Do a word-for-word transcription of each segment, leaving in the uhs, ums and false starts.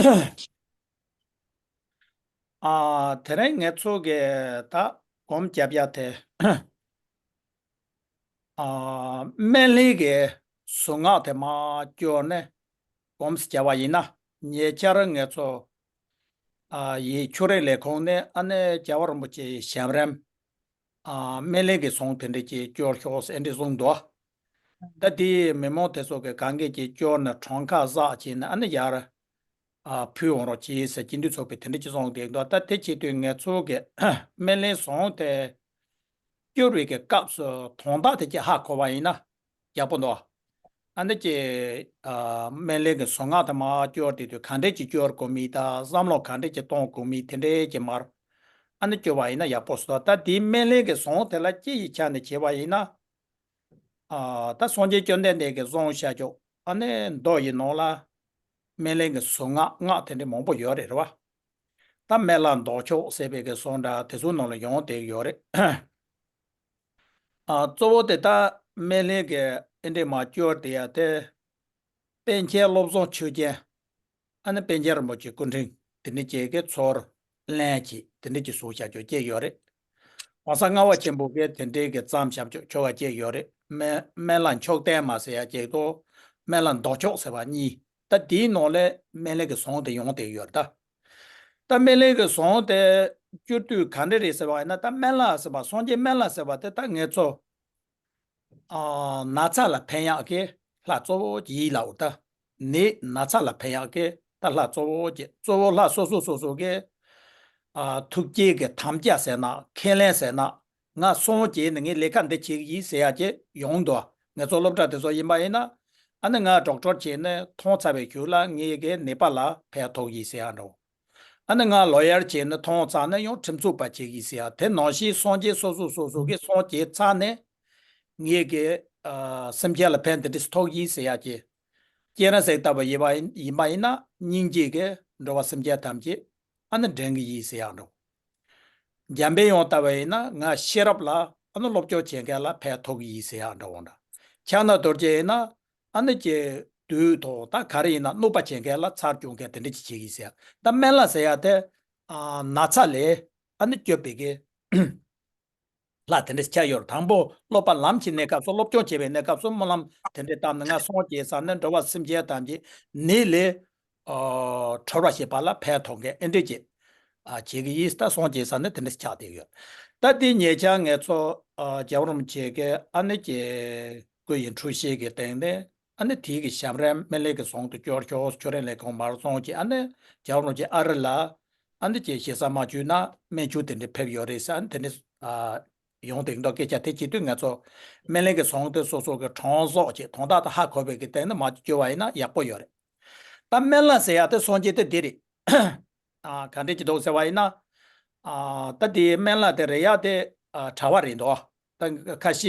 ཨ། དེ་རིང་ངེད་ཚོ་གི་ད་སྒོམ་རྒྱབ་ཡ་དེ། ཨ། སྨན་བླའི་གི་གཟུངས་སྔགས་དེ་མར་སྐྱོར་ནས་སྒོམ་རྒྱབ་པ་ཡིན་ན། ཉེ་ཆར་ངེད་ཚོ་ཨ་ཡི་ཆོས་རིག་ལས་ཁུངས་ནས་ཨ་ནི་རྒྱལ་བ་རིན་པོ་ཆེའི་ཞབས་རིམ། ཨ། སྨན་བླའི་གི་གཟུངས་དེ་འདྲ་ཅིག་སྐྱོར་ཤོག་ཟེར་འདྲ་གསུངས་འདུག་ད་དེའི་མི་མང་དེ་ཚོ་གི་གང་གས་ཅིག་སྐྱོར་ནས་གྲངས་ཀ་བསགས་བྱས་ནས་ཨ་ནི་ཡར་ཨ་ཕུལ་འོང་རོགས་གྱིས་ཟེར་སྤྱི་འཐུས་ཚོགས་པས་དེ་འདྲ་ཅིག་གསུངས་བསྡད་འདུག་ད་དེ་བྱེད་དུས་ངེད་ཚོ་གི་སྨན་བླའི་གཟུངས་དེ་སྐྱོར་བའི་གི་སྐབས་སུ་དོན་དག་དེ་ཅིག་ཧ་གོ་བ་ཡིན་ན་ཡག་པོ་འདུག་ཨ་ནི་ཅིག་ཨ། སྨན་བླའི་གི་གཟུངས་སྔགས་དེ་མར་སྐྱོར་བསྡད་དུས་ག་འདྲས་ཅིག་སྐྱོར་དགོས་མིན་དང་བསམ་བློ་ག་འདྲས་ཅིག་གཏོང་དགོས་མིན་དེ་འདྲས་ཅིག་མར་ཨ་ནི་སྐྱོར་བ་ཡིན་ན་ཡག་པོ་ཞིག་འདུག་ད་དེའི་སྨན་བླའི་གི་གཟུངས་དེ་ལ་སྤྱི་ཡི་ཆ་ནས་བྱས་པ་ཡིན་ན། ཨ། ད་སངས་རྒྱས་བཅོམ་ལྡན་འདས་ཀྱིས་གསུངས་བཞག་ཆོག་ཨ་ནི་མདོ་ཡི་ནང་ལ་སྨན་བླའི་གི་གཟུངས་སྔགས་སྔགས་དེ་འདྲ་མང་པོ་ཡོད་རེད། རེད་བ། ད་སྨན་བླ་མདོ་ཆོག་ཟེར་བའི་གི་གསུང་འདྲ་དེ་ཚོའི་ནང་ལ་ཡོང་བསྡད་ཡོད་རེད། ཨ། གཙོ་བོ་དེ་ད་སྨན་བླའི་གི་ཨེ་འདྲས་མར་སྐྱོར་བསྡད་ཡ་དེ། པཎ་ཆེན་བློ་བཟང་ཆོས་རྒྱན། ཨ་ནི་པཎ་ཆེན་རིན་པོ་ཆེའི་སྐུ་ཕྲེང་དེ་འདྲ་ཅིག་གི་ཚུར་ལེན་གྱིས་དེ་འདྲ་ཅིག་བཟོས་བཞག་ཆོག་ཅིག་ཡོད་རེད། གོང་ས་ལྔ་པ་ཆེན་པོ་གིས་དེ་འདྲའི་གི་བརྩམས་བཞག་ཆོག་ཆོ་ག་ཅིག་ཡོད་རེད། སྨན་སྨན་བླ་མཆོག་ལྡན་མ་ཟེར་ཡ་ཅིག་དང་། སྨན་བླ་མདོ་མཆོག་ཟེར་བ་གཉིས། ད་དེའི་ནང་ལས་སྨན་བླའི་གི་གཟུངས་དེ་ཡོང་བསྡད་ཡོད་རེད་ད། ད་སྨན་བླའི་གི་གཟུངས་དེ་སྐྱོར་དུས་ག་འདྲ་རེད་ཟེར་བ་ཡིན་ན། ད་སྨན་བླ་ཟེར་བ་སངས་རྒྱས་སྨན་བླ་ཟེར་བ་དེ་ད་ངེད་ཚོ་ཨ། ན་ཚ་ལ་ཕན་ཡག་གི་ལྷ་གཙོ་བོ་ཅིག་ཡིན་ལབ་ད། ནད་ན་ཚ་ལ་ཕན་ཡག་གི་ད་ལྷ་གཙོ་བོ་ཅིག་གཙོ་བོ་ལྷ་སོ་སོ་སོ་སོ་གི་ཨ། ཐུགས་བསྐྱེད་ཀྱི་དམ་བཅའ་ཟེར་ན། ཁས་ལེན་ཟེར་ན། ང་སངས་རྒྱས་ནས་ངས་ལས་ཀ་འདི་བྱེད་ཀྱི་ཡིན་ཟེར་ཡག་ཅིག་ཡོང་འདུག་ངེད་ཚོ་སློབ་གྲྭ་དེ་ཚོ་ཡིན་པ་ཡིན་ན། ཨ་ནི་ང་ཌོག་ཊར་བྱས་ནས་མཐོང་ཚར་བའི་གཞུག་ལ་ངའི་གི་ནད་པ་ལ་ཕན་ཐོགས་ཀྱི་ཡིན་ཟེར་ཡག་འདྲ་བོ། ཨ་ནི་ང་ལོ་ཡར་བྱས་ནས་མཐོང་ཚར་ནས་ཡང་ཁྲིམས་རྩོད་པ་བྱེད་ཀྱི་ཟེར་ཡག་དེ་ནང་བཞིན་སངས་རྒྱས་སོ་སོ་སོ་སོ་གིས་སངས་རྒྱས་ཚར་ནས་ངའི་གི་ཨ། སེམས་ཅན་ལ་ཕན་དེ་འདྲ་ཐོགས་ཀྱི་ཡིན་ཟེར་ཡག་ཅིག་སྤྱན་རས་གཟིགས་ལྟ་བུ་ཡིན་པ་ཡིན་པ་ཡིན་ན་སྙིང་རྗེ་གིས་འགྲོ་བ་སེམས་ཅན་ཐམས་ཅད་ཨ་ནི་འདྲེན་གྱི་ཡིན་ཟེར་ཡག་འདྲ་བོ། འཇམ་པའི་དབྱངས་ལྟ་བུ་ཡིན་ན་ང་ཤེས་རབ་ལ་ཨ་ནི་སློབ་སྦྱོང་བྱེད་མཁན་ལ་ཕན་ཐོགས་ཀྱི་ཡིན་ཟེར་ཡག་འདྲ་བོ་འདྲ། ཕྱག་ན་རྡོ་རྗེ་ཡིན་ན་ཨ་ནི་ཀྱི་བདུད་དང་ད་ག་རེ་ཡིན་ན་གནོད་པ་བྱེད་མཁན་ལ་ཚར་གཅོད་མཁན་དེ་འདྲ་ཅིག་བྱེད་ཀྱི་ཡིན་ཟེར་ཡག་ད་སྨན་བླ་ཟེར་ཡག་དེ་ཨ། ན་ཚ་ལས་ཨ་ནི་སྐྱོབ་པའི་གི་ལྷ་དེ་འདྲ་ཆགས་ཡོད་རེད། དང་པོ་སློབ་པ་ལམ་གྱི་གནས་སྐབས་སུ་སློབ་སྦྱོང་བྱེད་པའི་གནས་སྐབས་སུ་སྨོན་ལམ་དེ་འདྲ་བཏབ་ནས་ང་སངས་རྒྱས་ས་ནས་འགྲོ་བ་སེམས་ཅན་ཐམས་ཅད་ནད་ལས་ཨ། གྲོལ་བ་བྱེད་པ་ལ་ཕན་ཐོགས་མཁན་ཨེ་འདྲ་ཅིག་ཨ། བྱེད་ཀྱི་ཡིན། ད་སངས་རྒྱས་ས་ནས་དེ་འདྲ་ཆགས་བསྡད་ཡོད། ད་དེ་ཉེ་ཆར་ངེད་ཚོ་ཨ། རྒྱལ་བ་རིན་པོ་ཆེ་གི་ཨ་ནི་ཀྱི་སྐུ་ཡི་འཁྲུལ་ཞིག་གི་སྟེང་ནས་ཨ་ནི་དེའི་གི་ཞབས་རིམ་སྨན་བླའི་གི་གཟུངས་དེ་སྐྱོར་ཤོག་ཆོས་རིག་ལས་ཁུངས་མར་སོང་ཅིག་ཨ་ནི་རྒྱལ་བ་རིན་པོ་ཆེ་ཨ་རི་ལ་ཨ་ནི་ཅིག་ཞེ་ས་མ་བཅུག་ན་སྨན་ཆུ་དེ་འདྲ་ཕེབས་ཡོད་རེད་ཟེར། ཨ་ནི་དེ་འདྲ་ཨ། ཡོང་དེ་འདྲ་སྐད་ཆ་དེ་བྱེད་དུས་ང་ཚོ་སྨན་བླའི་གི་གཟུངས་དེ་སོ་སོ་གི་གྲངས་གསོག་ཅིག་དོན་དག་དེ་ཧ་གོ་བའི་གི་སྟེང་ནས་མར་སྐྱོར་བ་ཡིན་ན་ཡག་པོ་ཡོད་རེད། ད་སྨན་བླ་ཟེར་ཡག་དེ་སངས་རྒྱས་དེ་འདི་རེད། ཨ། ག་འདྲས་ཅིག་འདུག་ཟེར་བ་ཡིན་ན། ཨ། ད་དེ་སྨན་བླ་དེ་རེད་ཡག་དེ་ཨ། གྲྭ་པ་རེད་འདུག་ད་ཁ་ཤས་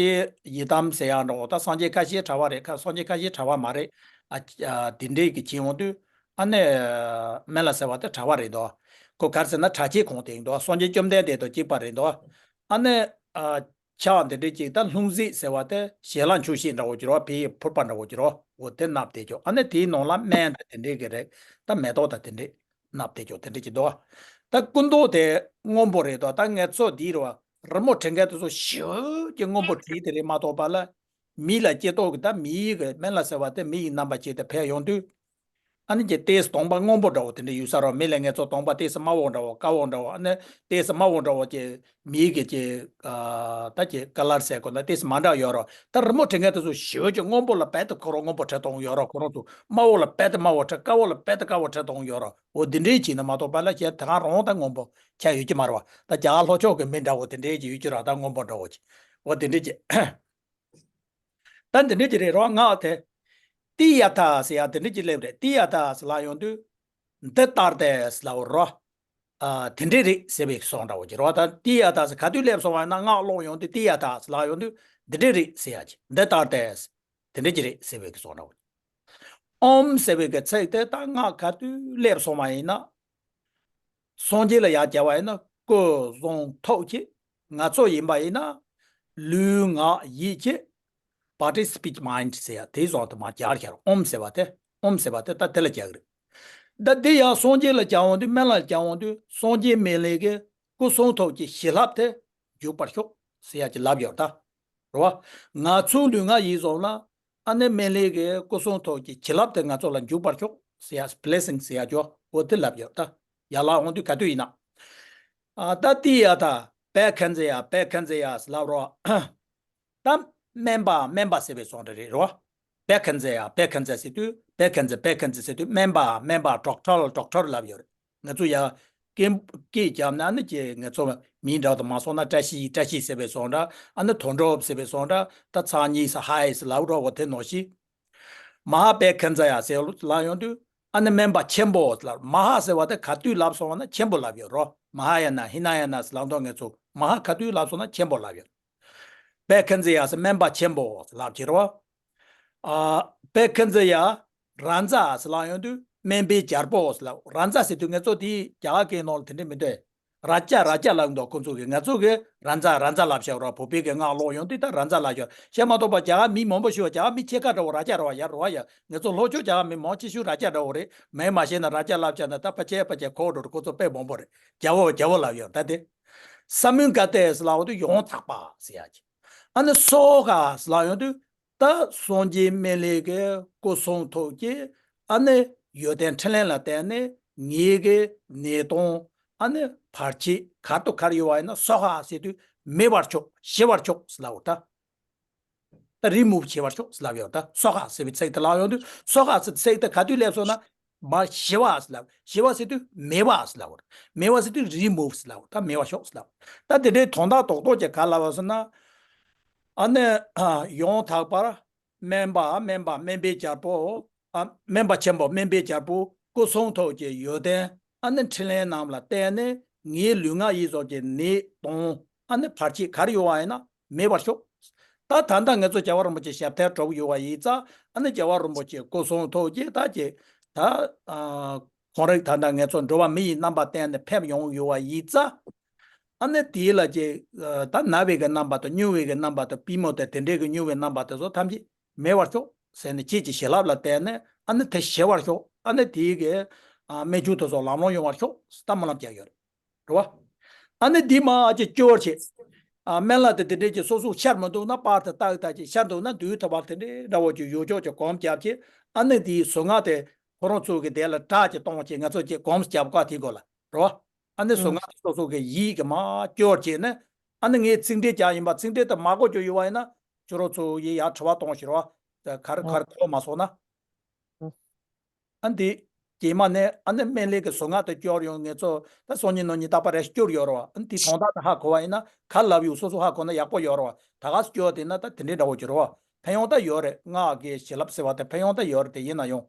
ཡི་དམ་ཟེར་ཡག་འདྲ་བོ། ད་སངས་རྒྱས་ཁ་ཤས་གྲྭ་པ་རེད། ཁ་སངས་རྒྱས་ཁ་ཤས་གྲྭ་པ་མ་རེད། ཨ། ཨ། དེ་འདྲས་ཀྱི་བྱེད་ཡོང་དུས་ཨ་ནི་སྨན་བླ་ཟེར་བ་དེ་གྲྭ་པ་རེད་འདུག་ཁོ་ག་རེ་ཟེར་ན་གྲྭ་ཆས་གོན་དེ་འདུག་སངས་རྒྱས་བཅོམ་ལྡན་འདས་དང་གཅིག་པ་རེད་འདུག་ཨ་ནི་ཨ། ཕྱག་འདི་འདྲས་ཅིག་ད་ལྷུང་བཟེད་ཟེར་བ་དེ་ཞལ་ལག་མཆོད་བཤད་འདྲ་བོ་ཅིག་རོ། ཕ་གིའི་ཕུར་པ་འདྲ་བོ་ཅིག་རོ། འོ་དེ་མནབས་བསྡད་ཆོག་ཨ་ནི་དེའི་ནང་ལ་སྨན་དང་དེ་འདྲས་ཀྱི་རེད། ད་མེ་ཏོག་དང་དེ་འདྲས་མནབས་བསྡད་ཆོག་དེ་འདྲས་ཅིག་འདུག་ད་སྐུ་མདོག་དེ་སྔོན་པོ་རེད་དོ། ད་ངེད་ཚོ་འདིའི་རེད་བ། རི་མོ་བྲིས་མཁན་དེ་ཚོ་ཞེ་པོ་ཅིག་སྔོན་པོ་བྲིས་དེ་རེད་མ་གཏོགས་པ་ལ། མི་ལ་སྐྱེ་ཐོག་གི་ད་མིའི་གི་སྨན་བླ་ཟེར་བ་དེ་མི་ཡི་རྣམ་པ་བྱས་ཏེ་ཕེབས་ཡོང་དུས། ཨ་ནི་ཀྱི་ཏོག་ཙམ་གདོང་པ་སྔོན་པོ་འདྲ་བོ་དེ་འདྲ་ཡོད་ས་རོ། མི་ལ་ངེད་ཚོ་གདོང་པ་ཏོག་ཙམ་དམར་པོ་འདྲ་བོ་དཀར་པོ་འདྲ་བོ། ཨ་ནི་ཏོག་ཙམ་དམར་པོ་འདྲ་བོ་ཀྱི་མིའི་གི་ཀྱི་ཨ་ད་ཀྱི་ཀ་ལར་ཟེར་དགོས་ན་ཏོག་ཙམ་མ་འདྲ་ཡོད་རོ། ད་རི་མོ་བྲིས་མཁན་དེ་ཚོ་ཞེ་པོ་ཅིག་སྔོན་པོ་ལ་རྦད་དེ་ཁོ་རང་སྔོན་པོ་བྲིས་བཏང་ཡོད་རོ། ཁོ་རང་ཚོ་དམར་པོ་ལ་རྦད་དེ་དམར་པོ་བྲིས། དཀར་པོ་ལ་རྦད་དེ་དཀར་པོ་བྲིས་བཏང་ཡོད་རོ། འོ་འདི་འདྲའི་བྱས་ན་མ་གཏོགས་པ་ལ་གཞན་དེ་ག་རང་ད་སྔོན་པོ་ཆགས་ཡོད་ཀྱི་མ་རེད་བ། ད་རྒྱ་གར་ལྷོ་ཕྱོགས་ཀྱི་མི་འདྲ་བོ་དེ་འདྲའི་ཅིག་ཡོད་ཀྱི་རོ། ད་སྔོན་པོ་འདྲ་བོ་ཅིག་འོ་དེ་འདྲའི་ཅིག་ད་འདི་འདྲ་ཅིག་རེད་རོ། ང་དེ། ཏདྱ་ཐཱ་ཟེར་ཡག་འདི་འདྲ་ཅིག་སླེབས་རེད། ཏདྱ་ཐཱ་ཟེར་ལབ་ཡོང་དུས། འདི་ལྟར་ཏེ་ཟེར་ལབ་རོ། ཨ། དེ་འདྲ་རེད་ཟེར་བའི་གསུང་འདྲ་བོ་ཅིག་རོ། ད་ཏདྱ་ཐཱ་ཟེར་ག་དུས་སླེབས་སོང་བ་ན་སྔགས་ཀློག་ཡོང་དུས་ཏདྱ་ཐཱ་ཟེར་ལབ་ཡོང་དུས་འདི་འདྲ་རེད་ཟེར་ཡག་ཅིག་འདི་ལྟར་ཏེ་ཟེར། དེ་འདྲ་ཅིག་རེད་ཟེར་བའི་གི་གསུང་འདྲ་བོ། ཨོཾ་ཟེར་བའི་གི་ཚིག་དེ་ད་སྔགས་ག་དུས་སླེབས་སོང་བ་ཡིན་ན། སངས་རྒྱས་ལ་ཡར་བྱ་བ་ཡིན་ན་སྐུ་གསུང་ཐུགས་ཀྱི། ང་ཚོ་ཡིན་པ་ཡིན་ན་ལུས་ངག་ཡིད་ཀྱི། body speech mind ཟེར་ཡག་དེའི་བཟོ་དུ་མ་སྦྱར་ཤར། ཨོཾ་ཟེར་བ་དེ། ཨོཾ་ཟེར་བ་དེ་ད་དེ་ལ་སྦྱར་གི་རེད། ད་འདི་ཡང་སངས་རྒྱས་ལ་སྦྱར་འོང་དུས། སྨན་བླ་ལ་སྦྱར་འོང་དུས། སངས་རྒྱས་སྨན་བླའི་གི་སྐུ་གསུང་ཐུགས་ཀྱི་བྱིན་རླབས་དེ་འཇུག་པར་ཤོག་ཟེར་ཡ་ཅིག་ལབ་ཡོད་ད། རེད་བ། ང་ཚོའི་ལུས་ངག་ཡིད་གསུམ་ལ་ཨ་ནི་སྨན་བླའི་གི་སྐུ་གསུང་ཐུགས་ཀྱི་བྱིན་རླབས་དེ་ང་ཚོ་ལ་འཇུག་པར་ཤོག་ཟེར་ཡ། བི་ལེ་སིང་ཟེར་ཡ་ཅོ་འོ་དེ་ལབ་ཡོད་ད། ཡར་ལ་འོང་དུས་ག་དུས་ཡིན་ན། ཨ་ད་ཏི་ཡ་ད་བད་ཀན་ཛི་ཡ། བད་ཀན་ཛི་ཡ་ཟེར་ལབ་རོགས། ད་སྨན་པ། སྨན་པ་ཟེར་བའི་སོང་འདྲ་རེད་རོ། བད་ཀན་ཛི་ཡ། བད་ཀན་ཛི་ཟེར་དུས། བད་ཀན་ཛི། བད་ཀན་ཛི་ཟེར་དུས་སྨན་པ། སྨན་པ། ཌོག་ཊར། ཌོག་ཊར་ལབ་ཡོད་རེད། ང་ཚོ་ཡ་སྐད་སྐད་བརྒྱབ་ན་ཨ་ནི་ཀྱེ་ང་ཚོ་མིང་འདྲ་དུ་མ་སོང་ན། བཀྲ་ཤིས། བཀྲ་ཤིས་ཟེར་བའི་སོང་འདྲ། ཨ་ནི་དོན་གྲུབ་ཟེར་བའི་སོང་འདྲ། ད་ཚ་གཉིས་ས་ཧའི་ཟེར་ལབ་རོགས། འོ་དེ་ནང་བཞིན། མ་ཧཱ་བད་ཀན་ཛི་ཡ་ཟེར་ལབ་ཡོང་དུས་ཨ་ནི་སྨན་པ་ཆེན་པོ་ལབ། མ་ཧཱ་ཟེར་བ་དེ་ག་དུས་ལབ་སོང་བ་ན་ཆེན་པོ་ལབ་ཡོད་རོ། མ་ཧཱ་ཡ་ན། ཧི་ན་ཡ་ན་ཟེར་ལབ་མདོག་ང་ཚོ་མ་ཧཱ་ག་དུས་ལབ་སོང་ན་ཆེན་པོ་ལབ་ཡོད། བད་ཀན་ཛི་ཡ་ཟེར་སྨན་པ་ཆེན་པོ་ལབ་ཀྱི་རེད་བ། ཨ་བད་ཀན་ཛི་ཡ། རཱ་ཛ་ཟེར་ལབ་ཡོང་དུས་སྨན་པའི་རྒྱལ་པོ་ཟེར་ལབ། རཱ་ཛ་ཟེར་དུས་ང་ཚོ་དེ་རྒྱ་གར་སྐད་ནང་ལ་དེ་འདྲས་མི་འདུག་རཱ་ཛ། རཱ་ཛ་ལབ་འདུག་ཁོང་ཚོ་གིས། ང་ཚོ་གིས་རཱ་ཛ། རཱ་ཛ་ལབ་བཞག་རོགས། བོད་པའི་གི་སྔགས་ཀློག་ཡོང་དུས་ད་རཱ་ཛ་ལབ་བཞག་བྱས་མ་གཏོགས་པ་རྒྱ་གར་མི་མང་པོ་ཞིག་རྒྱ་གར་མི་ཕྱེད་ཀ་འདྲ་བོ་རཱ་ཛ་འདྲ་བ་ཡ་རེད་བ་ཡ། ང་ཚོ་ལྷོ་ཕྱོགས་རྒྱ་གར་མི་མང་ཆེ་ཤོས་རཱ་ཛ་འདྲ་བོ་རེད། མིང་མ་ཤེས་ན་རཱ་ཛ་ལབ་བཞག་ན་ད་ཕལ་ཆེར་ཕལ་ཆེར་ཁོ་འགྲོ་རེད། ཁོ་ཚོ་དཔེ་མང་པོ་རེད། རྒྱལ་པོ། རྒྱལ་པོ་ལབ་ཡོད་ད་དེ། ས་མུ་ཀ་ཏི་ཟེར་ལབ་ཡོང་དུས་ཡང་དག་པ་ཟེར་ཡ་ཅིག་ཨ་ནི་སྭཱ་ཧཱ་ཟེར་ལབ་ཡོང་དུས་ད་སངས་རྒྱས་སྨན་བླའི་གི་སྐུ་གསུང་ཐུགས་ཀྱི་ཨ་ནི་ཡོན་ཏན་ཕྲིན་ལས་ལ་བརྟེན་ནས་ངའི་གི་ནད་གདོན་ཨ་ནི་བར་ཆད་ག་རེ་དང་ག་རེ་ཡོད་པ་ཡིན་ན་སྭཱ་ཧཱ་ཟེར་དུས་མེད་པར་ཤོག་ཞི་བར་ཤོག་ཟེར་ལབ་ཡོད་ད། ད་རི་མུབ་བྱེད་པར་ཤོག་ཟེར་ལབ་ཡོད་ད། སྭཱ་ཧཱ་ཟེར་བའི་ཚིག་དེ་ལབ་ཡོང་དུས་སྭཱ་ཧཱ་ཟེར་ཚིག་དེ་ག་དུས་སླེབས་སོང་ན་མར་ཞི་བ་ཟེར་ལབ། ཞི་བ་ཟེར་དུས་མེད་པ་ཟེར་ལབ། མེད་པ་ཟེར་དུས་རི་མུབ་ཟེར་ལབ། ད་མེད་པར་ཤོག་ཟེར་ལབ། ད་དེ་འདྲའི་དོན་དག་རྡོག་རྡོག་ཅིག་ག་ལབ་པ་ཟེར་ན། ཨ་ནི་ཡང་དག་པར་སྨན་པ། སྨན་པ། སྨན་པའི་རྒྱལ་པོ། ཨ་སྨན་པ་ཆེན་པོ། སྨན་པའི་རྒྱལ་པོ། སྐུ་གསུང་ཐུགས་ཀྱི་ཡོན་ཏན་ཨ་ནི་ཕྲིན་ལས་རྣམས་ལ་བརྟེན་ནས་ངའི་ལུས་ངག་ཡིད་གསུམ་གྱི་ནད་གདོན་ཨ་ནི་བར་ཆད་ག་རེ་ཡོད་པ་ཡིན་ན་མེད་པར་ཤོག་ད་ད་ལྟ་ང་ཚོ་རྒྱལ་བ་རིན་པོ་ཆེ་ཞབས་ཐལ་གྲུབ་ཡོད་པ་ཡིན་ཙང་། ཨ་ནི་རྒྱལ་བ་རིན་པོ་ཆེ་སྐུ་གསུང་ཐུགས་ཀྱི་ད་ཀྱི་ད་ཨ་ཁོང་རང་ད་ལྟ་ང་ཚོ་འགྲོ་བ་མི་ཡི་རྣམ་པ་བསྟན་ནས་ཕེབས་ཡོང་ཡོད་པ་ཡིན་ཙང་། ཨ་ནི་དེའི་ལ་ཀྱི་ད་ན་བའི་གི་རྣམ་པ་དང་། སྨྱུང་བའི་གི་རྣམ་པ་དང་། པུས་མོ་དང་དེ་འདྲའི་གི་སྨྱུང་བའི་རྣམ་པ་དེ་ཚོ་ཐམས་ཅད་མེད་པར་ཤོག་ཟེར་ནས། ཁྱེད་ཀྱི་བྱིན་རླབས་ལ་བརྟེན་ནས་ཨ་ནི་དེ་ཞི་བར་ཤོག་ཨ་ནི་དེའི་གི་ཨ་སྨན་ཆུ་དེ་ཚོ་ལམ་ལྷོང་ཡོང་བར་ཤོག་ད་སྨོན་ལམ་རྒྱག་ཡོད་རེད། རེད་བ། ཨ་ནི་འདི་མ་ཨ་ཅེ་སྐྱོར་བྱེད། ཨ་སྨན་བླ་དེ་དེ་འདྲས་ཀྱི་སོ་སོ་ཤར་མི་འདུག་ན་པར་དེ་ཏག་ཏག་ཅིག་ཤར་འདུག་ན་དུས་ཐ་བར་དེ་འདྲས་འདྲ་བོ་ཅིག་ཡོད་ཆོག་ཅིག་གོམས་རྒྱབ་བྱེད། ཨ་ནི་འདིའི་གཟུངས་སྔགས་དེ་ཁོ་རང་ཚོ་གི་དེ་ལ་སྒྲ་ཅིག་གཏོང་བྱེད། ང་ཚོ་ཅིག་གོམས་རྒྱབ་ཀ་དེ་གོ་ལ། རེད་བ། ཨ་ནི་གཟུངས་སྔགས་དེ་སོ་སོ་གི་ཡིད་ཀྱི་མ་སྐྱོར་བྱེད་ནས། ཨ་ནི་ངས་ཚིག་འགྲེལ་རྒྱག་ཡིན་པ། ཚིག་འགྲེལ་དེ་མ་གོ་རྒྱུ་ཡོད་པ་ཡིན་ན་ཁྱོད་རང་ཚོ་ཡི་ཡར་དྲི་བ་གཏོང་ཞིག་རེད་བ། ག་རེ་ག་རེ་གོ་མ་སོང་ན། ཨ་འདི་རྗེས་མ་ནས་ཨ་ནི་སྨན་བླའི་གི་གཟུངས་སྔགས་དེ་སྐྱོར་ཡོང་། ངེད་ཚོ་ད་སང་ཉིན་གནངས་ཉིན་རྟག་པར་རེ་སྐྱོར་ཡོད་རེད་བ། ཨ་ནི་དེ་དོན་དག་དེ་ཧ་གོ་བ་ཡིན་ན། ག་ལབ་ཡོད་སོ་སོ་ཧ་གོ་ན་ཡག་པོ་ཡོད་རེད་བ། ད་ག་སྐྱོར་དེ་ན་ད་དེ་འདྲའི་འདྲ་བོ་ཅིག་རེད་བ། ཕན་ཡོན་ད་ཡོད་རེད། སྔགས་ཀྱི་བྱིན་རླབས་ཟེར་བ་དེ་ཕན་ཡོན་ད་ཡོད་རེད། དེ་ཡིན་ན་ཡང་།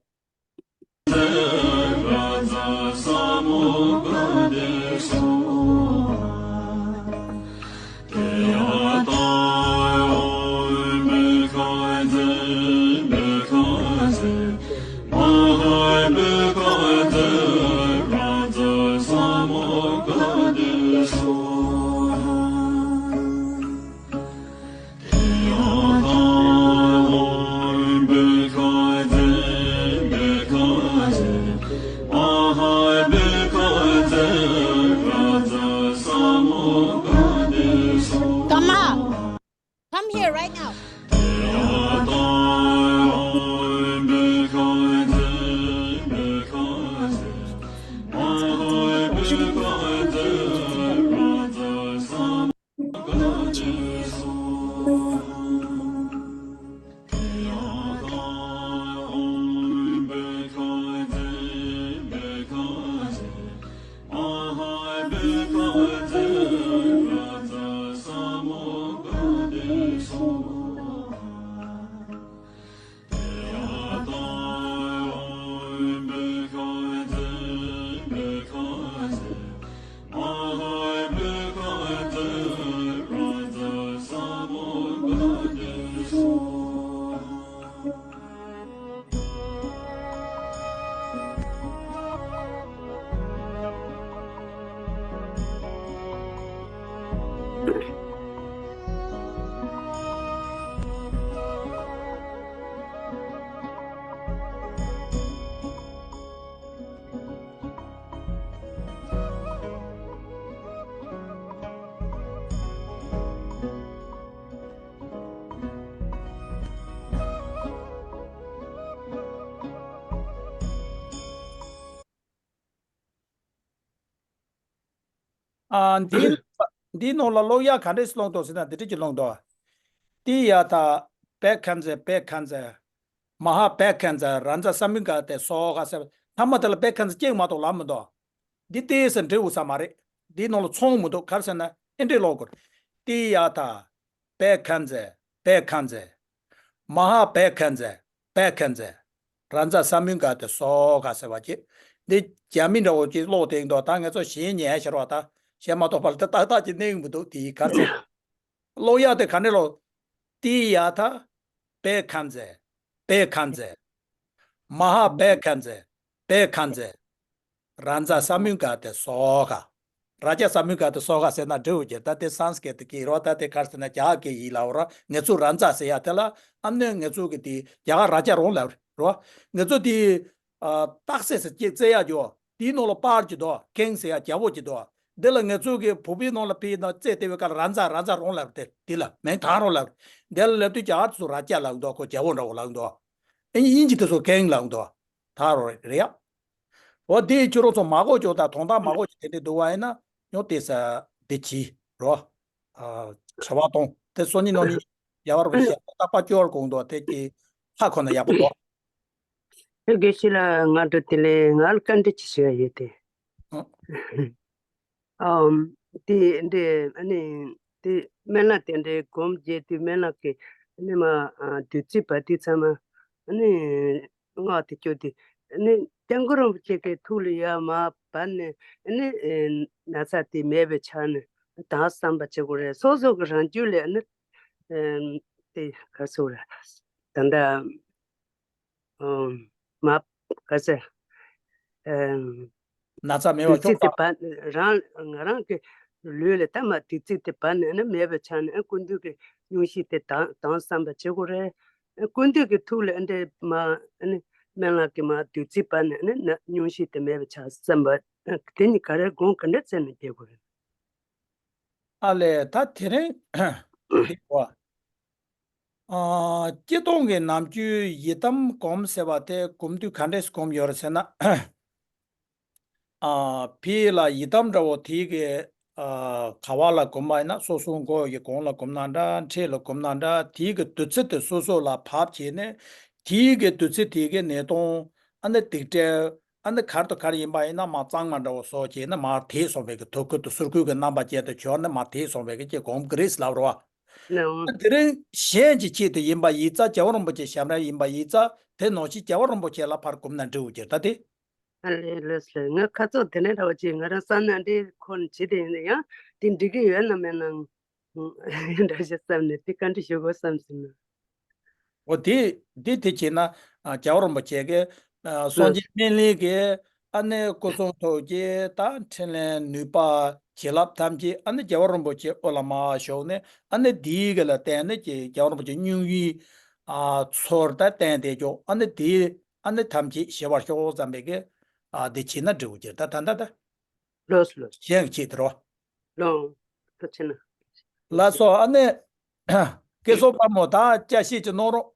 Come out. Come here right now. ཨ་འདི་འདིའི་ནང་ལ་ཀློག་ཡག་ག་འདྲས་ཀློག་འདུག་ཟེར་ན་འདི་འདྲས་ཀྱི་ཀློག་འདུག་ཏི་ཡ་ཐ། པེ་ཁན་ཛེ་པེ་ཁན་ཛེ། མ་ཧ་པེ་ཁན་ཛེ་ར་ཛ་ས་མུ་ག་ཏེ་སོ་ག་ཟེར་བ་ཐ་མ་དེ་ལ་པེ་ཁན་ཛེ་གཅིག་མ་གཏོགས་ལབ་མི་འདུག་འདི་ཏི་ཟེར་འབྲི་འོས་ས་མ་རེད། འདིའི་ནང་ལ་ཚོང་མི་འདུག་ག་རེ་ཟེར་ན་ཨེ་འདྲས་ཀློག་དགོས། ཏི་ཡ་ཐ། པེ་ཁན་ཛེ། པེ་ཁན་ཛེ། མ་ཧ་པེ་ཁན་ཛེ། པེ་ཁན་ཛེ། ར་ཛ་ས་མུ་ག་ཏེ་སོ་ག་ཟེར་བ་ཅིག་འདི་རྒྱ་མི་འདྲ་བོ་ཅིག་ཀློག་དེ་འདུག་ད་ངེད་ཚོ་གཞས་ཉན་ཤར་བ་ད་གཞས་མ་གཏོགས་པ་ལ་ཏག་ཏག་ཅིག་གནོན་མི་འདུག་དེ་ག་ཚོད། ཀློག་ཡག་དེ་ག་འདྲས་ཀློག་ཏི་ཡ་ཐ། པེ་ཁན་ཛེ། པེ་ཁན་ཛེ། མ་ཧ་པེ་ཁན་ཛེ། པེ་ཁན་ཛེ། ར་ཛ་ས་མུ་ག་ཏེ་སོ་ག་ར་ཛ་ས་མུ་ག་ཏེ་སོ་ག་ཟེར་ན་འགྲིག་གི་རེད། ད་དེ་སཾ་སྐྲྀཏ་གི་རོ། ད་དེ་ག་རེ་ཟེར་ན་རྒྱ་གར་གྱི་ཡིག་ལ་འོ་ར། ངེད་ཚོ་ར་ཛ་ཟེར་ཡག་དེ་ལ་ཨ་ནི་ངེད་ཚོ་གི་དེ་རྒྱ་གར་ར་ཛ་རང་ལབ་རོ། ངེད་ཚོ་དེ་ཨ་རྟགས་གསལ་ཟེར་ཅིག་བཙལ་ཡག་ཡོད། དེའི་ནང་ལ་པར་གྱི་འདུག་ཀེང་ཟེར་ཡག་རྒྱལ་པོ་གྱི་འདུག་དེ་ལ་ངེད་ཚོ་གི་བོད་པའི་ནང་ལ་ཕེབས་ན་རྩེ་ལྟེ་བའི་སྐབས་ལ་ར་ཛ་ར་ཛ་རང་ལབ་དེ་དེ་ལ་མིང་ད་རང་ལབ། དེ་ལ་ལབ་དུས་རྒྱ་གར་དེ་ཚོ་ར་ཛ་ལབ་འདུག་ཁོ་རྒྱལ་པོ་འདྲ་བོ་ལབ་འདུག་ཨ་ནི་དབྱིན་ཇི་དེ་ཚོ་ཀེང་ལབ་འདུག་ད་རང་རེད་ཡ། འོ་དེ་ཁྱོད་རང་ཚོ་མ་གོ་ཅོག་ད་དོན་དག་མ་གོ་ཅོག་དེ་འདྲ་འདུག་བ་ཡིན་ན་ཉོ་དེ་ས་དེ་གྱིས་རོ། ཨ་དྲི་བ་གཏོང་དེ་སོ་གཉིས་ནང་གཉིས་ཡག་པོ་རེད་ཤག་རྟག་པར་སྐྱོར་དགོངས་འདུག་དེ་གྱིས་ཧ་གོ་ན་ཡག་པོ་འདུག་དགེ་བཤེས་ལགས་ང་འགྲོ་དེ་ལས་ང་ལ་བཀའ་འདྲི་ཅིག་ཞུ་ཡ་ཡོད་དེ། ཨ། ཨམ། དེ་འདྲའི་ཨ་ནི་དེ་སྨན་བླ་དེ་འདྲའི་སྒོམ་རྒྱག་དུས་སྨན་བླ་གི་ཨ་ནི་མ་ཨ་བདུད་རྩི་འབབ་དུས་ཚང་མ་ཨ་ནི་སྔགས་དེ་སྐྱོར་དུས་ཨ་ནི་སྐྱབས་མགོན་རིན་པོ་ཆེ་གི་ཐུགས་ལ་ཡར་མར་བབས་ནས་ཨ་ནི་ཨེ་ན་ཚ་དེ་མེད་པའི་ཆ་ནས་ད་བསམ་པ་བྱེད་དགོས་རེད། སོ་སོ་གི་རང་རྒྱུད་ལ་ཨ་ནི་ཨེ་དེ་ག་རེ་ཟེར་དགོས་རེད། ད་ལྟ། ཨམ། མ། ག་ཟེར། ཨམ། ན་ཚ་མེད་པ་བདུད་རྩི་ཆོག་དེ་ས། བབས་རང་ང་རང་གི་ལུས་ལ་ད་མ་བདུད་རྩི་དེ་བབས་ནས་ཨ་ནི་མེད་པའི་ཆ་ནས་ཨ་ཀུན་འདུས་ཀྱི་སྙུང་གཞི་དེ་དྭངས་དྭངས་བསམ་པ་བྱེད་དགོས་རེད། ཨ་ཀུན་འདུས་ཀྱི་ཐུགས་ལ་ཨ་འདྲས་མ་ཨ་ནི་སྨན་བླ་གིས་མ་བདུད་རྩི་བབས་ནས་ཨ་ནི་ན་སྙུང་གཞི་དེ་མེད་པའི་ཆ་བསམ་པ་ཨ་དེ་ནི་ག་རེ་སྒོམ་ག་འདྲས་བཙལ་ནས་བསྡད་དགོས་རེད། ཨ་ལས་ད་དེ་རིང་འདི་བ། ཨ། སྤྱིར་བཏང་གི་ནམ་རྒྱུན་ཡི་དམ་སྒོམ་ཟེར་བ་དེ་སྒོམ་དུས་ག་འདྲས་སྒོམ་ཡོད་རེད་ཟེར་ན། ཨ། ཕི་ལ་ཡི་དམ་འདྲ་བོ་དེ་གི་ཨ། ག་བ་ལ་སྒོམ་པ་ཡིན་ན་སོ་སོའི་མགོ་ཡི་གོང་ལ་སྒོམ་ན་འདྲ་འཁྲིས་ལ་སྒོམ་ན་འདྲ་དེ་གི་བདུད་རྩི་དེ་སོ་སོ་ལ་བབས་བྱས་ནས་དེ་གི་བདུད་རྩི་དེ་གི་ནད་གདོན་ཨ་ནི་སྡིག་སྒྲིབ་ཨ་ནི་གར་དང་གར་ཡིན་པ་ཡིན་ན་མར་གཙང་མ་འདྲ་བོ་བཟོ་བྱས་ནས་མར་དེད་སོང་བའི་གི་དོ་ཁུར་དང་ཟུར་ཁུར་གི་རྣམ་པ་ཅན་དུ་གྱུར་ནས་མར་དེད་སོང་བའི་གི་ཅིག་སྒོམ་གི་རེད་ལབ་རོ། ནའོ། ཨ་དེ་རིང་གཞན་གྱི་ཆེད་དུ་ཡིན་པ་ཡིན་ཙང་རྒྱལ་བ་རིན་པོ་ཆེ་ཞབས་རིམ་ཡིན་པ་ཡིན་ཙང་དེ་ནང་བཞིན་རྒྱལ་བ་རིན་པོ་ཆེ་ལ་ཕར་སྒོམ་ན་འགྲིག་འོ་ཀྱི་ད་དེ། ཨ་ལས་ལོས་ལས་ང་ཁ་ཚོགས་དེ་ནས་འདྲ་བ་ཅིག་ང་རང་ས་ན་འདྲེ་ཁོ་ན་བྱེད་དེ་ཡིན་ན་ཡང་དེ་འགྲིག་གི་ཡོད་ན་མེད་ན། འདྲ་ཞིག་བསམ་ནས་དེ་བཀའ་འདྲི་ཞུ་དགོས་བསམ་ཟིན་ན། འོ་དེ་དེ་དེ་བྱས་ན་ཨ་རྒྱལ་བ་རིན་པོ་ཆེ་གིས་ཨ་སངས་རྒྱས་སྨན་བླའི་གི་ཨ་ནི་སྐུ་གསུང་ཐུགས་ཀྱི་ད་འཕྲིན་ལས་ནུས་པ་བྱིན་རླབས་ཐམས་ཅད་ཨ་ནི་རྒྱལ་བ་རིན་པོ་ཆེ་དབུ་ལ་མར་ཞུགས་ནས་ཨ་ནི་དེའི་གི་ལ་བརྟེན་ནས་ཀྱི་རྒྱལ་བ་རིན་པོ་ཆེ་སྙུང་གཞིའི་ཨ་ཚུལ་ད་བསྟན་ཏེ་ཀྱོག་ཨ་ནི་དེའི་ཨ་ནི་ཐམས་ཅད་ཞི་བར་ཤོག་བསམ་པའི་གི་ཨ་དེ་བྱས་ན་འགྲིག་འོ་ཀྱི་ད་ད་ད་ད། ལོས་ལོས། གཞན་གྱིས་དེ་རོ། ལོ། ཐུགས་ཆེ་ན། ལགས་སོ་ཨ་ནི། སྐལ་བཟང་དཔལ་མོ་ད་བསྐྱར་བཤད་ཅིག་གནང་རོགས།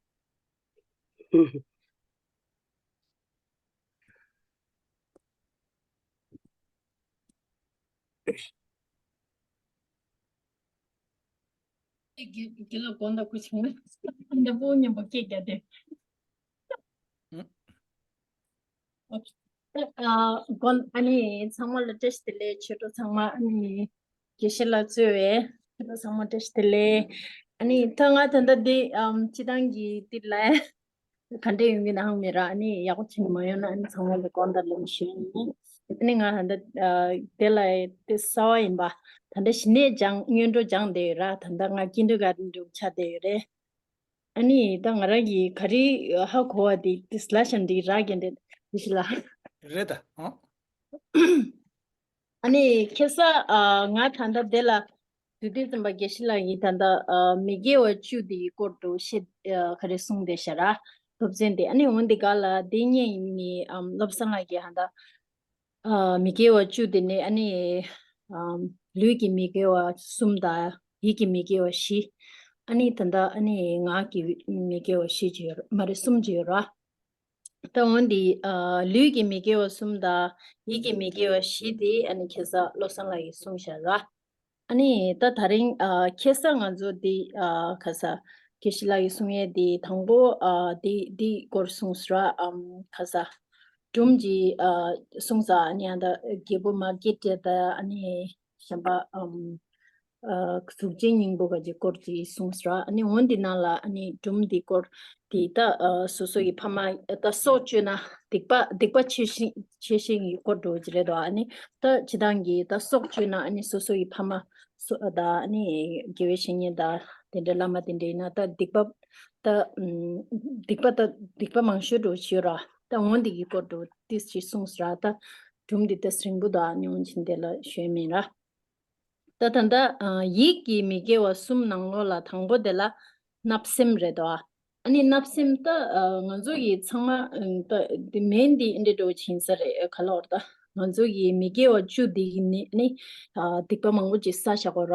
དགེ་དགེ་ལགས་དགོངས་དག་ཆེ་ན་འདི་པོ་སྙན་པོ་སྐད་རྒྱག་དེ། ཨ་དགོན་ཨ་ནི་ཚང་མ་ལ་བཀྲ་ཤིས་བདེ་ལེགས། ཆོས་གྲོགས་ཚང་མ་ཨ་ནི་དགེ་བཤེས་ལགས་གཙོས་པའི་ཆོས་གྲོགས་ཚང་མ་བཀྲ་ཤིས་བདེ་ལེགས། ཨ་ནི་ད་ང་ད་ལྟ་འདི་ཨམ་སྤྱི་བཏང་གི་འདི་ལ་ག་འདྲས་ཡོང་གི་ནའང་མེད་ར། ཨ་ནི་ཡག་པོ་བྱས་ནས་མ་ཡོང་ན་ཨ་ནི་ཚང་མ་ལ་དགོངས་དག་ལེན་ཞུ་ཡིན། ཨ་ནི་ང་ད་ལྟ་ཨ་དེ་ལ་དེ་གསར་པ་ཡིན་པ་ད་ལྟ་གཞི་ནས་སྦྱང་སྔོན་འགྲོ་སྦྱངས་བསྡད་ཡོད་ར། ད་ལྟ་ང་ཀིན་ཌར་གྷར་ཌན་འགྲོ་ཆགས་བསྡད་ཡོད་རེད། ཨ་ནི་ད་ང་རང་གིས་ག་རེ་ཧ་གོ་བ་དེ་དེ་སླ་ཤ་འདི་རག་གི་འདུག་དེ་ཞིག་ལ། རེད་ད། ཨ་ནི་ཁ་སང་ཨ་ང་ད་ལྟ་དེ་ལ་དུས་དེ་ཙམ་པ་དགེ་བཤེས་ལགས་ཀྱིས་ད་ལྟ་ཨ་མི་དགེ་བ་བཅུ་དེའི་སྐོར་དུ་བཤད་ཨ་ག་རེ་གསུངས་བསྡད་ཤག་ར། ཐོབ་ཚན་དེ་ཨ་ནི་འོན་ཏེ་ག་ལ་དེ་སྔོན་ནི་ཨམ་བློ་བཟང་ལགས་ཀྱིས་ཧ་ད། ཨ་མི་དགེ་བ་བཅུ་དེ་ནི་ཨ་ནི་ཨམ་ལུས་ཀྱི་མི་དགེ་བ་གསུམ་དང་ཡིད་ཀྱི་མི་དགེ་བ་བཞི། ཨ་ནི་ད་ལྟ་ཨ་ནི་ངག་གི་མི་དགེ་བ་བཞི་ཅིག་ཡོད་ར། མ་རེད་གསུམ་ཅིག་ཡོད་ར། ད་འོན་ཏེ་ཨ་ལུས་ཀྱི་མི་དགེ་བ་གསུམ་དང་ཡིད་ཀྱི་མི་དགེ་བ་བཞི་དེ་ཨ་ནི་ཁ་སང་བློ་བཟང་ལགས་ཀྱིས་གསུངས་བཞག་ར། ཨ་ནི་ད་དེ་རིང་ཨ་ཁ་སང་ང་ཚོ་འདི་ཨ་ཁ་སང་དགེ་བཤེས་ལགས་ཀྱིས་གསུང་ཡས་འདི་དང་པོ་ཨ་འདི་འདི་སྐོར་གསུངས་སོང་ར། ཨམ་ཁ་སང་སྒྲུང་གི་ཨ་གསུངས་ས། ཨ་ནི་ཨ་ད་རྒྱལ་པོ་མ་སྐྱེས་དགྲ་དང་ཨ་ནི་གཞན་པ་ཨམ་ཨ་གཟུགས་ཅན་སྙིང་པོ་ག་ཅིག་སྐོར་ཅིག་གསུངས་སོང་ར། ཨ་ནི་འོན་ཏེ་ནང་ལ་ཨ་ནི་སྒྲུང་འདི་སྐོར་དེ་ད་ཨ་སོ་སོ་ཡི་ཕ་མ་ད་སྲོག་གཅོད་ན་སྡིག་པ་སྡིག་པ་ཆེ་ཤོས་ཆེ་ཤོས་ཀྱི་སྐོར་འདྲ་བོ་ཅིག་རེད་དོ། ཨ་ནི་ད་སྤྱིར་བཏང་གི་ད་སྲོག་གཅོད་ན་ཨ་ནི་སོ་སོ་ཡི་ཕ་མ་སོ་ད་ཨ་ནི་དགེ་བའི་བཤེས་གཉེན་དང་དེ་འདྲའི་བླ་མ་དེ་འདྲ་ཡིན་ན་ད་སྡིག་པ་ད་ཨམ་སྡིག་པ་ད་སྡིག་པ་མང་ཤོས་འདྲ་བོ་ཅིག་ཡོད་ར། ད་འོན་ཏེ་གི་སྐོར་འདྲ་བོ་ཏིས་ཅིག་གསུངས་སོང་ར། ད་སྒྲུང་འདི་ད་རིང་པོ་དང་ཨ་ནི་འོན་ཅིན་དེ་ལ་ཞུས་མིན་ར། ད་ད་ལྟ་ཨ་ཡིད་ཀྱི་མི་དགེ་བ་གསུམ་ནང་ལོགས་ལ་དང་པོ་དེ་ལ་བརྣབ་སེམས་རེད་དོ། ཨ་ནི་བརྣབ་སེམས་ད་ཨ་ང་ཚོ་ཡི་ཚང་མ་ཨ་ད་འདི་མེན་འདི་འདྲ་འདྲ་བོ་ཅིག་ཡིན་ས་རེད། ག་ལ་བར་ད་ང་ཚོ་ཡི་མི་དགེ་བ་བཅུ་འདི་ནི་ནི་ཨ་སྡིག་པ་མང་པོ་ཅིག་བསགས་བཞག་གོ་ར།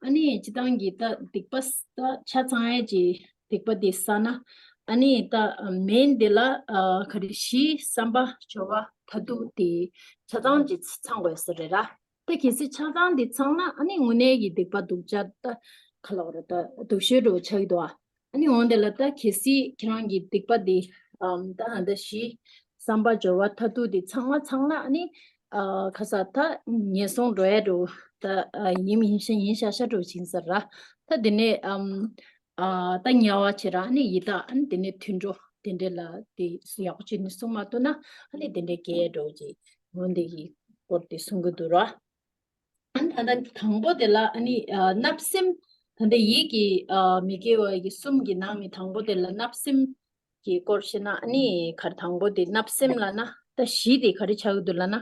ཨ་ནི་སྤྱིར་བཏང་གི་ད་སྡིག་པ་ད་ཆ་ཚང་ཡས་ཀྱི་སྡིག་པ་འདི་བསགས་ན་ཨ་ནི་ད་མེན་འདི་ལ་ཨ་ག་རེ་ཞི་བསམ་པ་སྦྱོར་བ་མཐར་ཐུག་དེ་ཆ་ཚང་ཅིག་ཚང་དགོས་ས་རེད་ར། ད་གལ་སྲིད་ཆ་ཚང་འདི་ཚང་ན་ཨ་ནི་དངོས་གནས་ཀྱི་སྡིག་པ་སྡུག་ཅག་ད་ག་ལ་བར་ད་སྡུག་ཤོས་འདྲ་བོ་ཆགས་ཀྱི་འདུག་ཨ། ཨ་ནི་འོན་ཏེ་ལ་ད་གལ་སྲིད་ཁྱེད་རང་གི་སྡིག་པ་འདི་ཨམ་ད་ཨ་ད་ཞི་བསམ་པ་སྦྱོར་བ་མཐར་ཐུག་འདི་ཚང་མ་ཚང་ན་ཨ་ནི་ཨ་ཁ་ས་ད་ངན་སོང་འགྲོ་ཡས་འདྲ་བོ་ད་ཨ་ཡིན་ཡིན་ཤ་ཡིན་ཤ་ཤ་འདྲ་བོ་ཅིག་ཡིན་ས་ར། ད་འདི་ནས་ཨམ་ཨ་ད་དམྱལ་བ་བྱེད་ར། ཨ་ནི་ཡི་དྭགས་ཨ་ནི་དེ་ནས་དུད་འགྲོ་དེ་འདྲས་ལ་དེ་ཡག་པོ་བྱས་ནས་གསུངས་མ་ཐུབ་ན་ཨ་ནི་དེ་འདྲས་སྐྱེ་འགྲོ་ཅིག་འོན་ཏེ་གི་སྐོར་དེ་གསུང་གི་འདུག་ར། ཨ་ནི་ད་ལྟ་དང་པོ་དེ་ལ་ཨ་ནི་ཨ་བརྣབ་སེམས་ད་ལྟ་ཡིད་ཀྱི་ཨ་མི་དགེ་བ་ཡི་གསུམ་གྱི་ནང་ནས་དང་པོ་དེ་ལ་བརྣབ་སེམས་ཀྱི་སྐོར་བཤད་ན་ཨ་ནི་གར་དང་པོ་དེ་བརྣབ་སེམས་ལ་ན་ད་བཞི་དེ་ག་རེ་ཆགས་ཀྱི་འདུག་ལ་ན་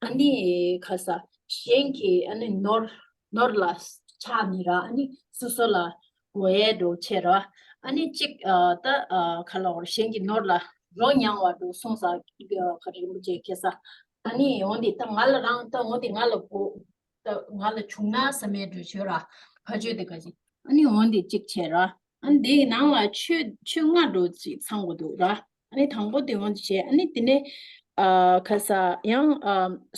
ཨ་ནི་ཁ་ས་གཞན་གྱི་ཨ་ནི་ནོར་ནོར་ལ་ཆགས་ནི་ར། ཨ་ནི་སོ་སོ་ལ་དགོས་ཡས་འགྲོ་ཆེ་ར། ཨ་ནི་གཅིག་ཨ་ད་ཨ་ཁ་ལ་བར་གཞན་གྱི་ནོར་ལ་རོ་མྱང་བ་འགྲོ་སོང་ས་ག་རེ་རིན་པོ་ཆེ་ཁེ་ས་ཨ་ནི་འོན་ཏེ་ད་ང་ལ་རང་ད་འོན་ཏེ་ང་ལ་དགོས་ད་ང་ལ་བྱུང་ན་བསམ་ཡས་འགྲོ་ཆེ་ར། ཕ་ཆོས་དེ་ག་ཅིག་ཨ་ནི་འོན་ཏེ་གཅིག་ཆེ་ར། ཨ་ནི་དེའི་ནང་ལ་ཆོས་ཆོས་ལྔ་འགྲོ་ཅིག་ཚང་དགོས་འདུག་ར། ཨ་ནི་དང་པོ་དེ་འོང་བྱས་ཨ་ནི་དེ་ནས་ཨ་ཁ་ས་ཡང་ཨ་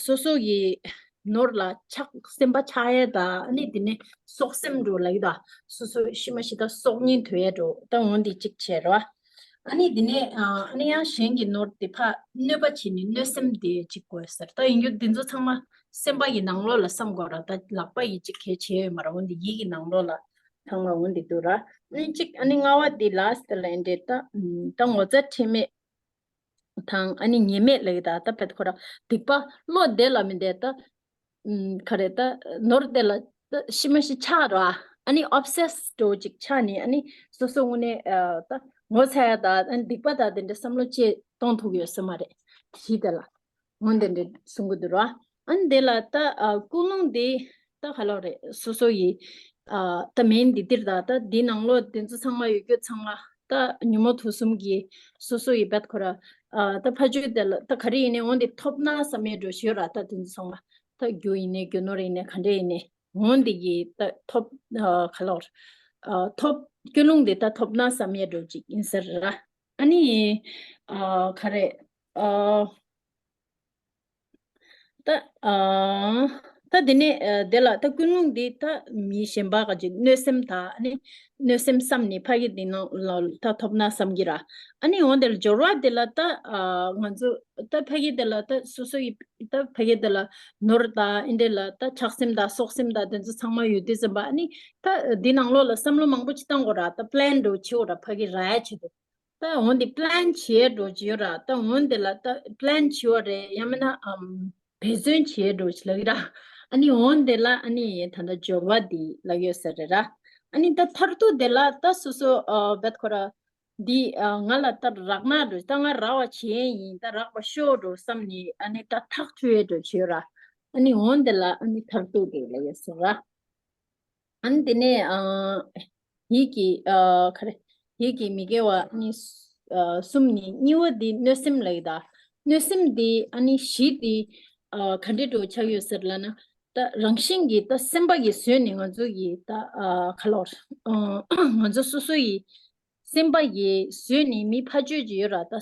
སོ་སོ་ཡི་ནོར་ལ་ཆགས་སེམས་པ་ཆགས་ཡས་དང་ཨ་ནི་དེ་ནས་སོག་སེམས་འགྲོ་ལ་ཡི་ད་སོ་སོ་ཤི་མ་ཤི་ད་སྲོག་ཉེན་ཐོན་ཡས་འགྲོ་ད་འོང་དེ་གཅིག་བྱས་ར། ཨ་ནི་དེ་ནས་ཨ་ཨ་ནི་ཡང་གཞན་གྱི་ནོར་དེ་ཕ་གནོད་པ་བྱས་ནས་གནོད་སེམས་དེ་གཅིག་དགོས་ཟེར། ད་ཡིན་རྒྱུ་དེ་ཚོ་ཚང་མ་སེམས་པ་ཡི་ནང་ལོགས་ལ་བསམ་དགོས་ར། ད་ལག་པ་ཡི་གཅིག་གལ་ཆེ་ཡོད་མ་ར། འོང་དེ་ཡིད་ཀྱི་ནང་ལོགས་ལ་ཚང་མ་འོང་དེ་འདུག་ར། ཨ་ནི་གཅིག་ཨ་ནི་ལྔ་བ་དེ་ལ་སྟེ་ལ་ཨེ་འདྲེ་ད་ད་ངོ་ཚ་ཁྲེལ་མེད་དང་ཨ་ནི་ཉེས་མེད་ལ་ཡི་ད་ད་བེད་ཁོ་ར་སྡིག་པ་བློ་བདེ་ལ་མི་བདེ་ད་ག་རེ་ད་ནོར་བདེ་ལ་ད་ཤི་མ་ཤི་ཆགས་ར། ཨ་ནི་ཨོབ་སེས་འགྲོ་ཅིག་ཆགས་ནི་ཨ་ནི་སོ་སོ་དངོས་གནས་ད་ངོ་ཚ་ཡ་ད་ཨ་ནི་སྡིག་པ་ད་དེ་འདྲ་བསམ་བློ་ཅིག་གཏོང་ཐུབ་ཡོད་ས་མ་རེད། ཞི་བདེ་ལ། འོན་དེ་འདྲ་གསུང་གི་འདུག་ར། ཨ་ནི་དེ་ལ་ད་ཨ་ཀུན་སློང་དེ་ད་ག་ལོག་རེད། སོ་སོ་ཡི་ཨ་ད་མེན་འདི་འདིར་ད་ད་འདི་ནང་ལོགས་དེ་ཚོ་ཚང་མ་ཡོད་རྒྱུ་ཚང་མ་ད་ཉོན་མོངས་དུག་གསུམ་གྱི་སོ་སོ་ཡི་བེད་ཁོ་ར་ཨ་ད་ཕ་ཆོས་དེ་ལ་ད་ག་རེ་ཡིན་ནའི་འོན་དེ་ཐོབ་ན་བསམ་ཡས་འགྲོ་ཞོད་ར། ད་དེ་ཚོ་ཚང་མ་ད་རྒྱུ་ཡིན་ནའི་རྒྱུ་ནོར་ཡིན་ནའི་ག་འདྲ་ཡིན་ནའི་འོན་དེ་གི་ད་ཐོབ་ཨ་ག་ལོག་ཨ་ཐོབ་ཀུན་སློང་དེ་ད་ཐོབ་ན་བསམ་ཡས་འགྲོ་ཅིག་ཡིན་ས་རེད་ར། ཨ་ནི་ཨ་ག་རེ་ཨ། ད་ཨ་ད་དེ་ནས་ཨ་དེ་ལ་ད་ཀུན་སློང་འདི་ད་མི་གཞན་པ་ག་ཅིག་གནོད་སེམས་ད་ཨ་ནི་གནོད་སེམས་བསམ་ནས་ཕ་གི་འདི་ནང་ལ་ད་ཐོབ་ན་བསམ་གི་ར། ཨ་ནི་འོན་ཏེ་སྦྱོར་བ་དེ་ལ་ད་ཨ་ང་ཚོ་ད་ཕ་གི་དེ་ལ་ད་སོ་སོ་ཡི་ད་ཕ་གི་དེ་ལ་ནོར་ད་ཨིན་དེ་ལ་ད་ཆགས་སེམས་ད་སོག་སེམས་ད་དེ་ཚོ་ཚང་མ་ཡོད་དུས་ཙམ་པ་ཨ་ནི་ད་འདི་ནང་ལོགས་ལ་བསམ་བློ་མང་པོ་ཅིག་བཏང་དགོས་ར། ད་པི་ལན་འགྲོ་བྱེད་དགོས་ར། ཕ་གི་ར་ཡ་བྱེད་དུ། ད་འོན་ཏེ་པི་ལན་བྱེད་འགྲོ་གི་ཡོད་ར། ད་འོན་ཏེ་ལ་ད་པི་ལན་བྱེད་པ་རེད་ཡང་མིན་ན་ཨམ་འབད་བརྩོན་བྱེད་འགྲོ་གི་ལབ་ཀྱི་ར། ཨ་ནི་འོན་ཏེ་ལ་ཨ་ནི་ད་ལྟ་སྦྱོར་བ་འདི་ལབ་ཡོད་ས་རེད་ར། ཨ་ནི་ད་མཐར་ཐུག་དེ་ལ་ད་སོ་སོ་ཨ་བད་ཁོ་ར་འདི་ཨ་ང་ལ་ད་རག་ན་འགྲོ་ད་ང་རག་པ་བྱེད་ཡིན་ད་རག་པ་ཤོར་འགྲོ་བསམ་ནི་ཨ་ནི་ད་ཐག་ཆོད་འགྲོ་གི་ཡོད་ར། ཨ་ནི་འོན་ཏེ་ལ་ཨ་ནི་མཐར་ཐུག་དེ་ལབ་ཡོད་ས་ར། ཨ་ནི་དེ་ནས་ཨ་ཡིད་ཀྱི་ཨ་ག་རེ་ཡིད་ཀྱི་མི་དགེ་བ་ཨ་ནི་ཨ་གསུམ་ནི་གཉིས་པ་འདི་གནོད་སེམས་ལབ་ཀྱི་ད། གནོད་སེམས་འདི་ཨ་ནི་བཞི་འདི་ཨ་ག་འདྲ་འགྲོ་ཆགས་ཡོད་ཟེར་ལབ་ན་ད་རང་བཞིན་གྱིས་ད་སེམས་པ་ཡིས་བཟོས་ནས་ང་ཚོ་ཡི་ད་ཨ་ག་ལོར་ཨ་ང་ཚོ་སོ་སོ་ཡི་སེམས་པ་ཡིས་བཟོས་ནས་མི་ཕ་ཆོས་ཀྱི་ཡོད་ར་ད་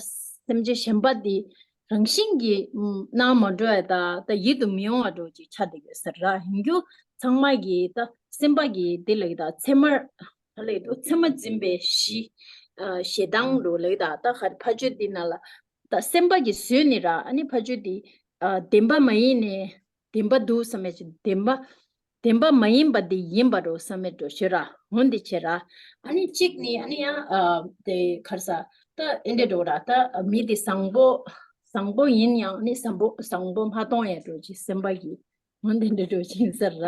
སེམས་ཅན་གཞན་པ་དེ་རང་བཞིན་གྱིས་ཨམ་སྣང་མ་འགྲོ་བ་དང་ད་ཡིད་དུ་མི་འོང་བ་འདྲ་བོ་ཅིག་ཆགས་བསྡད་ཡོད་ས་རེད། ཡིན་རྒྱུ་ཚང་མ་གིས་ད་སེམས་པ་གི་དེ་ལ་ད་མཚན་མ་ག་ལ་ཡོད་དོ། མཚན་མ་འཛིན་པའི་གཞི། ཨ་ཞེ་སྡང་འདྲ་བོ་ལ་ད་ད་ག་རེ་ཕ་ཆོས་དེ་ནང་ལ་ད་སེམས་པ་གིས་བཟོས་ནི་ར། ཨ་ནི་ཕ་ཆོས་དེ་ཨ་བདེན་པ་མ་ཡིན་ནི། བདེན་པ་འདུག་བསམ་མེད་ཅིག་བདེན་པ། བདེན་པ་མ་ཡིན་པ་འདི་ཡིན་པ་འདྲ་བོ་བསམ་མེད་འདྲ་བོ་ཞེ་ར། འོ་འདི་བྱེད་ར། ཨ་ནི་གཅིག་ནི་ཨ་ནི་ཡང་ཨ་དེ་ག་རེ་ཟ། ད་ཨེ་འདྲ་འདྲ་བོ་ར། ད་མི་དེ་བཟང་པོ། བཟང་པོ་ཡིན་ཡང་ནི་བཟང་པོ་བཟང་པོ་མ་མཐོང་ཡ་འདྲ་བོ་ཅིག་སེམས་པ་གིས། འོ་འདི་འདྲ་འདྲ་བོ་ཅིག་ཡིན་ས་ར།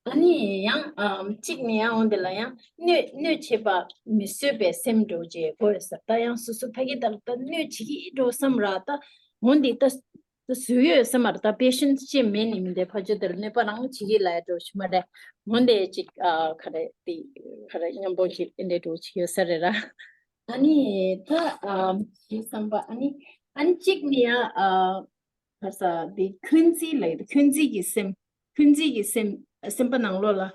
ཨ་ནི་ཡང་ཨ་གཅིག་ནི་ཡང་འོ་འདི་ལ་ཡང་གནོད་གནོད་བྱེད་པ་མི་བཟོད་པའི་སེམས་འདྲ་བོ་ཅིག་དགོས་ས། ད་ཡང་སོ་སོ་ཕ་གི་དང་ད་གནོད་བྱེད་ཀྱི་འདྲ་བོ་བསམ་ར། ད་འོ་འདི་ད། ད་བཟོས་ཡོད་སེམས་མ་རེད། ད་པེ་ཤན་ཅི་མེད་ནི་མི་འདུག་ཕ་ཆོས་དེར་གནོད་པ་རང་བྱེད་ཀྱི་ལ་ཡ་འགྲོ་ཆུ་མ་རེད། འོན་ཏེ་ཅིག་ཨ་ག་རེ་དེ་ག་རེ་མཉམ་པོ་ཞིག་ཨེ་འདྲ་འགྲོ་ཆུ་ཡོད་ས་རེད་ར། ཨ་ནི་ད་ཨ་ཞེས་བསམ་པ། ཨ་ནི་ཨ་ནི་གཅིག་ནི་ཡ་ཨ་ག་ས་དེ་འཁོན་འཛིན་ལ་ཡོད། འཁོན་འཛིན་གྱི་སེམས། འཁོན་འཛིན་གྱི་སེམས་སེམས་པ་ནང་ལོགས་ལ་ཨ་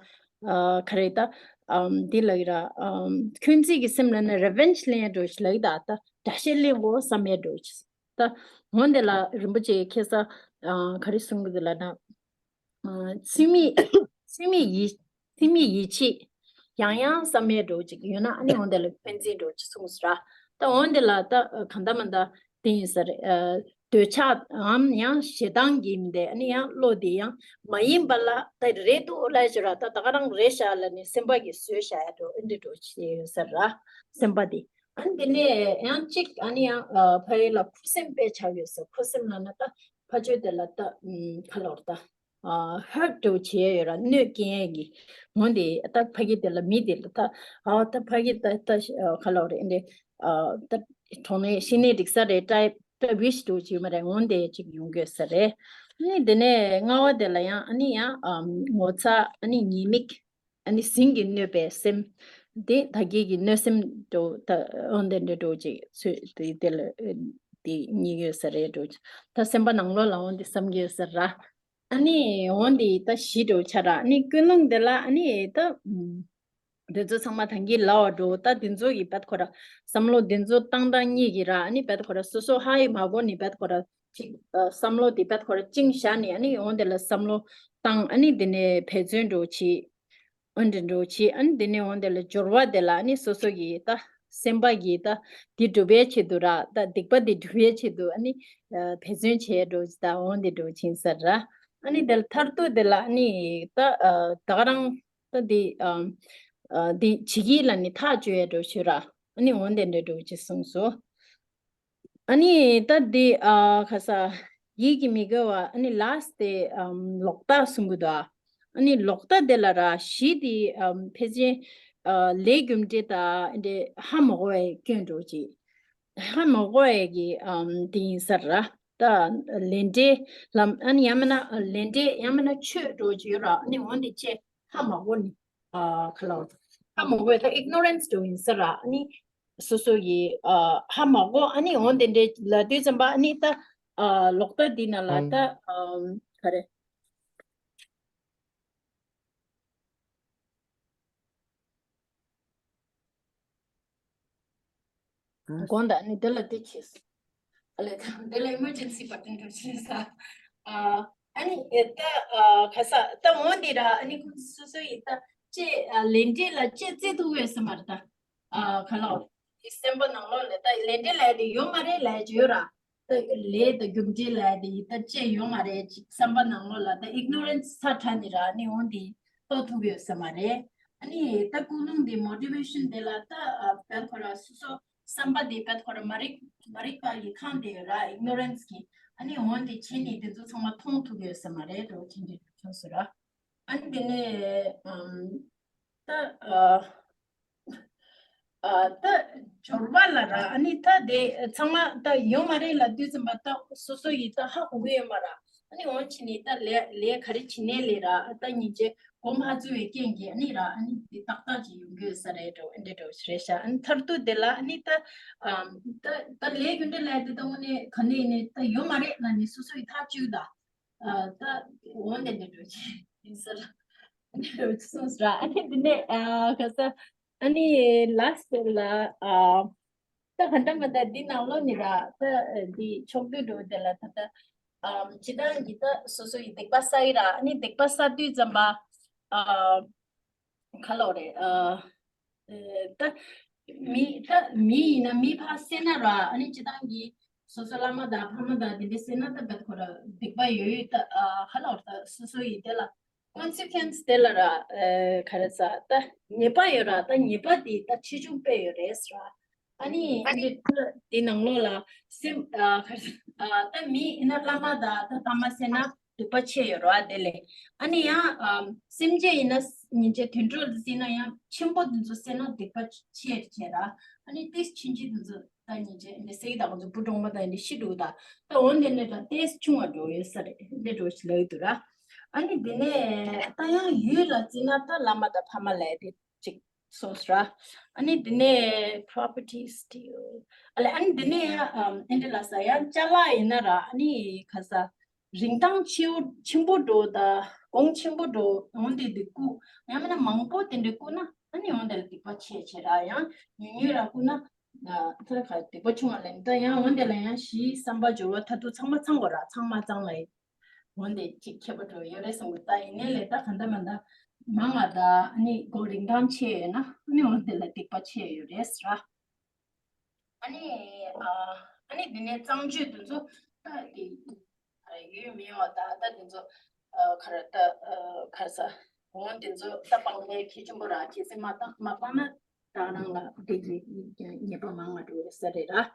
ག་རེ་ད་ཨམ་དེ་ལ་ཡི་ར། ཨམ་འཁོན་འཛིན་གྱི་སེམས་ལ་ནི་རི་ཝེན་ཇི་ལེན་འགྲོ་ཆུ་ལ་ཡི་ད། ད་དགྲ་ཤ་ལེན་དགོས་བསམ་ཡ་འགྲོ་ཆུ། ད་འོན་ཏེ་ལ་རིན་པོ་ཆེ་ཁེ་ས་ཨ་ག་རེ་གསུང་གི་འདུག་ལབ་ན། ཨ་ཚུལ་མིན་ཚུལ་མིན་ཡིད་ཚུལ་མིན་ཡིད་ཆེས་ཡང་ཡང་བསམ་ཡས་འགྲོ་ཅིག་ཡོད་ན། ཨ་ནི་འོན་ཏེ་ལ་འཁོན་འཛིན་འགྲོ་ཅིག་གསུངས་སོ་ར། ད་འོན་ཏེ་ལ་ད་གང་ལྟར་མ་ད་དེ་ཡིན་ས་རེད། ཨ་འདོད་ཆགས་འམ་ཡང་ཞེ་སྡང་གི་མི་འདི་ཨ་ནི་ཡང་བློ་དེ་ཡང་མ་ཡིན་པ་ལ་ད་རེད་འདུག་ལབ་ཞོར་ར། ད་ད་ག་རང་རེད་ཤག་ལ་ནི་སེམས་པ་གིས་བཟོས་བཞག་ཡ་འགྲོ་ཨེ་འདྲ་འགྲོ་ཅིག་ཡོད་ས་ར། སེམས་པ་དེ། ཨ་ནི་དེ་ནས་ཡང་གཅིག་ཨ་ནི་ཡང་ཨ་ཕ་ཡུལ་ལ་ཁུ་སིམ་དཔེ་ཆགས་ཡོད་ས། ཁུ་སིམ་ལབ་ན་ད་ཕ་ཆོས་དེ་ལ་ད་ཨམ་ཁ་ལོར་ད་ཨ་ཧར་ཊི་འདྲ་བོ་བྱེད་ཡ་ཡོད་ར། གནོད་སྐྱེལ་ཡ་གི་ངོ་དེ་ད་ཕ་གི་དེ་ལ་མི་དེ་ལ་ད་ཨ་ད་ཕ་གི་ད་ད་ཨ་ཁ་ལོར་རེད་འདི་ཨ་ད་གྲོངས་ནས་ཤི་ནས་འགྲིག་ས་རེད། ད་ད་ཝིཤ་འདྲ་བོ་བྱེད་ཡོད་མ་རེད། ངོ་དེ་ཅིག་ཡོང་གི་ཡོད་ས་རེད། ཨ་ནི་དེ་ནས་ལྔ་བ་དེ་ལ་ཡང་ཨ་ནི་ཡང་ཨམ་ངོ་ཚ། ཨ་ནི་ཉེས་དམིགས། ཨ་ནི་ཟིང་གིས་གནོད་པའི་སེམས། དེ་ད་གིན་གྱི་གནོད་སེམས་འགྲོ་ད་འོན་ཏེ་འདྲ་འགྲོ་ཅིག་ཚོད་དེ་དེ་ལ་དེ་གཉིས་ཡོད་ས་རེད་འགྲོ། ད་སེམས་པ་ནང་ལོགས་ལ་འོན་ཏེ་བསམ་གྱི་ཡོད་ས་ར། ཨ་ནི་འོན་ཏེ་ད་བཞི་འགྲོ་ཆ་ར། ཨ་ནི་ཀུན་སློང་དེ་ལ་ཨ་ནི་ད་དེ་ཚོ་ཚང་མ་ད་གིན་ལབ་པ་འགྲོ། ད་དེ་ཚོ་གི་བད་ཁོ་ར་བསམ་བློ་དེ་ཚོ་བཏང་སྟངས་གཉིས་ཀྱི་ར། ཨ་ནི་བད་ཁོ་ར་སོ་སོ་ཧ་ཡི་མ་གོ་ནི་བད་ཁོ་ར་ཅིག་ཨ་བསམ་བློ་དེ་བད་ཁོ་ར་བཅིངས་བཞག་ནི། ཨ་ནི་འོན་ཏེ་ལ་བསམ་བློ་བཏང་། ཨ་ནི་དེ་ནས་འབད་བརྩོན་འགྲོ་བྱེད། ཨ་འདྲ་འགྲོ་བྱེད། ཨ་ནི་དེ་ནས་འོན་ཏེ་ལ་སྦྱོར་བ་དེ་ལ་ཨ་ནི་སོ་སོ་གི་ད་སེམས་པ་གི་ད་དེ་སྒྲུབ་པའི་ཆེད་དུ་ར། ད་སྡིག་པ་དེ་སྒྲུབ་པའི་ཆེད་དུ་ཨ་ནི་ཨ་འབད་བརྩོན་བྱེད་འགྲོ་ད་འོན་ཏེ་འགྲོ་ཕྱིན་ས་ར། ཨ་ནི་དེ་ལ་མཐར་ཐུག་དེ་ལ་ཨ་ནི་ད་ཨ་ད་ག་རང་ད་དེ་ཨ་ཨ་དེ་བྱེད་ཀྱི་ལ་ནི་ཐག་གཅོད་ཡ་འགྲོ་ཞུ་ར། ཨ་ནི་འོན་ཏེ་འདྲ་འགྲོ་ཅེས་གསུངས་སོ། ཨ་ནི་ད་འདི་ཨ་ཁ་ས་ཡིད་ཀྱིས་མི་དགའ་བ། ཨ་ནི་ལཱསྟ་དེ་ཨམ་ལོག་ལྟ་གསུང་གི་འདུག་ཨ་ནི་ལོག་ལྟ་དེ་ལ་ར་གཞི་དེ་ཨམ་ཕལ་ཆེར་ཨ་ལས་རྒྱུ་འབྲས་དང་འདྲེ་ཧ་མ་གོ་བའི་སྐྱོན་འགྲོ་ཅིག་ཧ་མ་གོ་བའི་གི་ཨམ་དེ་ཡིན་ས་ར། ད་ལས་འབྲས་ལམ། ཨ་ནི་ཡང་མིན་ན་ལས་འབྲས་ཡང་མིན་ན་ཆོས་འགྲོ་ཅིག་ཡོད་ར། ཨ་ནི་འོན་ཏེ་ཅེ་ཧ་མ་གོ་ནི། ཨ་ཁ་ལོ། ཧ་མ་གོ་ད་ཨིག་ནོ་རེན་སི་འདྲ་ཡིན་ས་ར། ཨ་ནི་སོ་སོ་ཡི་ཨ་ཧ་མ་གོ། ཨ་ནི་འོན་ཏེ་འདྲ་ལ་དུས་ཙམ་པ་ཨ་ནི་ད་ཨ་ལོག་ལྟ་འདི་ན་ལ་ད་ཨ་ག་རེ། དགོངས་དག་ནི་འདི་ལ་འདི་བྱས། ཨ་ལས་ད་འདི་ལ་ཨི་མར་ཇེན་སི་བ་ཊན་འདྲ་བྱས་ས། ཨ་ཨ་ནི་ཨེ་ད་ཨ་ཁ་ས་ད་འོན་ཏེ་ར། ཨ་ནི་ཁོང་སོ་སོ་ཡི་ད་ཅེ་ཨ་ལས་འབྲས་ལ་ཅེ་རྩི་ཐུབ་ཡོད་ས་མ་རེད་ད། ཨ་ཁ་ལོ། དེ་སེམས་པ་ནང་ལོགས་ལ་ད་ལས་འབྲས་ལ་དེ་ཡོད་མ་རེད་ལབ་ཀྱི་ཡོད་ར། ད་ལས་ད་རྒྱུ་འབྲས་ལ་དེ་ད་ཅེ་ཡོད་མ་རེད་ཅིག་བསམ་པ་ནང་ལོགས་ལ་ད་ཨིག་ནོ་རེན་སི་ཚ་དྲགས་ནི་ར། ཨ་ནི་འོན་ཏེ་རྟོགས་ཐུབ་ཡོད་ས་མ་རེད། ཨ་ནི་ད་ཀུན་སློང་དེ་མོ་ཊི་ཝེ་ཤན་དེ་ལ་ད་ཨ་བད་ཁོ་ར་སོ་སོ་བསམ་པ་དེ་བད་ཁོ་ར་མ་རིག་མ་རིག་པ་ཡི་ཁང་དེ་ར། ཨིག་ནོ་རེན་སི་གི། ཨ་ནི་འོན་ཏེ་བྱས་ནི་དེ་ཚོ་ཚང་མ་མཐོང་ཐུབ་ཡོད་ས་མ་རེད་འགྲོ་ཁྱེད་འདི་ཁྱོད་སུ་ར། ཨ་ནི་དེ་ནས་ཨམ་ད་ཨ་ཨ་ད་སྦྱོར་བ་ལ་ར། ཨ་ནི་ད་དེ་ཚང་མ་ད་ཡོད་མ་རེད་ལབ་དུས་ཙམ་པ་ད་སོ་སོ་ཡིས་ད་ཧ་གོ་གི་ཡོད་མ་ར། ཨ་ནི་འོན་ཕྱིན་ནི་ད་ལས་ལས་ག་རེ་བྱེད་ནའི་ལས་ར། ད་སྙིང་རྗེ་གོམས་ཧ་ཚུ་བའི་རྐྱེན་གྱིས་ཨ་ནི་ར། ཨ་ནི་དེ་ཏག་ཏག་ཅིག་ཡོང་གི་ཡོད་ས་རེད་འགྲོ། ཨ་འདྲ་འགྲོ་རེད་ཤག་ཨ་ནི་མཐར་ཐུག་དེ་ལ་ཨ་ནི་ད་ཨམ་ད་ད་ལས་རྒྱུ་འབྲས་ལས་དེ་ད་དངོས་གནས་ག་ནས་ནས་ད་ཡོད་མ་རེད་ལབ་ནས་སོ་སོ་ཡིས་ཐག་གཅོད་ད། ཨ་ད་འོ་འདི་འདྲ་འགྲོ་ཅིག་ཡིན་ཟེར་འདི་འདྲ་གསུངས་ཟེར། ཨ་ནི་འདི་ནས་ཨ་ག་ས་ཨ་ནི་ལཱསྟ་ལ་ཨ་ ད་ག་འདྲ་མ་ད་འདི་ནང་ལོགས་ནི་ར་ད་འདི་ཕྱོགས་བསྡུས་འགྲོ་དེ་ལ་ད་ད་ཨམ་སྤྱི་བཏང་གི་ད་སོ་སོ་ཡི་སྡིག་པ་བསགས་ཡི་ར། ཨ་ནི་སྡིག་པ་བསགས་དུས་ཙམ་པ་ཨ་ག་ལོག་རེད། ཨ་ཨེ་ད་མི་ད་མི་ཡིན་ན་མི་ཕར་བསད་ན་ར། ཨ་ནི་སྤྱི་བཏང་གི་སོ་སོ་བླ་མ་དང་ཕ་མ་དང་དེ་འདྲ་བསད་ན་ད་བད་ཁོ་ར་སྡིག་པ་ཡོད་ཡོད་ད། ཨ་ག་ལོག་ད་སོ་སོ་ཡི་དེ་ལ་consequence དེ་ལ་ར་ཨེ་ག་རེ་ཟ་ད་ཉེས་པ་ཡོད་ར། ད་ཉེས་པ་དེ་ད་ཆེ་ཆུང་དཔེ་ཡོད་རེད་ཟེར་ར། ཨ་ནི་ཨ་ནི་དེ་ནང་ལོགས་ལ་སེམས་ཨ་ག་རེ་ཟ་ཨ་ད་མི་ཡིན་ན་བླ་མ་དང་ད་ཕ་མ་བསད་ན་སྡིག་པ་ཆེ་ཡོད་ར། དེ་ལས་ཨ་ནི་ཡང་ཨམ་སེམས་ཅན་ཡིན་ན་ཉིན་བྱེད་དུད་འགྲོ་དེ་བསད་ན་ཡང་ཆེན་པོ་དེ་ཚོ་བསད་ན་སྡིག་པ་ཆེ་ཆེ་ར། ཨ་ནི་ཏིས་ཆུང་ཆུང་དེ་ཚོ་ད་ཉིན་བྱེད་འདི་སེ་གི་དང་ཚོ་བུ་གྲོང་པ་དང་འདི་ཤི་འགྲོ་ད། ད་འོན་ཏེ་ནི་ད་ཏིས་ཆུང་བ་འགྲོ་ཡོད་ས་རེད། འདི་འགྲོ་ཞིག་ལ་ཡོད་དུ་ར། ཨ་ནི་འདི་ནས་ད་ཡང་ཡུལ་ལ་བརྩིས་ན་ད་བླ་མ་དང་ཕ་མ་ལས་དེ་ཅིག་སོང་ཟེར་ར། ཨ་ནི་འདི་ནས་properties deal ཨ་ལས་ཨ་ནི་འདི་ནས་ཡང་ཨམ་ཨེ་འདྲ་ལ་ས་ཡང་ཅ་ལག་ཡིན་ན་ར། ཨ་ནི་ག་ས་རིན་ཐང་ཆེའུ་ཆེན་པོ་འགྲོ་ད་གོང་ཆེན་པོ་འགྲོ་འོན་ཏེ་སྡིག་པ་ཡང་མིན་ན་མང་པོ་དེ་འདྲ་བརྐུ་ན་ཨ་ནི་འོན་ཏེ་ལ་སྡིག་པ་ཆེ་ཆེ་ར། ཡང་ཉུང་ཉུང་ར་བརྐུ་ན་ད་ག་སྡིག་པ་ཆུང་བ་ལེན་ད། ཡང་འོན་ཏེ་ལ་ཡང་ཞི་བསམ་པ་སྦྱོར་བ་མཐར་ཐུག་ཚང་མ་ཚང་དགོས་ར། ཚང་མ་ཚང་ལ་འོན་ཏེ་གཅིག་ཁྱད་པར་འགྲོ་ཡོད་རེད་བསམ་གི། ད་ཡིན་ནའི་ལས་ད་ག་འདྲ་མ་འདྲ་མང་བ་ད་ཨ་ནི་གོ་རིན་ཐང་ཆེ་ཡོད་ན་ཨ་ནི་འོན་ཏེ་ལ་སྡིག་པ་ཆེ་ཡོད་རེད་ཟེར་ར། ཨ་ནི་ཨ་ཨ་ནི་འདི་ནས་གཙང་སྤྱོད་དེ་ཚོ་ད་དེ་ཡུལ་མི་ཡོང་བ་ད་ད་དེ་ཚོ་ཨ་ག་རེ་ད་ཨ་ག་རེ་ཟ་འོན་དེ་ཚོ་ད་སྤང་ནས་ཁྱི་ཆུན་པོ་ར་ཁྱི་སེ་མ་ད་མ་སྤང་ན། ད་རང་ལ་དེ་གི་ཉེས་པ་མང་བ་འགྲོ་ས་རེད་ར།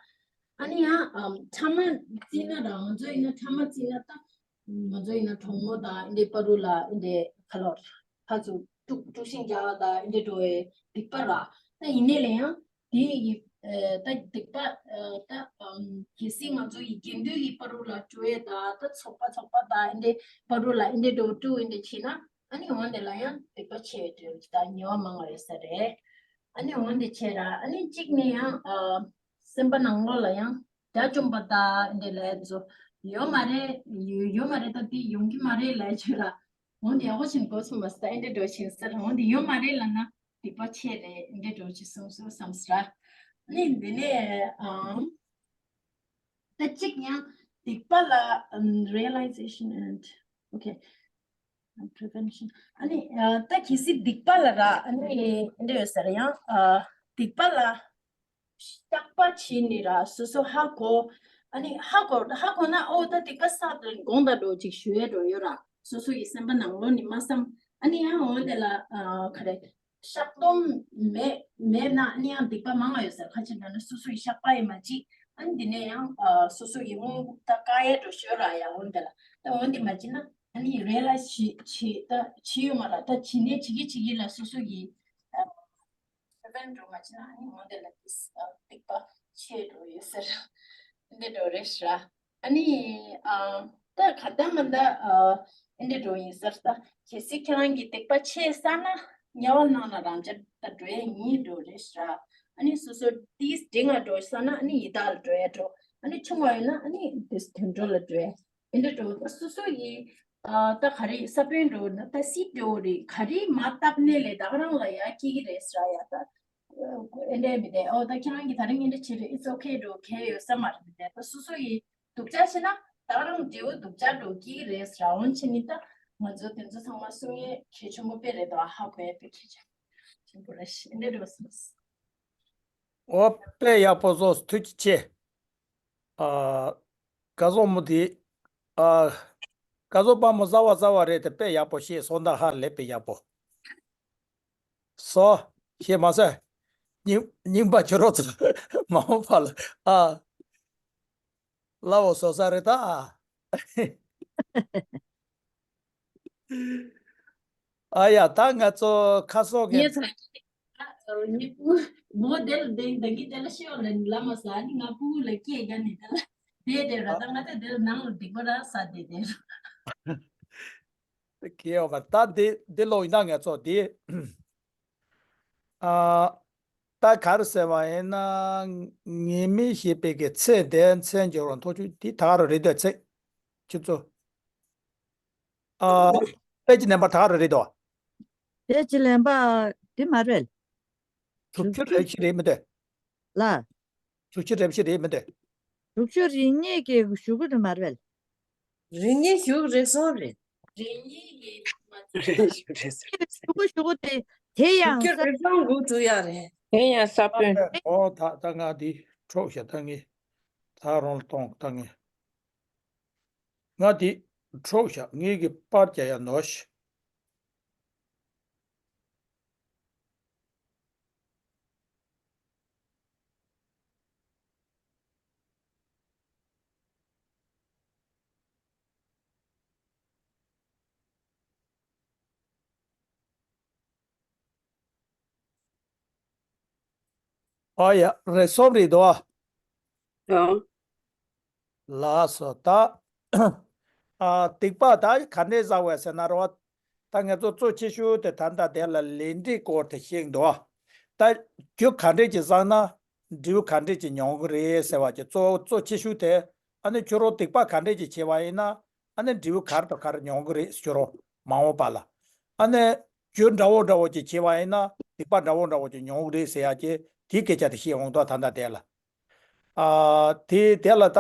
ཨ་ནི་ཡང་ཨམ་ཕྲ་མ་བརྩིས་ན་རང་ཚོ་ཡིན་ན་ཕྲ་མ་བརྩིས་ན་ད་ང་ཚོ་ཡིན་ན་གྲོགས་མོ་དང་ཨེ་འདྲའི་བར་དུ་ལ་ཨེ་འདྲའི་ཁ་ལོར་ཕ་ཚོ་དཀྲུག་དཀྲུག་ཤིང་རྒྱག་པ་དང་ཨེ་འདྲའི་འགྲོ་བའི་སྡིག་པ་ར། ད་ཡིན་ནའི་ལས་ཡང་དེ་ཡི་ད་སྡིག་པ་ད་གལ་སྲིད་ང་ཚོ་ཡི་དགེ་འདུན་གྱི་བར་དུ་ལ་འགྲོ་ཡས་དང་ད་ཚོགས་པ་ཚོགས་པ་དང་ཨེ་འདྲའི་བར་དུ་ལ་ཨེ་འདྲའི་འགྲོ་དཀྲུག་ཨེ་འདྲའི་བྱས་ན། ཨ་ནི་འོན་དེ་ལ་ཡང་སྡིག་པ་ཆེ་བའི་གྲས་ཀྱི་དང་ཉེས་པ་མང་བ་ཡོད་ས་རེད། ཨ་ནི་འོན་དེ་བྱས་ར། ཨ་ནི་གཅིག་ནས་ཡང་ཨ་སེམས་པ་ནང་ལོགས་ལ་ཡང་དགྲ་བཅོམ་པ་དང་འདི་ལས་ཚོ་ཡོད་མ་རེད། ཡོད་ཡོད་མ་རེད། ད་འདི་ཡོང་གི་མ་རེད་ལས་བྱས་ར། འོན་དེ་ཡག་པོ་ཞིག་གོ་སོང་མ་ཟད་འདི་འགྲོ་ཞིག་ཟེར། འོན་དེ་ཡོད་མ་རེད་ལབ་ན་སྡིག་པ་ཆེ་རེད། འདི་འགྲོ་ཞིག་གསུངས་སོང་བསམ་ཟེར་ར། ཨ་ནི་འདི་ནས་ཨ་ད་གཅིག་ཡང་སྡིག་པ་ལ་ཨམ་realization and okay prevention ཨ་ནི་ཨ་ད་གལ་སྲིད་སྡིག་པ་ལ་ར་ཨ་ནི་འདི་ཡོད་ས་རེད། ཡང་ཨ་སྡིག་པ་ལ་བཤགས་པ་བྱས་ནས་ར་སོ་སོ་ཧ་གོ་ཨ་ནི་ཧ་གོ་ཧ་གོ་ན་ཨོ་ད་སྡིག་པ་བསགས་དེ་དགོངས་དག་འགྲོ་ཅིག་ཞུ་ཡས་འགྲོ་ཡོད་ར། སོ་སོ་ཡི་སེམས་པ་ནང་ལོགས་ནས་མ་བསམ། ཨ་ནི་ཡང་འོན་དེ་ལ་ཨ་ག་རེ་བཤགས་སྡོམ་མེད་མེད་ན་ཨ་ནི་ཡང་སྡིག་པ་མང་བ་ཡོད་ཟེར། ཁ་ཅིག་འདྲ་ན་སོ་སོ་ཡི་བཤགས་པ་ཡི་མ་བྱེད། ཨ་ནི་དེ་ནས་ཡང་ཨ་སོ་སོ་ཡི་སྔོན་ད་དཀའ་ཡས་འགྲོ་ཤོར་ར་ཡ། འོན་དེ་ལ་ད་འོན་དེ་མ་བྱེད་ན་ཨ་ནི་རེ་ལ་བྱེད་བྱེད་ད་བྱེད་ཡོད་མ་ར། ད་བྱེད་ནས་བྱེད་ཀྱི་བྱེད་ཀྱི་ལ་སོ་སོ་ཡི་ཨ་ཕན་འགྲོ་མ་བྱེད་ན་ཨ་ནི་འོན་དེ་ལ་ཏིས་ཨ་སྡིག་པ་ཆེ་འགྲོ་ཡོད་ཟེར། འདི་འགྲོ་རེད་ཤག་ཨ་ནི་ཨ་ད་ག་ད་མ་ད་ཨ་འདི་འགྲོ་ཡིན་ཟེར། ད་གལ་སྲིད་ཁྱེད་རང་གི་སྡིག་པ་ཆེ་ས་ན་དམྱལ་བ་ནང་ལ་རང་འཇགས་ད་འགྲོ་ཡས་ཡིན་འགྲོ་རེད་ཤག་ཨ་ནི་སོ་སོ་ཏིས་འདི་ང་འགྲོ་ས་ན་ཨ་ནི་ཡི་དྭགས་ལ་འགྲོ་ཡས་འགྲོ། ཨ་ནི་ཆུང་བ་ཡིན་ན་ཨ་ནི་ཏིས་དུད་འགྲོ་ལ་འགྲོ་ཡས་ཨེ་འདྲ་འགྲོ། ད་སོ་སོ་ཡི་ཨ་ད་ག་རེ་ས་བོན་འགྲོ་ན་ད་སི་འགྲོ་རེད། ག་རེ་མ་བཏབ་ནས་ལས་ད་ག་རང་ལ་ཡ་སྐྱེ་གི་རེད་ཟེར་ཡ། ད་ཨེ་འདྲ་མི་འདྲ་ཨོ་ད་ཁྱེད་རང་གི་ད་རིང་ཨེ་འདྲ་བྱེད་རེད། It's okay འགྲོ་གལ་ཡོད་ས་མ་རེད། མི་འདྲ་ད་སོ་སོ་ཡི་སྡུག་ཅག་བྱས་ན་ད་ག་རང་འབྲས་བུ་སྡུག་ཅག་འགྲོ་གི་རེད་ཟེར། འོན་ཆེ་ནི་ད་ང་ཚོ་དེ་ཚོ་ཚང་མ་གསུང་ཡས་གལ་ཆེན་པོ་དཔེ་རེད། ད་ཧ་གོ་ཡས་དཔེ་གལ་ཆེན་པོ་རེད་ཤག་ཨེ་འདྲ་འགྲོ་སོང་། ཨོ་དཔེ་ཡག་པོ་བཟོས། ཐུགས་རྗེ་ཆེ། ཨ། སྐལ་བཟང་མོ་དེ། ཨ། སྐལ་བཟང་དཔལ་མོ་གསར་བ་གསར་བ་རེད་དེ་དཔེ་ཡག་པོ་བཤད་སོང་། ད་ཧ་ལས་དཔེ་ཡག་པོ་སོ། བཤད་མ་ཟད། རྙིང་རྙིང་པ་ཁྱོད་རོགས་ཚོ་མ་འོངས་པ་ལ་ཨ་སླ་བོ་བཟོ་ས་རེད་ད། ཨ་ཡ་ད་ང་ཚོ་ཁ་སོག་གི་ངས་ཚ་ངས་བུ་མོ་དེ་ལ་དེ་འདི་གི་དེ་ལ་ཤི་བ་ལ་ལ་མ་ཟ་ནི་ང་བུ་ལ་སྐད་རྒྱག་ནི་དེ་ལ་དེ་དེ་ར་ད་ང་ཚོ་དེ་ལ་ནང་ལ་སྡིག་པ་ར་ས་དེ་དེ་ར། ཁྱེད་ཡོད་པ་ད་འདི་འདི་ལོ་ཡིན་ན་ང་ཚོ་འདི་ཨ་ད་ག་རེ་ཟེར་བ་ཡིན་ན་ངེས་མེད་ཞེས་པའི་གི་ཚེ་འདས་མཚན་སྦྱོར་བ་མཐོ་ཆུང་འདི་ད་ག་རེ་རེད་འདོད་ཚེ་ཁྱེད་ཚོ་ཨ་དཔེ་ཅི་ལེན་པ་ད་ག་རེ་རེད་དོ། དཔེ་ཅི་ལེན་པ་འདི་མ་རེད། དུ་ཁྱོད་རེ་ཅི་རེད་མི་འདོད་ལ། དྲུག་ཅུ་རེ་བཞི་རེད་མི་འདུག་དྲུག་ཅུ་རེ་གཉིས་ཀྱི་ཞུ་གི་རེད་མ་རེད། རེ་གཉིས་ཞུ་གི་རེད་སོང་རེད། རེ་གཉིས་ཀྱི་ཞུ་གི་ཞུ་གི་དེ་དེ་ཡང་ས་རེ་སོང་འགུག་ཐུབ་ཡ་རེད། དེ་ཡང་ས་བོན། ཨོ་ད་ད་ང་འདི་འཕྲོག་བཞག་ད་ངས་ད་རང་ལ་གཏོང་ད་ངས། ང་འདི་འཕྲོག་བཞག་ངེད་ཀྱི་པར་རྒྱག་ཡ་ནོར་ཤི། ཨ་ཡ་རེ་སོབ་རེད་དོ། ཡང་། ལགས་སོ་ད། ཨ་སྡིག་པ་ད་ག་འདྲས་བཟའ་བས་ཟེར་ན་རོ། ད་ང་ཚོ་གཙོ་ཆེ་ཤོས་དེ་ད་ལྟ་དེ་ལ་ལས་འབྲས་སྐོར་དེ་ཤེས་འདུག་ད་རྒྱུ་ག་འདྲས་ཀྱི་བཟང་ན་འབྲས་བུ་ག་འདྲས་ཀྱི་མྱོང་གི་རེད་ཟེར་བ་ཀྱི་གཙོ་གཙོ་ཆེ་ཤོས་དེ། ཨ་ནི་ཁྱོད་རང་སྡིག་པ་ག་འདྲས་ཀྱི་བྱས་པ་ཡིན་ན་ཨ་ནི་འབྲས་བུ་ག་རེ་དང་ག་རེ་མྱོང་གི་རེད་ཁྱོད་རང་མ་འོངས་པ་ལ། ཨ་ནི་རྒྱུ་འདྲ་བོ་འདྲ་བོ་ཅིག་བྱས་པ་ཡིན་ན་སྡིག་པ་འདྲ་བོ་འདྲ་བོ་ཅིག་མྱོང་གི་རེད་ཟེར་ཡ་ཀྱི་དེའི་སྐད་ཆ་དེ་བཤད་འོང་དོ་ད་ལྟ་དེ་ལ། ཨ་དེ་དེ་ལ་ད་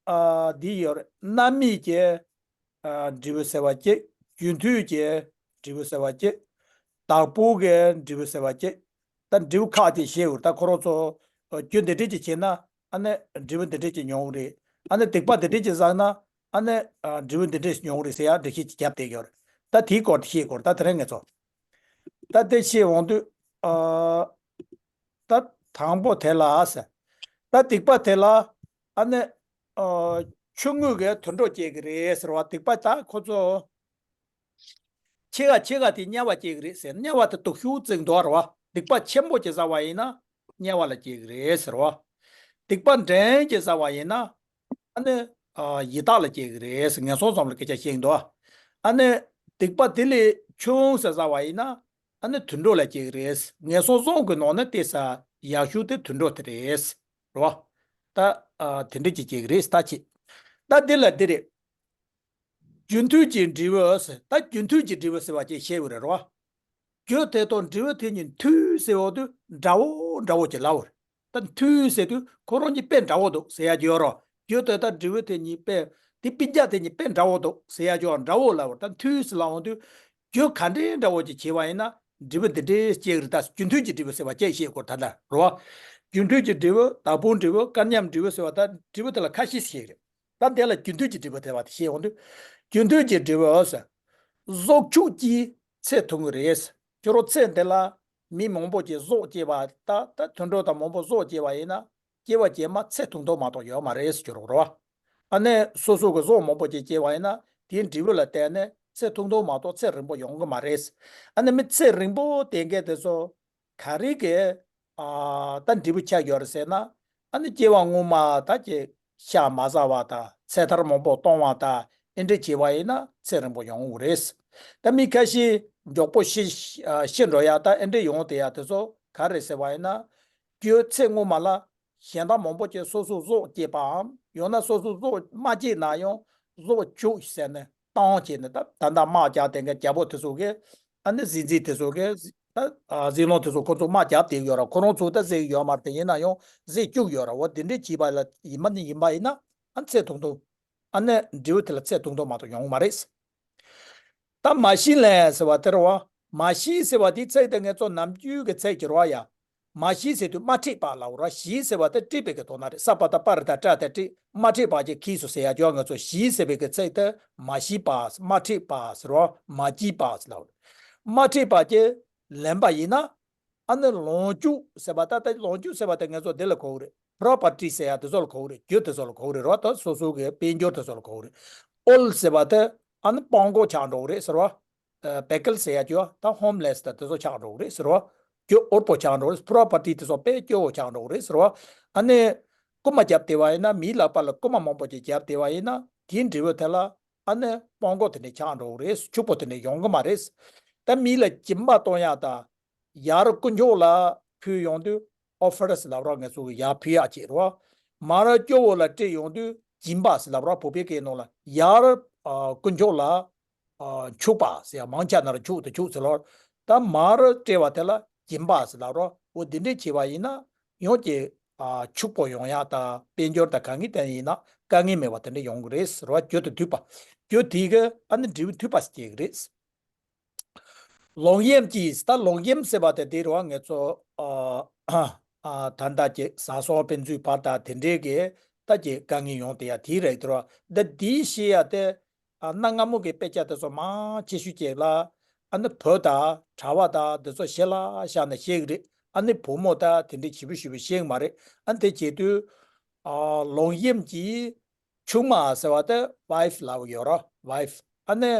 ཨ་འདི་ཡོད་རེད། རྣམ་སྨིན་གྱི་ཨ་འབྲས་བུ་ཟེར་བ་གཅིག་རྒྱུན་མཐུད་ཀྱི་འབྲས་བུ་ཟེར་བ་གཅིག་བདག་པོ་གི་འབྲས་བུ་ཟེར་བ་གཅིག་ད་འབྲས་བུ་ཁག་ཅིག་བཤད་འོ་ད་ཁོ་རང་ཚོ་ཨ་རྒྱུ་འདི་འདྲས་ཅིག་བྱས་ན་ཨ་ནི་འབྲས་བུ་འདི་འདྲས་ཅིག་མྱོང་གི་རེད། ཨ་ནི་སྡིག་པ་འདི་འདྲས་ཅིག་བསགས་ན་ཨ་ནི་ཨ་འབྲས་བུ་འདི་འདྲས་མྱོང་གི་རེད་ཟེར་ཡ་འགྲེལ་བཤད་ཅིག་བརྒྱབ་བསྡད་ཡོད་རེད། ད་དེའི་སྐོར་དེ་བཤད་དགོས་རེད་ད་དེ་རིང་ང་ཚོ། ད་དེ་བཤད་འོང་དུས་ཨ། ད་དང་པོ་དེ་ལ་ཟེར། ད་སྡིག་པ་དེ་ལ་ཨ་ནི་ཨ་ཆུང་ངུ་གི་དུད་འགྲོ་སྐྱེ་གི་རེད་ཟེར་བ་སྡིག་པ་ད་ཁོ་ཚོ་ཆེ་ག་ཆེ་ག་དེ་དམྱལ་བ་སྐྱེ་གི་རེད་ཟེར་དམྱལ་བ་དེ་སྡུག་ཤོས་བརྩི་འདུག་རེད་བ། སྡིག་པ་ཆེན་པོ་ཅིག་བསགས་པ་ཡིན་ན་དམྱལ་བ་ལ་སྐྱེ་གི་རེད་ཟེར་བ། སྡིག་པ་འབྲིང་ཅིག་བསགས་པ་ཡིན་ན་ཨ་ནི་ཨ་ཡི་དྭགས་ལ་སྐྱེ་གི་རེད་ཟེར་ངན་སོང་གསུམ་ལ་སྐད་ཆ་བཤད་འདུག་ཨ་ནི་སྡིག་པ་དེ་ལས་ཆུང་ཟེར་བསགས་པ་ཡིན་ན། ཨ་ནི་དུད་འགྲོ་ལ་སྐྱེ་གི་རེད། ངན་སོང་གསུམ་གྱི་ནང་ནས་ཏོག་ཙམ་ཡག་ཤོས་དེ་དུད་འགྲོ་དེ་རེད། རེད་བ། ད་ཨ་དེ་འདྲ་ཅིག་སྐྱེ་གི་རེད་ད་ཅི། ད་འདི་ལ་འདི་རེད། རྒྱུན་མཐུད་ཀྱི་འབྲས་བུ་ཟེར་ད་རྒྱུན་མཐུད་ཀྱི་འབྲས་བུ་ཟེར་བ་ཅིག་བཤད་ཡོད་རེད་རེད་བ། རྒྱུ་དེ་དང་འབྲས་བུ་དེ་གཉིས་མཐུད་ཟེར་བ་དུས་འདྲ་བོ་འདྲ་བོ་ཅིག་ལབ་པ་རེད། ད་མཐུད་ཟེར་དུས་ཁོ་རང་གཉིས་དཔེ་འདྲ་བོ་འདུག་ཟེར་ཡ་ཅིག་ཡོད་རེད། རྒྱུ་དེ་དང་འབྲས་བུ་དེ་གཉིས་དཔེ་དེ་སྤུན་ཀྱག་དེ་གཉིས་དཔེ་འདྲ་བོ་འདུག་ཟེར་ཡ་ཅིག་ཡོད་རེད། འདྲ་བོ་ལབ་པ་རེད། ད་མཐུད་ཟེར་ལབ་འོང་དུས་རྒྱུ་ག་འདྲའི་འདྲ་བོ་ཅིག་བྱས་པ་ཡིན་ན་འབྲས་བུ་འདི་འདྲའི་སྐྱེ་གི་རེད། ད་རྒྱུན་མཐུད་ཀྱི་འབྲས་བུ་ཟེར་བ་ཅིག་བཤད་དགོས་རེད་ད་ལྟ་རེད་བ། རྒྱུན་མཐུད་ཀྱི་འབྲས་བུ་བདག་པོའི་འབྲས་བུ་སྐལ་མཉམ་འབྲས་བུ་ཟེར་བ་ད་འབྲས་བུ་དེ་ལ་ཁ་ཤས་ཤིག་རེད། ད་དེ་ལ་རྒྱུན་མཐུད་ཀྱི་འབྲས་བུ་དེ་བ་དེ་བཤད་འོང་དུས། རྒྱུན་མཐུད་ཀྱི་འབྲས་བུ་ཟེར། གཟུགས་ཕྱུགས་ཀྱིས་ཚེ་ཐུང་གི་རེད། ཁྱོད་རང་ཚེ་འདི་ལ་མི་མང་པོ་ཅིག་གཟུགས་སྐྱེས་པ་ད་ད་དུད་འགྲོ་དང་མང་པོ་གཟུགས་སྐྱེས་པ་ཡིན་ན་སྐྱེ་བ་རྗེས་མ་ཚེ་ཐུང་ཐུང་མ་གཏོགས་ཡོད་མ་རེད་ཟེར་གྱི་རེད་བ། ཨ་ནི་སོ་སོ་གི་གཟུགས་མང་པོ་ཅིག་སྐྱེས་པ་ཡིན་ན་དེའི་འབྲས་བུ་ལ་བརྟེན་ནས་ཚེ་ཐུང་ཐུང་མ་གཏོགས་ཚེ་རིང་པོ་ཡོང་གི་མ་རེད། ཨ་ནི་མི་ཚེ་རིང་པོ་དེ་འགས་དེ་ཚོ་ག་རེ་གི་ཨ་ད་འབྲས་བུ་ཆགས་ཡོད་རེད་ཟེར་ན། ཨ་ནི་སྐྱེ་བ་སྔོན་མ་ད་ཀྱི་ཤ་མ་ཟ་བ་དང་ཚེ་ཐར་མང་པོ་གཏོང་བ་དང་ཨེ་འདྲ་བྱས་པ་ཡིན་ན་ཚེ་རིང་པོ་ཡོང་གི་རེད། ད་མི་ཁ་ཤས་མགྱོགས་པོ་ཤི་ཤི་འགྲོ་ཡ་ད་ཨེ་འདྲ་ཡོང་བསྡད་ཡ་དེ་ཚོ་ག་རེ་ཟེར་བ་ཡིན་ན། རྒྱུ་ཚེ་སྔོན་མ་ལ་གཞན་དག་མང་པོ་ཅིག་སོ་སོ་གཟུགས་སྐྱེས་པའམ་ཡང་ན་སོ་སོ་གཟུགས་མ་སྐྱེས་ན་ཡང་གཟུགས་ཕྱུག་ཟེར་ནས་བཏང་བྱས་ནས་ད་ད་ལྟ་དམག་རྒྱག་དེ་འགའ་རྒྱལ་པོ་དེ་ཚོ་གིས་ཨ་ནི་གཟི་མཛེས་དེ་ཚོ་གིས་ད་ཨ་གཟི་ལོང་དེ་ཚོ་ཁོ་ཚོ་དམག་རྒྱབ་བསྡད་ཡོད་ར། ཁོ་རང་ཚོ་ད་གཟིགས་ཡོད་མ་རེད། དེ་ཡིན་ན་ཡང་གཟི་བཅུག་ཡོད་ར། འོ་དེ་འདྲས་བྱས་པ་ལ་ཡིན་པ་ནི་ཡིན་པ་ཡིན་ན་ཨ་ཚེ་ཐུང་ཐུང་ཨ་ནི་འབྲས་བུ་དེ་ལ་ཚེ་ཐུང་ཐུང་མ་གཏོགས་ཡོང་གི་མ་རེད། ད་མ་ཤི་ལན་ཟེར་བ་དེ་རེད་བ། མ་ཤི་ཟེར་བ་དེའི་ཚིག་དེ་ངེད་ཚོ་ནམ་རྒྱུན་གྱི་ཚིག་ཅིག་རེད་བ་ཡ། མ་ཤི་ཟེར་དུས་མ་བསྲེགས་པ་ལབ་ར། ཤི་ཟེར་བ་དེ་བསྲེགས་པའི་གི་དོན་དག་རེད། ས་པ་ད་པ་རི་ད་སྲ་ད་བསྲེགས། མ་བསྲེགས་པ་ཅིག་གིས་སོ་ཟེར་ཡ་ཅོ་ང་ཚོ་ཤི་ཟེར་བའི་གི་ཚིག་དེ་མ་ཤི་པ་མ་བསྲེགས་པ་ཟེར་རོ། མ་བསྐྱིས་པ་ཟེར་ལབ་རེད། མ་བསྲེགས་པ་ཅིག་ལེན་པ་ཡིན་ན། ཨ་ནི་ལོངས་སྤྱོད་ཟེར་བ་ད་ལྟ་ལོངས་སྤྱོད་ཟེར་བ་དེ་ང་ཚོ་འདི་ལ་གོ་གི་རེད། པོ་རོ་པར་ཊི་ཟེར་ཡ་དེ་ཚོ་ལ་གོ་གི་རེད། རྒྱུ་དེ་ཚོ་ལ་གོ་གི་རེད་རོ། ད་སོ་སོ་གི་དཔལ་འབྱོར་དེ་ཚོ་ལ་གོ་གི་རེད། ཨོལ་ཟེར་བ་དེ་ཨ་ནི་སྤྲང་པོ་ཆགས་འགྲོ་གི་རེད་ཟེར་བ། བེ་ཀལ་ཟེར་ཡ་ཅོ་ད་ཧོམ་ལེ་སི་ད་དེ་ཚོ་ཆགས་འགྲོ་གི་རེད་ཟེར་བ། རྒྱུ་ཨོལ་པོ་ཆགས་འགྲོ་གི་རེད། པོ་རོ་པར་ཊི་དེ་ཚོ་དཔེ་སྐྱོ་བོ་ཆགས་འགྲོ་གི་རེད་ཟེར་བ། ཨ་ནི་རྐུན་མ་རྒྱབ་བསྡད་པ་ཡིན་ན་མིའི་ལག་པ་ལ་རྐུན་མ་མང་པོ་ཅིག་རྒྱབ་བསྡད་པ་ཡིན་ན་དེའི་འབྲས་བུ་དེ་ལ་ཨ་ནི་སྤྲང་པོ་དེ་འདྲ་ཆགས་འགྲོ་གི་རེད། ཕྱུག་པོ་དེ་འདྲ་ཡོང་གི་མ་རེད། ད་མི་ལ་སྦྱིན་པ་གཏོང་ཡག་དང་། ཡར་དཀོན་མཆོག་ལ་ཕུལ་ཡོང་དུས་ཨོ་ཕར་ཟེར་ལབ་ར། ང་ཚོ་གི་ཡར་ཕུལ་ཡག་ཅིག་རེད་བ། མར་སྐྱོ་བོ་ལ་སྤྲད་ཡོང་དུས་སྦྱིན་པ་ཟེར་ལབ་ར། བོད་པའི་སྐད་ནང་ལ་ཡར་ཨ་དཀོན་མཆོག་ལ་ཨ་འཁྱུག་པ་ཟེར་ཡ། མང་ཆ་ན་ར་འཁྱུག་དང་འཁྱུག་ཟེར་ལབ་ར། ད་མར་སྤྲད་པ་དེ་ལ་སྦྱིན་པ་ཟེར་ལབ་ར། འོ་འདི་འདྲས་བྱས་པ་ཡིན་ན་ཡང་ཀྱེ་ ཨ་ཕྱུག་པོ་ཡོང་ཡག་དང་དཔལ་འབྱོར་དང་གང་གི་དོན་ཡིན་ན་དཀའ་ངལ་མེད་པ་དེ་འདྲ་ཡོང་གི་རེད་ཟེར་བ། རྒྱུ་དང་མཐུན་པ། རྒྱུ་དེ་གི་ཨ་ནི་འབྲས་བུ་མཐུན་པ་སྐྱེ་གི་རེད། ལོག་གཡེམ་གྱིས། ད་ལོག་གཡེམ་ཟེར་བ་དེ་དེ་རེད་བ། ངེད་ཚོ་ཨ་ཨ་ད་ལྟ་ཀྱི་བཟའ་ཚང་ཕན་ཚུན་བར་དང་དེ་འདྲའི་གི་ད་ཀྱི་དཀའ་ངལ་ཡོང་དེ་ཡ་དེ་རེད་དེ་རེད་བ། ད་དེའི་ཤེས་ཡ་དེ་ཨ་གནའ་སྔ་མོ་གི་དཔེ་ཆ་དེ་ཚོ་མང་ཆེ་ཤོས་ཅིག་ལ་ཨ་ནི་བུ་དང་གྲྭ་བ་དང་དེ་ཚོ་ཞལ་ལག་བཞག་ནས་བཤད་གི་རེད། ཨ་ནི་བུ་མོ་དང་དེ་འདྲའི་ཞེ་པོ་ཞེ་པོ་བཤད་གི་མ་རེད། ཨ་ནི་དེ་བྱེད་དུས་ཨ་ལོག་གཡེམ་གྱིས། ཆུང་མ་ཟེར་བ་དེ་ཝའིཕ་ལབ་ཡོད་ར། ཝའིཕ། ཨ་ནི་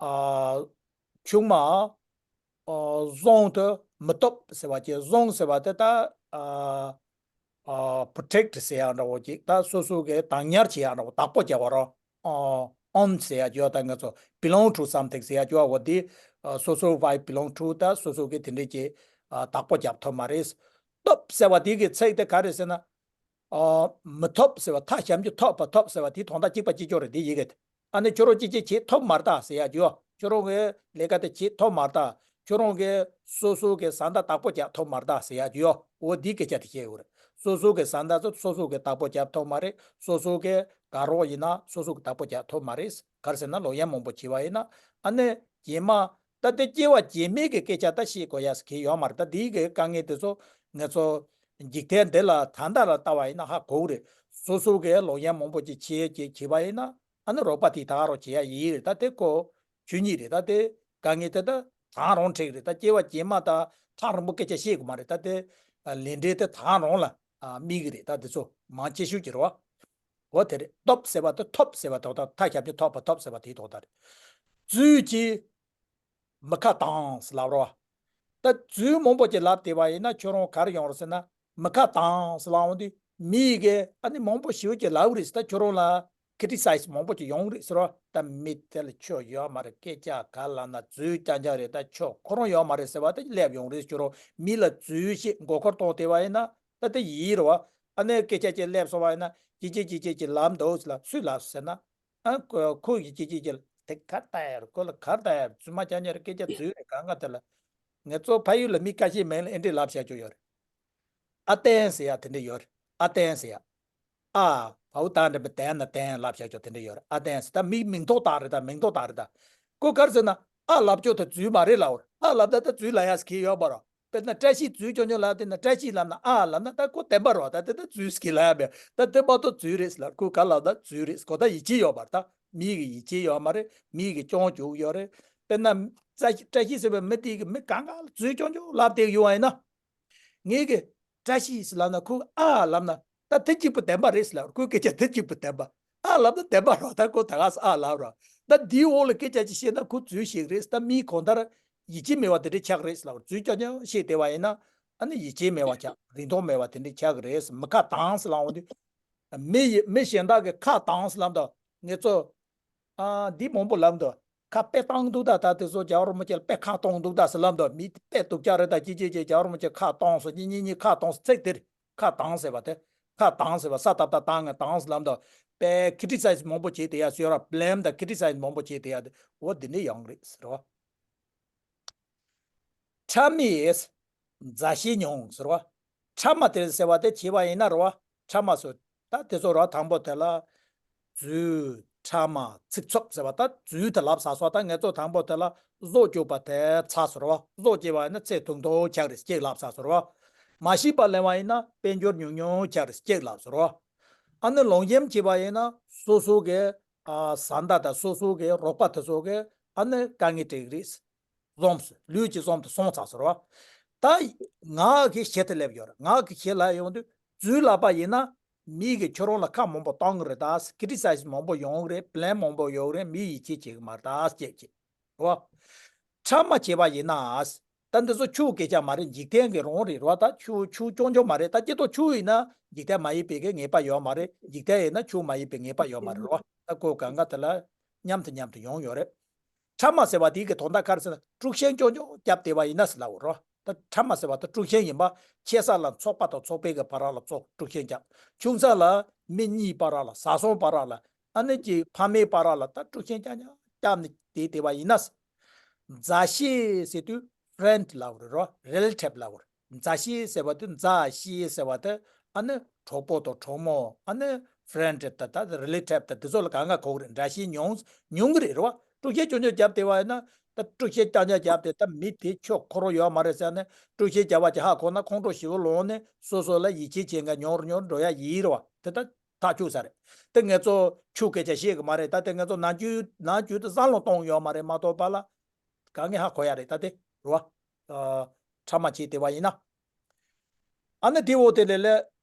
ཨ་ཆུང་མ་ཨ་བཟང་དེ་མི་ཐོབ་ཟེར་བ་ཅིག་བཟང་ཟེར་བ་དེ་ད་ཨ་ཨ་པྲོ་ཊེག་ཊི་ཟེར་ཡག་འདྲ་བོ་ཅིག་ད་སོ་སོ་གི་བདག་ཉར་བྱེད་ཡག་འདྲ་བོ། བདག་པོ་རྒྱག་པ་ར། ཨ་ཨོན་ཟེར་ཡག་ཅིག་ཡོད། ད་ང་ཚོ་belong to something ཟེར་ཡག་ཅིག་ཡོད། འོ་དེ་ཨ་སོ་སོ་ཝའིཕ་belong to ད་སོ་སོ་གི་དེ་འདྲའི་ཅིག་ཨ་བདག་པོ་རྒྱག་ཐུབ་མ་རེད། ཐོབ་ཟེར་བ་དེ་གི་ཚིག་དེ་ག་རེ་ཟེར་ན། ཨ་མི་ཐོབ་ཟེར་བ། ཐ་ཞབས་ཀྱུ་ཐོབ་པ། ཐོབ་ཟེར་བ་དེ་དོན་དག་གཅིག་པ་གཅིག་རྐྱང་རེད། དེ་ཡི་གེ་དེ། ཨ་ནི་ཁྱོད་རང་ཅི་ཅི་བྱེད་ཐུབ་མ་རེད་ད་ཟེར་ཡག་ཅིག་ཡོད། ཁྱོད་རང་གི་ལས་ཀ་དེ་བྱེད་ཐུབ་མ་རེད་ད། ཁྱོད་རང་གི་སོ་སོ་གི་བཟའ་ཟླ་བདག་པོ་རྒྱག་ཐུབ་མ་རེད་ད་ཟེར་ཡག་ཅིག་ཡོད། འོ་དེའི་སྐད་ཆ་དེ་བཤད་དགོས་རེད། སོ་སོ་གི་བཟའ་ཟླ་ཚོ་སོ་སོ་གི་བདག་པོ་རྒྱག་ཐུབ་མ་རེད། སོ་སོ་གི་དགའ་རོགས་ཡིན་ན་སོ་སོ་གི་བདག་པོ་རྒྱག་ཐུབ་མ་རེད། ག་རེ་ཟེར་ན་ལོག་གཡེམ་མང་པོ་བྱས་པ་ཡིན་ན་ཨ་ནི་རྗེས་མ། ད་ལྟ་སྐྱེ་བ་རྗེས་མའི་གི་སྐད་ཆ་ད་བཤད་དགོས་ཡག་གི་ཡོད་མ་རེད། ད་དེའི་གི་དཀའ་ངལ་དེ་ཚོ་ང་ཚོ་འཇིག་རྟེན་འདི་ལ་ད་ལྟ་ལ་ལྟ་བ་ཡིན་ན་ཧ་གོ་གི་རེད། སོ་སོ་གི་ལོག་གཡེམ་མང་པོ་ཅིག་བྱེད་ཅིག་བྱེད་པ་ཡིན་ན་ཨ་ནི་རོགས་པ་དེ་ད་ག་རང་བྱེད་ཡག་ཡིན་རེད། ད་དེ་ཁོ་ཆོས་ཉིད་རེད། ད་དེ་དཀའ་ངལ་དེ་ད་ད་རང་འཕྲད་རེད། ད་སྐྱེ་བ་རྗེས་མ་ད་ཐག་རིང་པོ་སྐད་ཆ་བཤད་དགོས་མ་རེད། ད་དེ་ལས་འབྲས་དེ་ད་རང་ལ་དམིགས་གི་རེད། ད་དེ་ཚོ་མང་ཆེ་ཤོས་ཀྱི་རེད་བ། འོ་དེ་རེད། སྟོབས་ཟེར་བ་དེ་ཐོབ་ཟེར་བ་དང་ད་ཐ་ཞབས་ཀྱུ་ཐོབ་པ། ཐོབ་ཟེར་བ་དེའི་དོན་དག་རེད། རྫུས་ཀྱིས། མི་ཁ་གཏོང་ཟེར་ལབ་རོ། ད་རྫུས་མང་པོ་ཅིག་ལབ་བསྡད་པ་ཡིན་ན་ཁྱོད་རང་ག་རེ་ཡོང་རེད་ཟེར་ན། མི་ཁ་གཏོང་ཟེར་ལབ་འོང་དུས་མི་གིས་ཨ་ནི་མང་པོ་ཞེ་པོ་ཅིག་ལབ་རེད་ཟེར། ད་ཁྱོད་རང་ལ་ཀི་རི་ཊི་སའི་ཛི་མང་པོ་ཅིག་ཡོང་རེད་ཟེར་རོ། ད་མི་དེ་ལ་ཆོ་ཡོད་མ་རེད། སྐད་ཆ་ག་ལབ་ན་རྫུས་རྐྱང་རྐྱང་རེད། ད་ཆོ་ཁོ་རང་ཡོད་མ་རེད་ཟེར་བ་དེ་སླེབས་ཡོང་རེད། ཁྱོད་རང་མི་ལ་རྫུས་ཞེས་མགོ་སྐོར་གཏོང་བསྡད་པ་ཡིན་ན་ད་དེ་ཡིན་རེད་བ། ཨ་ནི་སྐད་ཆ་ཅིག་སླེབས་སོང་བ་ཡིན་ན་ཅི་ཅི་ཅི་ཅི་ཅི་ལབ་འདུག་ཟེར་ལབ། སུས་ལབ་ཟེར་ན། ཨ་ཁོ་ཁོ་ཡི་ཅི་ཅི་ཅི་དེ་གར་ལྟ་ཡར་ཁོ་ལ་གར་ལྟ་ཡར་རྫུན་མ་རྐྱང་རྐྱང་རེད། སྐད་ཆ་རྫུན་རེད། གང་ག་དེ་ལ་ངེད་ཚོ་ཕ་ཡུལ་ལ་མི་ཁ་ཤས་མིང་ལ་ཨེ་འདྲས་ལབ་བཞག་རྒྱུ་ཡོད་རེད། ཨ་བསྟན་ཟེར་ཡ་དེ་འདྲས་ཡོད་རེད། ཨ་བསྟན་ཟེར་ཡ། ཨ་བའུ་ཏ་འགྲེང་བུ་བསྟན་ན་བསྟན་ལབ་བཞག་རྒྱུ་དེ་འདྲས་ཡོད་རེད། ཨ་བསྟན་ཟེར། ད་མི་མིང་ཐོགས་བཏགས་རེད། ད་མིང་ཐོགས་བཏགས་རེད། ད་ཁོ་གར་ཟེར་ན་ཨ་ལབ་རྒྱུ་དེ་རྫུན་མ་རེད་ལབ་རེད། ཨ་ལབ་ད་ད་རྫུན་ལབ་ཡ་ཟེར་གྱི་ཡོད་པ་རེད། དཔེར་ན་བཀྲ་ཤིས་རྫུན་རྐྱང་རྐྱང་ལབ་དེ་ན་བཀྲ་ཤིས་ལབ་ན་ཨ་ལབ་ན་ད་ཁོ་བདེན་པ་རེད། ད་དེ་ད་རྫུན་ཟེར་གྱི་ལབ་ཡ་མེད། ད་དེ་མ་གཏོགས་རྫུན་རེད་ཟེར་ལབ། ཁོས་ག་ལབ་ད་རྫུན་རེད་ཟེར། གོ་ད་ཡིད་ཆེས་ཡོད་པ་རེད། ད་མི་གི་ཡིད་ཆེས་ཡོད་མ་རེད། མི་གི་སྐྱོན་བྱུག་ཡོད་རེད། དཔེར་ན་བཀྲ་ཤིས་བཀྲ་ཤིས་ཟེར་བའི་མི་དེ་གི་མི་གང་ག་ལ་རྫུན་རྐྱང་རྐྱང་ལབ་བསྡད་ཡོད་པ་ཡིན་ན། ངས་གི་བཀྲ་ཤིས་ཟེར་ལབ་ན་ཁོས་ཨ་ལབ་ན་ད་དེ་གཅིག་པུ་བདེན་པ་རེད་ཟེར་ལབ། ཁོའི་སྐད་ཆ་དེ་གཅིག་པུ་བདེན་པ། ཨ་ལབ་ན་བདེན་པ་རེད། ད་ཁོ་ད་ག་ས་ཨ་ལབ་རེད། ད་འདིའི་འོག་ལ་སྐད་ཆ་ཅིག་བཤད་ན་ཁོ་རྫུན་བཤད་གི་རེད། ད་མི་གང་ལྟར་ཡིད་ཆེས་མེད་པ་དེ་འདྲས་ཆགས་གི་རེད་ཟེར་ལབ། རྫུན་རྐྱང་རྐྱང་བཤད་བསྡད་པ་ཡིན་ན་ཨ་ནི་ཡིད་ཆེས་མེད་པ་ཆགས། རིན་ཐང་མེད་པ་དེ་འདྲས་ཆགས་གི་རེད། མི་ཁ་གཏོང་ཟེར་ལབ་འོང་དུས་མི་ཡི་མི་གཞན་དག་གི་ཁ་གཏོང་ཟེར་ལབ་དང་ངེད་ཚོ་ཨ་འདི་མང་པོ་ལབ་འདུག་ཁ་དཔེ་བཏང་འདུག་ད་ད་དེ་ཚོ་རྒྱལ་བ་རིན་པོ་ཆེ་ལ་དཔེ་ཁ་གཏོང་འདུག་ད་ཟེར་ལབ་འདུག་མི་དཔེ་སྡུག་ཅག་རེད། ད་ཅི་ཅི་ཅི་རྒྱལ་བ་རིན་པོ་ཆེ་ཁ་གཏོང་སོང་། གཉིས་གཉིས་གཉིས་ཁ་གཏོང་སོང་། ཚིག་དེ་རེད། ཁ་གཏོང་ཟེར་བ་དེ། ཁ་གཏོང་ཟེར་བ་ས་ཏབ་ཏ་གཏོང་ང་གཏོང་ཟེར་ལབ་འདུག་དཔེ་ཀི་རི་ཊི་སའི་ཛི་མང་པོ་བྱས་དེ་ཡ་ཟེར་ར། བྷི་ལེམ་དང་ཀི་རི་ཊི་སའི་ཛི་མང་པོ་བྱས་དེ་ཡ་དེ་འོ་འདི་འདྲས་ཡོང་རེད་ཟེར་བ། ཕྲ་མས་མཛའ་བཤེས་མྱོང་ཟེར་བ། ཕྲ་མ་དེ་ཟེར་བ་དེ་བྱས་པ་ཡིན་ན་རེད་བ། ཕྲ་མ་སོ། ད་དེ་ཚོ་ར་དང་པོ་དེ་ལ་རྫུས། ཕྲ་མ། ཚིག་རྩུབ་ཟེར་བ། ད་རྫུས་དེ་ལབ་ཚར་སོང་། ད་ངེད་ཚོ་དང་པོ་དེ་ལ་བཟོ་བཅུག་པ་དེ་ཚར་སོང་རེད་བ། བཟོ་བྱས་པ་ཡིན་ན་ཚེ་ཐུང་ཐུང་ཆགས་རེད། ཅིག་ལབ་ཚར་སོང་རེད་བ། མ་ཤེས་པ་ལེན་པ་ཡིན་ན་དཔལ་འབྱོར་ཉུང་ཉུང་ཆགས་རེད། ཅིག་ལབ་སོང་རེད་བ། ཨ་ནི་ལོག་གཡེམ་བྱས་པ་ཡིན་ན་སོ་སོ་གི་ཨ་བཟའ་ཟླ་དང་སོ་སོ་གི་རོགས་པ་དེ་ཚོ་གི་ཨ་ནི་དཀའ་ངལ་འཕྲད་ཀྱི་རེད། འཛོམས་སོང་། ལུས་ཀྱི་འཛོམས་དུ་སོང་ཚར་སོང་རེད་བ། ད་ངག་གི་བཤད་དེ་སླེབས་ཡོད་རེད། ངག་གི་བཤད་ལབ་ཡོང་དུས་རྫུན་ལབ་པ་ཡིན་ན་མི་གིས་ཁྱོད་རང་ལ་ཁ་མང་པོ་གཏོང་གི་རེད། ད་ཀི་རི་ཊི་སའི་ཛི་མང་པོ་ཡོང་གི་རེད། བྷི་ལེམ་མང་པོ་ཡོང་གི་རེད། མི་ཡིད་ཆེས་བྱེད་ཀྱི་མ་རེད། ད་སྐྱེད་ཀྱི་རེད་བ། ཕྲ་མ་བྱས་པ་ཡིན་ན། ད་འདི་ཚོ་ཆོས་སྐད་ཆ་མ་རེད། འཇིག་རྟེན་གྱི་རང་རེད་རེད་བ། ད་ཆོས་ཆོས་རྐྱང་རྐྱང་མ་རེད། ད་སྤྱིར་བཏང་ཆོས་ཡིན་ན་འཇིག་རྟེན་མ་ཡིན་པའི་གི་ངེས་པ་ཡོད་མ་རེད། འཇིག་རྟེན་ཡིན་ན་ཆོས་མ་ཡིན་པའི་ངེས་པ་ཡོད་མ་རེད་རེད་བ། ད་ཁོ་གང་ག་དེ་ལ་མཉམ་དུ་མཉམ་དུ་ཡོང་ཡོད་རེད། ཕྲ་མ་ཟེར་བ་དེ་གི་དོན་དག་ག་རེ་ཟེར་ན་དཀྲུག་ཤིང་རྐྱང་རྐྱང་བརྒྱབ་བསྡད་པ་ཡིན་ན་ཟེར་ལབ་པ་རེད། ད་ཕྲ་མ་ཟེར་བ་ད་དཀྲུག་ཤིང་ཡིན་པ། ཆེ་ས་ལ་ཚོགས་པ་དང་ཚོགས་པའི་གི་བར་ལ་ཚོགས་དཀྲུག་ཤིང་བརྒྱབ། ཆུང་ས་ལ་མི་གཉིས་བར་ལ། བཟའ་ཚང་བར་ལ། ཨ་ནི་ཀྱི་ཕ་མའི་བར་ལ་ད་དཀྲུག་ཤིང་རྐྱང་རྐྱང་བརྒྱབ་ནས་བསྡད་བསྡད་པ་ཡིན་ན། མཛའ་བཤེས་ཟེར་དུས་ཕི་རེན་ཌི་ལབ་པ་རེད་རེད་བ། རི་ལེ་ཊིབ་ལབ་པ་རེད། མཛའ་བཤེས་ཟེར་བ་དེ། མཛའ་བཤེས་ཟེར་བ་དེ་ ཨ་ནི་གྲོགས་པོ་དང་གྲོགས་མོ། ཨ་ནི་friend དང་ད་relative དང་དེ་ཚོ་ལ་གང་ག་གོ་གི་རེད། འགྲེལ་བཤད་ཉུང་ཉུང་གི་རེད། རེད་བ། དཀྲུག་ཤིང་ཆུང་ཆུང་བརྒྱབ་བསྡད་པ་ཡིན་ན། ད་དཀྲུག་ཤིང་རྐྱང་རྐྱང་བརྒྱབ་སྟེ། ད་མི་དེ་ཁྱོད་ཁོ་རང་ཡོད་མ་རེད་ཟེར་ནས། དཀྲུག་ཤིང་བརྒྱབ་པ་ཅིག་ཧ་གོ་ན། ཁོང་ཁྲོ་ཞེ་པོ་ལངས་ནས་སོ་སོ་ལ་ཡིད་ཆེས་བྱེད་མཁན་ཉུང་རུ་ཉུང་རུ་འགྲོ་ཡ་ཡིན། རེད་བ། དེ་ད་ཐག་ཆོད་ས་རེད། དེ་ང་ཚོ་ཆོས་སྐད་ཆ་བཤད་གི་མ་རེད། ད་དེ་ང་ཚོ་ནམ་རྒྱུན་ནམ་རྒྱུན་དུ་བསམ་བློ་གཏོང་ཡོད་མ་རེད་མ་གཏོགས། པཱ་ལགས་གང་གིས་ཧ་གོ་ཡ་རེད། ད་དེ་རེད་བ། ཨ། ཕྲ་མ་བྱས་བསྡད་པ་ཡིན་ན། ཨ་ནི་དེའི་འོག་དེ་ལས་ལས།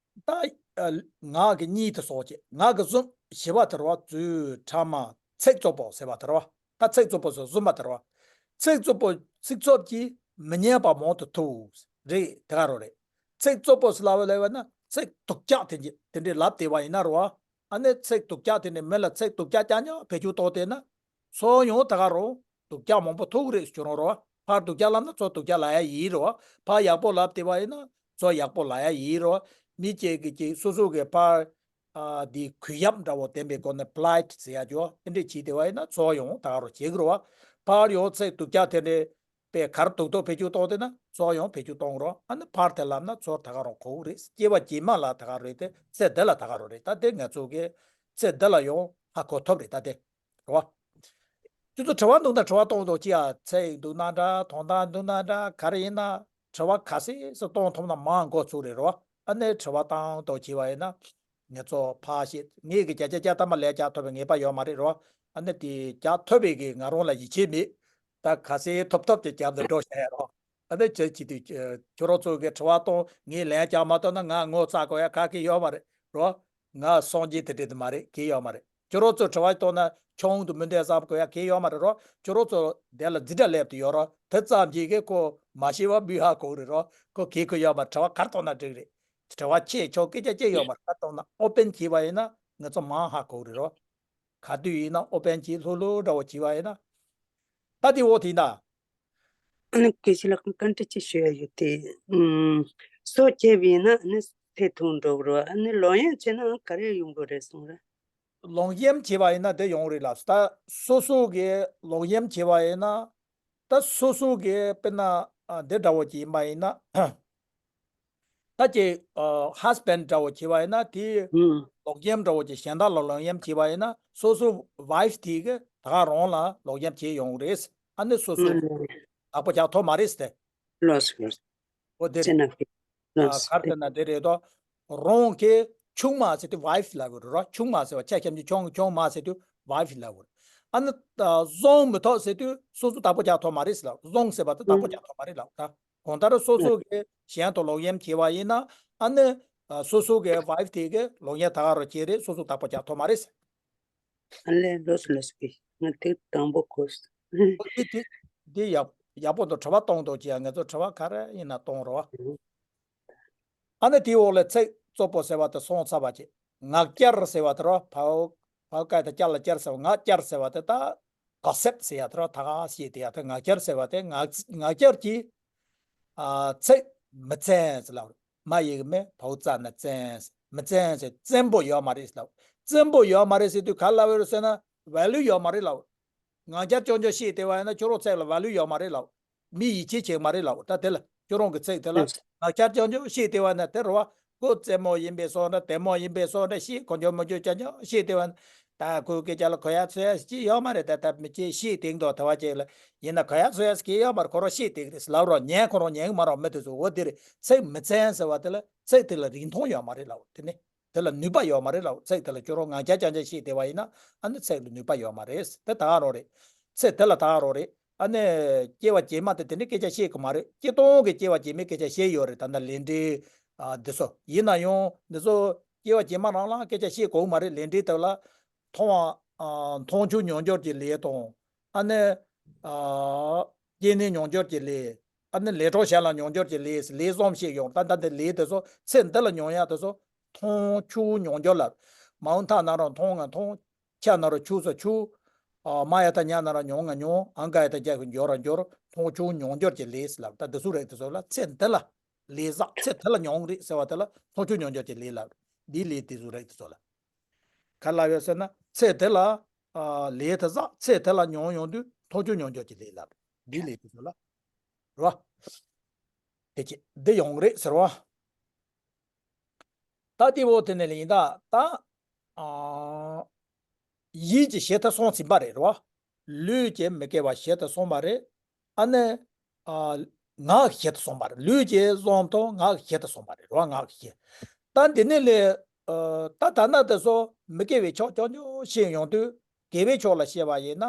ད་ཨ་ངག་གི་གཉིས་དེ་སོགས་བྱས། ངག་གི་གསུམ། བཞི་པ་དེ་རེད་བ། རྫུས་ཕྲ་མ་ཚིག་རྩུབ་པོ་ཟེར་བ་དེ་རེད་བ། ད་ཚིག་རྩུབ་པོ་ཟེར་གསུམ་པ་དེ་རེད་བ། ཚིག་རྩུབ་པོ། ཚིག་རྩུབ་ཀྱིས་མི་སྙན་པ་མང་དུ་ཐོས། རེད། དེ་ག་རང་རེད། ཚིག་རྩུབ་པོ་ཟེར་ལབ་པ་ལབ་པ་ན། ཚིག་སྡུག་ཅག་དེ་འདྲ་དེ་འདྲས་ལབ་བསྡད་པ་ཡིན་ན་རེད་བ། ཨ་ནི་ཚིག་སྡུག་ཅག་དེ་ནི་མི་ལ་ཚིག་སྡུག་ཅག་རྐྱང་རྐྱང་བེད་སྤྱོད་གཏོང་བསྡད་ན། ཚུར་ཡང་ད་ག་རང་སྡུག་ཅག་མང་པོ་ཐོབ་ཀྱི་རེད་ཟེར་གྱི་རེད་བ། ཕར་སྡུག་ཅག་ལབ་ན་ཚུར་སྡུག་ཅག་ལབ་ཡ་ཡིན་རེད་བ། ཕར་ཡག་པོ་ལབ་བསྡད་པ་ཡིན་ན་ཚུར་ཡག་པོ་ལབ་ཡ་ཡིན་རེད་བ། མི་གཅིག་གིས་གཅིག་སོ་སོ་གི་ཕར་ཨ་དེ་གུས་ཡངས་འདྲ་བོ་ལྡན་པའི་སྒོ་ནས་པོ་ལའིཊ་ཟེར་ཡ་ཅིག་ཡོད། དེ་འདྲས་བྱས་བསྡད་པ་ཡིན་ན་ཚུར་ཡང་ད་ག་རང་བྱེད་ཀྱི་རེད་བ། ཕར་ཡང་ཚིག་སྡུག་ཅག་དེ་འདྲས་པས་གར་སྡུག་སྡུག་བེད་སྤྱོད་གཏོང་བསྡད་ན་ཚུར་ཡང་བེད་སྤྱོད་གཏོང་གི་རེད། ཨ་ནི་ཕར་དེ་ལབ་ན་ཚུར་ད་ག་རང་གོ་གི་རེད། སྐྱེ་བ་རྗེས་མ་ལ་ད་ག་རེད་དེ། ཚེ་འདི་ལ་ད་ག་རང་རེད། ད་དེ་ང་ཚོ་གི་ཚེ་འདི་ལ་ཡང་ཧ་གོ་ཐུབ་རེད། ད་དེ་རེད་བ། ཁྱོད་ཚོ་དྲི་བ་འདུག་ན་དྲི་བ་གཏོང་དང་། ཅི་ཡ། ཚིག་འདུག་ན་འདྲ། དོན་དག་འདུག་ན་འདྲ། ག་རེ་ཡིན་ན་དྲི་བ་ག་ཚོད་ཙམ་གཏོང་ཐུབ་ན་མང་འགོ་ཚུགས་རེད། རེད་བ། ཨ་ནི་དྲི་བ་བཏང་དང་བྱས་པ་ཡིན་ན། ང་ཚོ་ཕར་བཤད། ངས་གི་བརྒྱ་ཆ་བརྒྱ་ཐམ་པ་ལན་རྒྱག་ཐུབ་པའི་ངེས་པ་ཡོད་མ་རེད། རེད་བ། ཨ་ནི་དེ་རྒྱག་ཐུབ་པའི་གི་ང་རང་ལ་ཡིད་ཆེས་མེད། ད་ག་ཚོད་ཐུབ་ཐུབ་ཀྱིས་རྒྱབ་ཏུ་འགྲོ་བྱ་ཡ་རོགས། ཨ་ནི་ཅི་བྱེད་དུས་ཁྱོད་རང་ཚོ་གི་དྲི་བ་གཏོང་། ངས་ལན་རྒྱག་མ་ཐུབ་ན་ང་ངོ་ཚ་དགོས་ཡ་ག་གེ་ཡོད་མ་རེད། རོགས། ང་སངས་རྒྱས་དེ་འདྲ་དེ་མ་རེད། གེ་ཡོད་མ་རེད། ཁྱོད་རང་ཚོ་དྲི་བ་གཏོང་ན་ཆུང་དུ་མི་འདོད་བསམ་དགོས་ཡ་གེ་ཡོད་མ་རེད། རོགས། ཁྱོད་རང་ཚོ་དེ་ལ་འཛིན་གྲྭ་སླེབས་དུ་ཡོད་རོགས། དེ་ཙམ་གྱིས་གི་ཁོ་མ་ཤེས་པ་འབུས་ཧ་གོ་རེད། རོགས། ཁོ་གེ་ཁོ་ཡོད་མ་རེད། དྲི་བ་ག་རེ་གཏོང་ན་འགྲིག་རེད། དྲི་བ་ཆེ་ཆུང་སྐད་ཆ་ཅི་ཡོད་མ་རེད། ག་རེ་གཏོང་ན་ཨོ་པན་བྱས་པ་ཡིན་ན་ང་ཚོ་མང་ཧ་གོ་རེད། རོགས། ག་དུས་ཡིན་ན་ཨོ་པན་བྱས་ལྷུག་ལྷུག་འདྲ་བོ་བྱས་པ་ཡིན་ན། ད་དེ་འོག་དེ་ཡིན་ན། ཨ་ནི་དགེ་བཤེས་ལགས་བཀའ་འདྲི་ཅིག་ཞུ་ཡ་ཡོད་དེ། ཨུམ། སྲོག་བཅད་པ་ཡིན་ན་ཨ་ནི་ཚེ་ཐུང་འགྲོ་གི་རེད། ཨ་ནི་ལོག་གཡེམ་བྱས་ན་ག་རེ་ཡོང་གི་རེད་གསུངས་རེད། ལོག་གཡེམ་བྱས་པ་ཡིན་ན་དེ་ཡོང་གི་རེད་ལབ། ད་སོ་སོ་གིས་ལོག་གཡེམ་བྱས་པ་ཡིན་ན། ད་སོ་སོ་གིས་དཔེར་ན་ཨ་འདི་འདྲ་བོ་ཅིག་ཡིན་པ་ཡིན་ན། ད་ཀྱི་ཨ་ཧས་བྷེན་འདྲ་བོ་བྱས་པ་ཡིན་ན། དེ་ཨུམ། ལོག་གཡེམ་འདྲ་བོ་ཅིག་གཞན་དག་ལ་ལོག་གཡེམ་བྱས་པ་ཡིན་ན། སོ་སོ་ཝའིཕ་དེ་གིས་ད་ག་རང་ལ་ལོག་གཡེམ་བྱས་ཡོང་གི་རེད། ཨ་ནི་སོ་སོ་ཨུམ། བདག་པོ་རྒྱག་ཐུབ་མ་རེད་ཟེར་ཏེ། ལོས་ལོས། འོ་དེ་ཅི་རེད། ན་ཕི། ཨ་ལོས་ག་རེ་ཟེར་ན་དེ་རེད་དོ། རང་གི་ཆུང་མ་ཟེར་དུས་ཝའིཕ་ལབ་དགོས་རེད། རོགས། ཆུང་མ་ཟེར་བ་ཆ་ཁྱབ་ཀྱི་ཆུང་ཆུང་མ་ཟེར་དུས་ཝའིཕ་ལབ་དགོས་རེད། ཨ་ནི་ད་བཟུང་མི་ཐུབ་ཟེར་དུས་སོ་སོ་བདག་པོ་རྒྱག་ཐུབ་མ་རེད་ཟེར་ལབ། བཟུང་ཟེར་བ་དེ་བདག་པོ་ཨུམ། རྒྱག་ཐུབ་མ་རེད་ལབ། ད་གང་ལྟར་སོ་སོ་གིས་གཞན་དུ་ལོག་གཡེམ་བྱས་པ་ཡིན་ན། ཨ་ནི་ཨ་སོ་སོ་གི་ཝའིཕ་དེ་གིས་ལོག་གཡེམ་ད་ག་རང་བྱས་རེད། སོ་སོ་བདག་པོ་རྒྱག་ཐུབ་མ་རེད་ཟེར། ཨ་ལས། ལོས་ལོས་ཀྱི། ང་དེ་དང་པོ་གོ། འོ་དེ་དེ་དེ་ཡག་ཡག་པོ་འདུག། དྲི་བ་གཏོང་དང་བྱས་ཡ། ང་ཚོ་དྲི་བ་ག་རེ་ཡིན་ན་གཏོང་རོགས། ཨ་ནི་དེའི་འོག་ལ་ཚིག་རྩུབ་པོ་ཟེར་བ་དེ་སོང་ཚར་བ་བྱས། ངག་འཁྱལ་ཟེར་བ་དེ་རོགས། བའོ་བའོ་ཀ་ཡ་བཏགས་ཀྱ་ལ་འཁྱལ་ཟེར་བ། ངག་འཁྱལ་ཟེར་བ་དེ་ད་གོ་སིབ་ཟེར་ཡ་དེ་རོགས། ད་ག་ཤེས་དེ་ཡ་དེ། ངག་འཁྱལ་ཟེར་བ་དེ་ངག་ངག་འཁྱལ་གྱིས་ཨ་ཚིག་མི་བཙན་ཟེར་ལབ། མ་ཡི་གེ་མེ། བའོ་ཙ་ན་བཙན། མི་བཙན་ཟེར། བཙན་པོ་ཡོད་མ་རེད་ལབ། བཙན་པོ་ཡོད་མ་རེད་ཟེར་དུས་ག་རེ་ལབ་ཡོད་རེད་ཟེར་ན། ཝེ་ལུ་ཡོད་མ་རེད་ལབ། ངག་འཁྱལ་རྐྱང་རྐྱང་བཤད་བསྡད་པ་ཡིན་ན་ཁྱོད་རང་ཚིག་ལ་ཝེ་ལུ་ཡོད་མ་རེད་ལབ། མི་ཡིད་ཆེས་བྱེད་མ་རེད་ལབ། ད་དེ་ལ་ཁྱོད་རང་གི་ཚིག་དེ་ལ་ངག་འཁྱལ་རྐྱང་རྐྱང་བཤད་བསྡད་པ་ན་དེ་རེད་བ། ཁོ་རྩེད་མོ་ཡིན་པའི་བཟོ་འདྲ། དེ་མོ་ཡིན་པའི་བཟོ་འདྲ་བཤད། གོ་འཇོ་མོ་འཇོ་རྐྱང་རྐྱང་བཤད་བསྡད་པ་ན། ད་ཁོའི་སྐད་ཆ་ལ་གོ་ཡ་ཚོད་ཡ་ཅི་ཡོད་མ་རེད། ད་ལྟ་མི་ཅིག་བཤད་བསྡད་འདུག། དེ་བ་ཅིག་ལ་ཡིན་ན་གོ་ཡ་ཚོད་ཡ་གི་ཡོད་མ་རེད། ཁོ་རང་བཤད་བསྡད་ཀྱི་རེད་ལབ་རོགས། ཉན་ཁོ་རང་ཉན་གི་མ་རེད། མི་དེ་ཚོ། འོ་དེ་རེད། ཚིག་མི་བཙན་ཟེར་བ་དེ་ལ་ཚིག་དེ་ལ་རིན་ཐང་ཡོད་མ་རེད་ལབ། དེ་ནི་དེ་ལ་ནུས་པ་ཡོད་མ་རེད་ལབ། ཚིག་དེ་ལ་ཁྱོད་རང་ངག་འཁྱལ་རྐྱང་རྐྱང་བཤད་བསྡད་པ་ཡིན་ན་ཨ་ནི་ཚིག་ལ་ནུས་པ་ཡོད་མ་རེད། དེ་ད་ག་རང་རེད། ཚིག་དེ་ལ་ད་ག་རང་རེད། ཨ་ནི་སྐྱེ་བ་རྗེས་མ་དེ་དེ་འདྲའི་སྐད་ཆ་བཤད་གི་མ་རེད། སྤྱིར་བཏང་གི་སྐྱེ་བ་རྗེས་མའི་སྐད་ཆ་བཤད་ཡོད་རེད། ད་ལྟ་ལས་འབྲས་ཨ་འདི་ཚོ་ཡིན་ན་ཡང་འདི་ཚོ་སྐྱེ་བ་རྗེས་མ་རང་ལ་སྐད་ཆ་བཤད་དགོས་མ་རེད། ལས་འབྲས་དེ་ལ་མཐོང་བ་ཨ་མཐོང་ཆོས་མྱོང་འགྱུར་གྱི་ལས་དང་། ཨ་ནི་ཨ་སྐྱེས་ནས་མྱོང་འགྱུར་གྱི་ལས། ཨ་ནི་ལས་གྲོགས་གཞན་ལ་མྱོང་འགྱུར་གྱི་ལས། ལས་གསུམ་བཤད་ཡོང་། ད་ལྟ་འདི་ལས་དེ་ཚོ་ཚེ་འདི་ལ་མྱོང་ཡ་དེ་ཚོ་མཐོང་ཆོས་མྱོང་འགྱུར་ལབ། མའོ་ཐ་ན་རང་མཐོང་ང་མཐོང་། ཆ་ན་རོ་ཆུ་ས་ཆུ། ཨ་མ་ཡ་ད་ཉ་ན་རོ་མྱོང་ང་མྱོང་། ཨང་ག་ཡ་ད་རྒྱ་གི་འགྱོ་ར་འགྱོ་ར། མཐོང་ཆོས་མྱོང་འགྱུར་གྱི་ལས་ལབ། ད་འདི་ཚོ་རིགས་དེ་ཚོ་ལ་ཚེ་འདི་ལ་ལས་བསགས། ཚེ་འདི་ལ་མྱོང་རེད་ཟེར་བ་དེ་ལ་མཐོང་ཆོས་མྱོང་འགྱུར་གྱི་ལས་ལབ། འདིའི་ལས་དེ་ཚོ་རིགས་དེ་ཚོ་ལ་ག་ལབ་ཡོད་ཟེར་ན། ཚེ་འདི་ལ་ཨ་ལས་དེ་བསགས། ཚེ་འདི་ལ་མྱོང་ཡོང་དུས་མཐོང་ཆོས་མྱོང་འགྱུར་གྱི་ལས་ལབ། འདིའི་ལས་དེ་ཚོ་ལ་རེད་བ། དེ་ཅི་འདི་ཡོང་རེད་ཟེར་བ། ད་དེ་འོ་དེ་ནས་ལ་ཡིན་ད་ད། ཨ། ཡིད་ཀྱི་ཞེ་ཐག་སོང་ཟིན་པ་རེད་རོ། ལུས་ཀྱི་མི་སྐྱེ་བ་ཞེ་ཐག་སོང་བ་རེད། ཨ་ནི། ཨ། ངག་ཞེ་ཐག་སོང་བ་རེད། ལུས་ཀྱི་གསུམ་དང་ངག་ཞེ་ཐག་སོང་བ་རེད་རོ། ངག་ཞེ། ད་འདི་ནས་ལས། ཨ། ད་ད་ན་དེ་ཚོ་མི་སྐྱེ་བའི་ཕྱོགས་རྐྱང་རྐྱང་ཤེས་ཡོང་དུས། དགེ་བའི་ཕྱོགས་ལ་བཤད་པ་ཡིན་ན།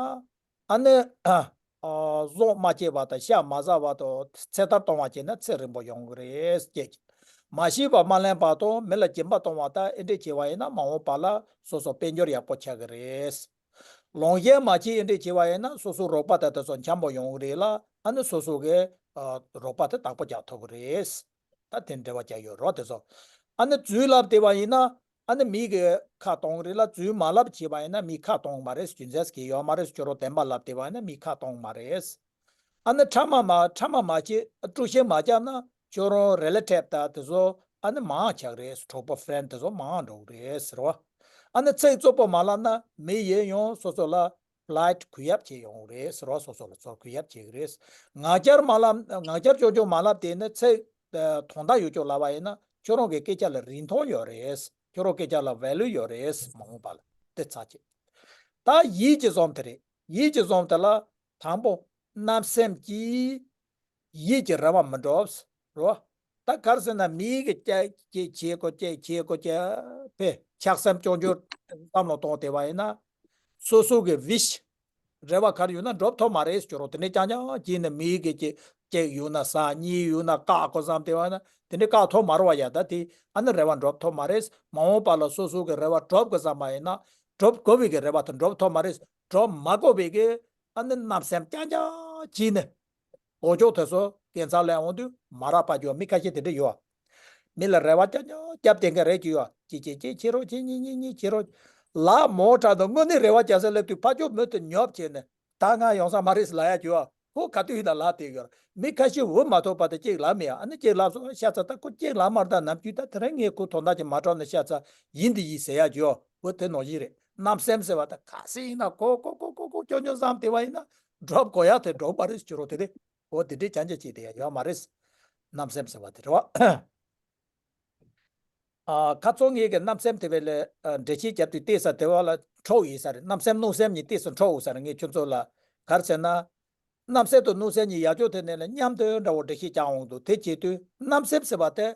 ཨ་ནི། ཨ། གཟུགས་མ་སྐྱེས་པ་དང་ཤ་མ་ཟ་བ་དང་ཚེ་ཐར་གཏོང་བ་བྱས་ན་ཚེ་རིང་པོ་ཡོང་གི་རེད་ཅེས། མ་ཤེས་པ་མ་ལེན་པ་དང་མི་ལ་སྦྱིན་པ་གཏོང་བ་དང་ཨེ་འདྲས་བྱས་པ་ཡིན་ན་མ་འོངས་པ་ལ་སོ་སོ་དཔལ་འབྱོར་ཡག་པོ་ཆགས་ཀྱི་རེད། ལོངས་སྤྱོད་མ་བྱས་ཨེ་འདྲས་བྱས་པ་ཡིན་ན་སོ་སོའི་རོགས་པ་དང་དེ་ཚོ་འཆམ་པོ་ཡོང་གི་རེད་ལ། ཨ་ནི་སོ་སོ་གི་ཨ་རོགས་པ་དེ་བདག་པོ་རྒྱག་ཐུབ་ཀྱི་རེད། ད་དེ་འབྲེལ་བ་རྒྱག་ཡོད་རོགས་དེ་ཚོ། ཨ་ནི་ཚུལ་ལབ་བསྡད་པ་ཡིན་ན། ཨ་ནི་མི་གི་ཁ་གཏོང་གི་རེད་ལ། ཚུལ་མ་ལབ་བྱས་པ་ཡིན་ན་མི་ཁ་གཏོང་གི་མ་རེད། རྒྱུ་མཚན་ཟེར་གྱི་ཡོད་མ་རེད། ཁྱོད་རང་བདེན་པ་ལབ་བསྡད་པ་ཡིན་ན་མི་ཁ་གཏོང་གི་མ་རེད། ཨ་ནི་ཕྲ་མ་མ་ཕྲ་མ་མ་བྱེད། དཀྲུག་ཤིང་མ་བརྒྱབ་ན་ཁྱོད་རང་རི་ལེ་ཊིབ་དང་དེ་ཚོ་ཨ་ནི་མང་ཆགས་རེད། གྲོགས་པོ་ཕི་རེན་དེ་ཚོ་མང་འགྲོ་གི་རེད་ཟེར་བ། ཨ་ནི་ཚིག་རྩུབ་པོ་མ་ལབ་ན་མི་ཡིན་ཡང་སོ་སོ་ལ་ཕོ་ལའིཊ་གུས་ཡབ་བྱེད་ཡོང་རེད་ཟེར་བ། སོ་སོ་ལ་ཚོར་གུས་ཡབ་བྱེད་ཀྱི་རེད། ངག་འཁྱལ་མ་ལབ། ངག་འཁྱལ་ཆུང་ཆུང་མ་ལབ་དེ་ནི་ཚིག་ཨ་དོན་དག་ཡོད་ཅོག་ལབ་པ་ཡིན་ན་ཁྱོད་རང་གི་སྐད་ཆ་ལ་རིན་ཐང་ཡོད་རེད། ཁྱོད་རང་སྐད་ཆ་ལ་ཝེ་ལུ་ཡོད་རེད། མ་འོངས་པ་ལ་དེ་ཚར་གཅིག་ད་ཡིད་ཀྱི་གསུམ་དེ་རེད། ཡིད་ཀྱི་གསུམ་དེ་ལ་དང་པོ་བརྣབ་སེམས་ཀྱིས། ཡིད་ཀྱི་རེ་བ་མི་འགྲུབ། རོ། ད་ག་རེ་ཟེར་ན་མི་གི་ཀྱེ་ཀྱེ་བྱེད་དགོས། ཀྱེ་བྱེད་དགོས། ཀྱེ་ཕེ་ཆགས་སེམས་སྐྱོན་བརྗོད་བསམ་བློ་གཏོང་བསྡད་པ་ཡིན་ན། སོ་སོ་གི་ཝིཤ་རེ་བ་ག་རེ་ཡོད་ན་འགྲུབ་ཐུབ་མ་རེད་ཟེར་རོ། དེ་ནས་རྐྱང་རྐྱང་བྱས་ནས་མི་གི་ཀྱེ་ཀྱེ་ཡོད་ན་ཟ། གཉིས་ཡོད་ན་བཀག་དགོས་བསམ་བསྡད་པ་ཡིན་ན་དེ་འདྲས་བཀག་ཐུབ་མ་རེད་བ། ཡ་ད་དེ་ཨ་ནི་རེ་བ་འགྲུབ་ཐུབ་མ་རེད། མ་འོངས་པ་ལ་སོ་སོ་གི་རེ་བ་འགྲུབ་དགོས་བསམ་པ་ཡིན་ན། འགྲུབ་དགོས་པའི་གི་རེ་བ་དེ་འགྲུབ་ཐུབ་མ་རེད། འགྲུབ་མ་དགོས་པའི་གི་ཨ་ནི་བརྣབ་སེམས་རྐྱང་རྐྱང་བྱས་ནས། འོ་ཅོག་དེ་ཚོ་སྐྱེ་འཚར་ལ་འོང་དུས་མ་རག་པ་རྒྱུ་མི་ཁ་ཤས་དེ་འདྲ་ཡོད། མི་ལ་རེ་བ་རྐྱང་རྐྱང་བརྒྱབ་བསྡད་མཁན་རེད་ཀྱི་ཡོད། ཅི་ཅི་ཅི་ཁྱེད་རོགས་ཁྱེད་གཉིས་གཉིས་གཉིས་ཁྱེད་རོགས། ལག་མོ་དྲག་དང་དངོས་གནས་རེ་བ་རྒྱག་ས་སླེབས་དུས་ཕ་ཅོག་མོ་དེ་ཉོབ་བྱས་ནས་ད་ང་ཡོང་ས་མ་རེད་ལབ་ཡ་ཀྱི་ཡོད། ཁོ་ག་དུས་ཡིན་ན་ལབ་བསྡད་ཡོད། མི་ཁ་ཤས་འུ་མ་ཐུག་པ་དེ་གཅིག་ལབ་མེད་ཡ། ཨ་ནི་གཅིག་ལབ་སོང་ཤ་ཚ། ད་ཁོ་གཅིག་ལབ་མ་རེད། ད་ནམ་རྒྱུན་ད་དེ་རིང་ངས་ཁོ་དོན་དག་ཅིག་མ་དྲངས་ནས་ཤ་ཚ་ཡིན་འདི་ཡིན་ཟེར་ཡ་ཀྱི་ཡོད། འོ་དེ་ནང་བཞིན་རེད། བརྣབ་སེམས་ཟེར་བ་ད་ག་སེ་ཡིན་ན་ཁོ་ཁོ་ཁོ་ཁོ་ཁོ་ཁྱོ་ཁྱོ་བསམ་བསྡད་པ་ཡིན་ན་འགྲུབ་དགོས་ཡ་དེ་འགྲུབ་པ་རེད་ཟེར་རོ། དེ་རེད། འོ་དེ་འདྲའི་རྐྱང་རྐྱང་བྱས་བསྡད་ཡ་ཡོད་མ་རེད། བརྣབ་སེམས་ཟེར་བ་དེ་རེད་བ། ཨ། ཁ་སང་ངེད་ཀྱི་བརྣབ་སེམས་དེ་བས་ལས་ཨ་འགྲེལ་བཤད་བརྒྱབ་དུས་ཏོག་ཙམ་དེ་བ་ལ་འཕྲོག་ཡིན་ས་རེད། བརྣབ་སེམས་གནོད་སེམས་གཉིས་ཏོག་ཙམ་འཕྲོག་ཡོད་ས་རེད། ངས་ཁྱོད་ཚོ་ལ་ག་རེ་ཟེར་ན། བརྣབ་སེམས་དང་གནོད་སེམས་གཉིས་ཡག་ཅོག་དེ་ནས་ལ་མཉམ་དུ་འདྲ་བོ་འགྲེལ་བཤད་རྒྱག་འོང་འདུག་དེ་བྱེད་དུས་བརྣབ་སེམས་ཟེར་བ་དེ།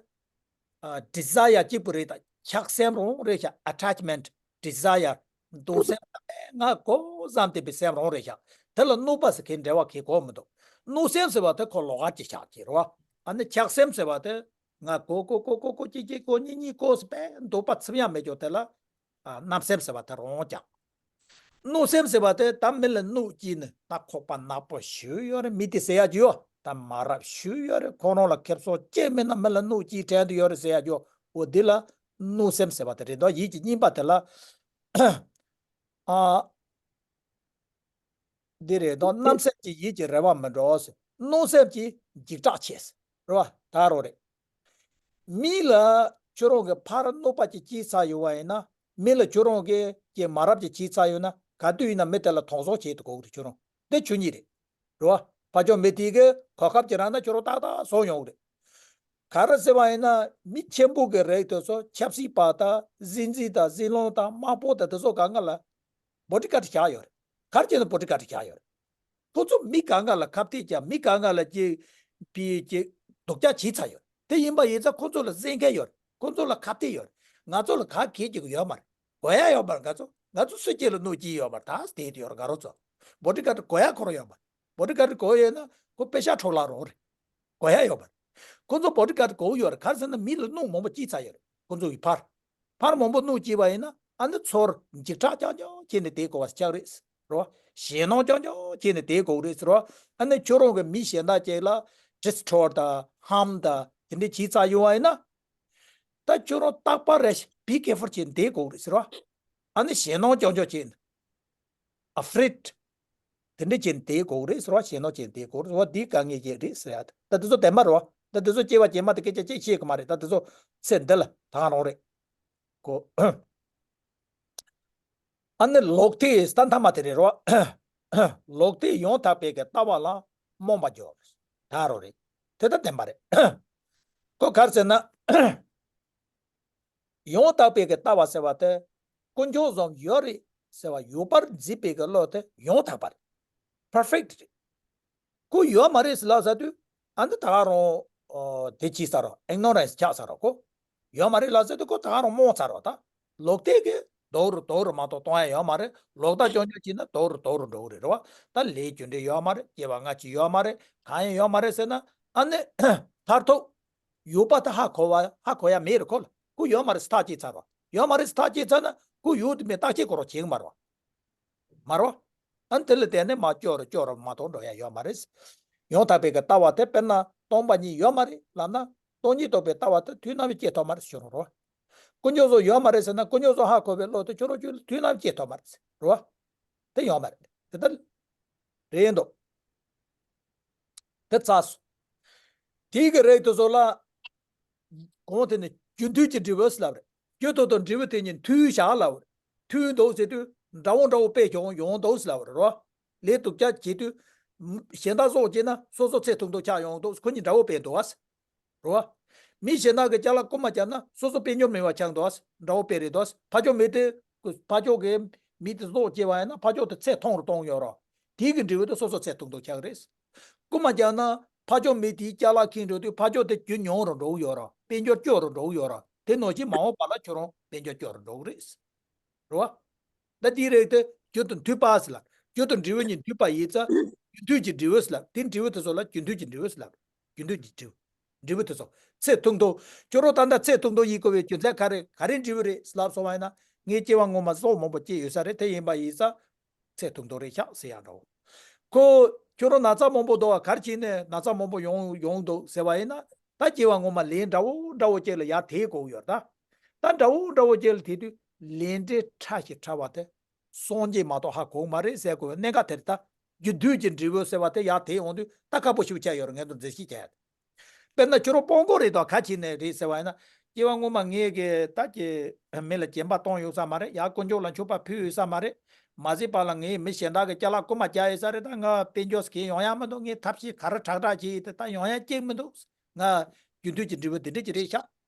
ཨ། ཌི་ཛ་ཡར་གཅིག་པུ་རེད། ད་ཆགས་སེམས་རང་རེད་ཤག་ཨ་ཊེཆ་མེན་ཊི། ཌི་ཛ་ཡར། འདུག་སེམས་ད་ང་དགོས་བསམ་བསྡད་པའི་སེམས་རང་རེད་ཤག་དེ་ལ་གནོད་པ་ཟེར་མཁན་འབྲེལ་བ་གང་ཡང་དགོས་མི་འདུག་གནོད་སེམས་ཟེར་བ་དེ་ཁོ་ལོགས་ཀ་ཅིག་ཆགས་ཀྱི་རེད་བ། ཨ་ནི་ཆགས་སེམས་ཟེར་བ་དེ་ང་དགོས་དགོས་དགོས་དགོས་དགོས་གཅིག་གཅིག་དགོས་གཉིས་གཉིས་དགོས་ཟེར་བས་འདོད་པ་ཚིམ་ཡག་མེད་ཀྱང་དེ་ལ། ཨ། བརྣབ་སེམས་ཟེར་བ་དེ་རང་ཀྱང་། གནོད་སེམས་ཟེར་བ་དེ་ད་མི་ལ་གནོད་སྐྱེལ་ནས་ད་ཁོག་པ་ནག་པོ་ཞུ་ཡོད་རེད། མི་དེ་ཟེར་ཡ་ཅིག་ཡོད། ད་མ་རབས་ཞུ་ཡོད་རེད། ཁོ་རང་ལ་ཁེ་བཟང་ཅི་མིན་ན་མི་ལ་གནོད་སྐྱེལ་དྲན་དུ་ཡོད་རེད་ཟེར་ཡ་ཅིག་ཡོད། འོ་འདི་ལ་གནོད་སེམས་ཟེར་བ་དེ་རེད་དོ། ཡིད་ཀྱི་གཉིས་པ་དེ་ལ། ཨ། འདི་རེད་དོ། བརྣབ་སེམས་ཀྱིས་ཡིད་ཀྱི་རེ་བ་མི་འགྲུབ་ཟེར། གནོད་སེམས་ཀྱིས་འཇིགས་སྐྲག་བྱེད་ཟེར། རེད་བ། ད་རོ་རེད། མི་ལ་ཁྱོད་རང་གི་ཕར་གནོད་པ་ཅིག་བྱས་ཚར་ཡོད་པ་ཡིན་ན། མི་ལ་ཁྱོད་རང་གི་ཀྱི་མ་རབས་ཅིག་བྱས་ཚར་ཡོད་ན་ག་དུས་ཡིན་ན་མི་དེ་ལ་དོགས་ཟོན་བྱེད་དུ་གོ་གི་རེད་ཁྱོད་རང་། དེ་ཆོས་ཉིད་རེད། རེད་བ། ཕར་ཕྱོགས་མི་དེ་གི་གོ་སྐབས་ཅིག་རག་ན་ཁྱོད་རང་ཏག་ཏག་བཟོ་ཡོང་གི་རེད། ག་རེ་ཟེར་བ་ཡིན་ན་མི་ཆེན་པོ་གི་རིགས་དེ་ཚོ་ཆབ་སྲིད་པ་དང་སྲིད་འཛིན་དང་སྲིད་བློན་དང་དམག་དཔོན་དང་དེ་ཚོ་གང་ག་ལ་བོ་ཌི་གཱཌ་བཞག་ཡོད་རེད། ག་རེ་བྱས་ན་བོ་ཌི་གཱཌ་བཞག་ཡོད་རེད། ཁོ་ཚོ་མི་གང་ག་ལ་ཁ་གཏད་བཅག་མི་གང་ག་ལ་ཅིག་པའི་ཅིག་སྡུག་ཅག་བྱས་ཚར་ཡོད། དེ་ཡིན་པ་ཡིན་ཙང་ཁོ་ཚོ་ལ་བཙན་མཁན་ཡོད་རེད། ཁོ་ཚོ་ལ་ཁ་གཏད་ཡོད་རེད། ང་ཚོ་ལ་ག་གེ་ཅིག་ཡོད་མ་རེད། དགོས་ཡ་ཡོད་མ་རེད། ང་ཚོ་ང་ཚོ་སུ་གཅིག་ལ་གནོད་ཀྱི་ཡོད་མ་རེད། ད་བསྡད་ཡོད་རེད། ང་རང་ཚོ་བོ་ཌི་གཱཌ་དགོས་ཡ་ཁོ་རང་ཡོད་མ་རེད། བོ་ཌི་གཱཌ་དགོས་ཡོད་ན་ཁོ་པེ་ཤག་འཕྲོག་ལ་རོགས་རེད། དགོས་ཡ་ཡོད་མ་རེད། ཁོ་ཚོ་བོ་ཌི་གཱཌ་དགོས་ཡོད་རེད། ག་རེ་ཟེར་ན་མི་ལ་གནོད་མང་པོ་བྱས་ཚར་ཡོད་རེད། ཁོ་ཚོ་གི་ཕར། ཕར་མང་པོ་གནོད་སྐྱེལ་བ་ཡིན་ན་ཨ་ནི་ཚུར་འཇིགས་སྐྲག་རྐྱང་རྐྱང་བྱས་ནས་བསྡད་དགོས་པ་ཆགས་རེད་ཟེར་བ། ཞེད་སྣང་རྐྱང་རྐྱང་བྱས་ནས་བསྡད་དགོས་རེད་ཟེར་བ། ཨ་ནི་ཁྱོད་རང་གི་མི་གཞན་དག་ཅིག་ལ་ཌི་སི་ཊོར་དང་ཧརམ་དང་དེ་འདྲ་བྱས་ཚར་ཡོད་པ་ཡིན་ན། ད་ཁྱོད་རང་རྟག་པར་རེ་བྱས་ནས་བི་ཀེར་ཕུལ་བྱས་ནས་བསྡད་དགོས་རེད་ཟེར་བ། ཨ་ནི་ཞེད་སྣང་རྐྱང་རྐྱང་བྱས་ནས། ཨ་ཧྥི་རེཌ། དེ་འདྲ་བྱས་ནས་བསྡད་དགོས་རེད་ཟེར་བ། ཞེད་སྣང་བྱས་ནས་བསྡད་དགོས་རེད་ཟེར་བ། འདི་དཀའ་ངལ་ཅིག་རེད་ཟེར་ཡ། ད་དེ་ཚོ་བདེན་པ་རེད་བ། ད་དེ་ཚོ་སྐྱེ་བ་རྗེས་མ་དེ་སྐད་ཆ་ཅིག་བཤད་གི་མ་རེད། ད་དེ་ཚོ་ཚེ་འདི་ལ་དྭངས་རང་རེད་གོ། ཨ་ནི་ལོག་ལྟས་ད་མཐའ་མ་དེ་རེད་རོ། ལོག་ལྟས་ཡང་དག་པའི་གི་ལྟ་བ་ལ་རྨོངས་པ་འཇོག་ད་རོ་རེད། དེ་ད་བདེན་པ་རེད། ཁོ་ག་རེ་ཟེར་ན། ཡང་དག་པའི་གི་ལྟ་བ་ཟེར་བ་དེ་དཀོན་མཆོག་གསུམ་ཡོད་རེད་ཟེར་བ་ཡོད་པར་འཛིན་པའི་གི་བློ་དེ་ཡང་དག་པ་རེད། པར་ཕེག་ཊི་རེད། ཁོ་ཡོད་མ་རེད་ཟེར་ལབ་ཟེར་དུས། ཨ་འདི་ད་ག་རང་། ཨོ། དེ་བྱས་ཚར་རོ། ཨིག་ནོ་རན་སི་ཆགས་ཚར་རོ་ཁོ། ཡོད་མ་རེད་ལབ་ཟེར་དུས་ཁོ་ད་ག་རང་རྨོངས་ཚར་རོ་ད། ལོག་ལྟས་ཀྱིས་དོག་རུ་དོག་རུ་མ་གཏོགས་གཏོང་ཡ་ཡོད་མ་རེད། ལོག་ལྟ་རྐྱང་རྐྱང་བྱས་ན་དོག་རུ་དོག་རུ་འགྲོ་གི་རེད། རེད་བ། ད་ལས་རྒྱུ་འབྲས་ཡོད་མ་རེད། སྐྱེ་བ་སྔ་ཕྱི་ཡོད་མ་རེད། གང་ཡང་ཡོད་མ་རེད་ཟེར་ན། ཨ་ནི་མཐར་ཐུག་ཡོད་པ་ད་ཧ་གོ་བ་ཧ་གོ་ཡ་མེད་རེད། ཁོ་ལ་ཁོ་ཡོད་མ་རེད་ཟེར་ཐག་བཅད་ཚར་བ། ཡོད་མ་རེད་ཟེར་ཐག་བཅད་ཚར་ན་ཁོ་ཡོད་དུ་མེད་བརྟག་དཔྱད་དགོས་རོགས་བྱེད་གི་མ་རེད་བ། མ་རེད་བ། ཨ་ནི་དེ་ལ་བརྟེན་ནས་མ་སྐྱོ་རུ་སྐྱོ་རུ་མ་གཏོང་འགྲོ་ཡ་ཡོད་མ་རེད། ཡང་དག་པའི་གི་ལྟ་བ་དེ་དཔེར་ན་སྟོང་པ་ཉིད་ཡོད་མ་རེད་ལབ་ན། སྟོང་ཉིད་རྟོགས་པའི་ལྟ་བ་དེ་དུས་ནམ་ཡང་སྐྱེ་ཐུབ་མ་རེད་ཟེར་རོ། དཀོན་མཆོག་གསུམ་ཡོད་མ་རེད་ཟེར་ན་དཀོན་མཆོག་གསུམ་ཧ་གོ་བའི་བློ་དེ་ཁྱོད་རང་ཁྱོད་དུས་ནམ་ཡང་སྐྱེ་ཐུབ་མ་རེད་ཟེར་རོ། དེ་ཡོད་མ་རེད། དེ་ལྟར་རེད་འདུག་དེ་ཚར་སོང་། དེའི་གི་རིགས་དེ་ཚོ་ལ། གོང་དེ་ནི་རྒྱུ་མཐུན་གྱི་འབྲས་བུ་ལབ་རེད། རྒྱུ་དེ་དང་འབྲས་བུ་དེ་གཉིས་མཐུན་བཞག་ལབ་རེད། མཐུན་འདུག་ཟེར་དུས་འདྲ་བོ་འདྲ་བོ་དཔེ་ཡོང་ཡོང་འདུག་ལབ་རེད་རོ། ལས་སྡུག་ཅག་བྱེད་དུས། གཞན་དག་སྲོག་བཅད་ན་སོ་སོ་ཚེ་ཐུང་ཐུང་ཆགས་ཡོང་འདུག་ཁོ་གཉིས་འདྲ་བོ་དཔེ་འདུག་ཨ། རེད་བ། མི་གཞན་དག་གི་ཅ་ལག་རྐུན་མ་བརྒྱབ་ན་སོ་སོ་དཔལ་འབྱོར་མེད་པ་ཆགས་འདུག་ཨ། འདྲ་བོ་དཔེ་རེད་འདུག་ཨ། ཕ་ཕྱོགས་མི་དེ། ཕ་ཕྱོགས་ཀྱི་མི་དེ་སྲོག་བཅད་པ་ཡིན་ན་ཕ་ཕྱོགས་དེ་ཚེ་ཐུང་རུ་གཏོང་ཡོད་རོ། དེའི་གི་འབྲས་བུ་དེ་སོ་སོ་ཚེ་ཐུང་ཐུང་ཆགས་རེད། རྐུན་མ་བརྒྱབ་ན་ཕ་ཕྱོགས་མི་དེའི་ཅ་ལག་ཁྱེར་འགྲོ་དུས་ཕ་ཕྱོགས་དེ་རྒྱུ་ཉུང་རུ་འགྲོ་གི་ཡོད་རོ། དཔལ་འབྱོར་སྐྱོ་རུ་འགྲོ་གི་ཡོད་རོ། དེ་ནང་བཞིན་མ་འོངས་པ་ལ་ཁྱོད་རང་དཔལ་འབྱོར་སྐྱོ་རུ་འགྲོ་གི་རེད། རེད་བ། ད་དེའི་རིགས་དེ་རྒྱུ་དང་མཐུན་པ་ཟེར་ལ། རྒྱུ་དང་འབྲས་བུ་གཉིས་མཐུན་པ་ཡིན་ཙང་རྒྱུ་མཐུན་གྱི་འབྲས་བུ་ཟེར་ལ། དེ་འབྲས་བུ་དེ་ཚོ་ལ་རྒྱུ་མཐུན་གྱི་འབྲས་བུ་ཟེར་ལ། རྒྱུ་མཐུན་གྱི་འབྲས་བུ། འབྲས་བུ་དེ་ཚོ། ཚེ་ཐུང་ཐུང་། ཁྱོད་རང་ད་ལྟ་ཚེ་ཐུང་ཐུང་ཡིན་དགོས་པའི་རྒྱུ་མཚན་ག་རེ་ག་རེ་འབྲས་བུ་རེད་ལབ་སོང་བ་ཡིན་ན། ངའི་སྐྱེ་བ་སྔོན་མ་སྲོག་མང་པོ་བཅད་ཡོད་ས་རེད། དེ་ཡིན་པ་ཡིན་ཙང་ཚེ་ཐུང་ཐུང་རེད་ཤག་ཟེར་ཡག་འདྲ་བོ། ཁོ། ཁྱོད་རང་ན་ཚ་མང་པོ་འདུག་བ། ག་རེ་བྱས་ནས་ན་ཚ་མང་པོ་ཡོང་ཡོང་འདུག་ཟེར་བ་ཡིན་ན། ད་སྐྱེ་བ་སྔོན་མ་ལས་འདྲ་བོ་འདྲ་བོ་ཅིག་ལ་ཡར་དེད་དགོས་ཡོད་ད། ད་འདྲ་བོ་འདྲ་བོ་ཅིག་ལ་དེད་དུས་ལས་འབྲས་ཕྲ་ཞིང་ཕྲ་བ་དེ། སངས་རྒྱས་མ་གཏོགས་ཧ་གོ་གི་མ་རེད་ཟེར་དགོས་པའི་གནད་འགག་དེ་རེད་ད། རྒྱུ་མཐུན་གྱི་འབྲས་བུ་ཟེར་བ་དེ་ཡར་དེད་ཡོང་དུས་ད་ཁག་པོ་ཞིག་ཆགས་ཡོད་རེད། ངས་ཚོ་འཛིན་ཤེས་བྱ་ཡ། དཔེར་ན་ཁྱོད་རང་སྤོང་གོ་རེད་དོ། ག་ཅི་ནས་རེད་ཟེར་བ་ཡིན་ན། སྐྱེ་བ་སྔོན་མ་ངས་གི་ད་ཀྱི་མི་ལ་སྦྱིན་པ་གཏོང་ཡོད་ས་མ་རེད། ཡ་དཀོན་མཆོག་ལ་མཆོད་པ་ཕུལ་ཡོད་ས་མ་རེད། མ་ཟད་པ་ལ་ངས་མི་གཞན་དག་གི་ཅ་ལག་རྐུན་མ་རྒྱག་ཡོད་ས་རེད། ད་ང་དཔལ་འབྱོར་གྱི་ཡོང་ཡ་མི་འདུག་ངས་ཐབས་ཤེས་ག་རེ་དྲག་དྲག་བྱས་ཡོད་དེ་ད་ཡོང་ཡ་གཅིག་མི་འདུག་ང་རྒྱུ་མཐུན་གྱི་འབྲས་བུ་འདི་འདྲ་ཅིག་རེད་ཤག་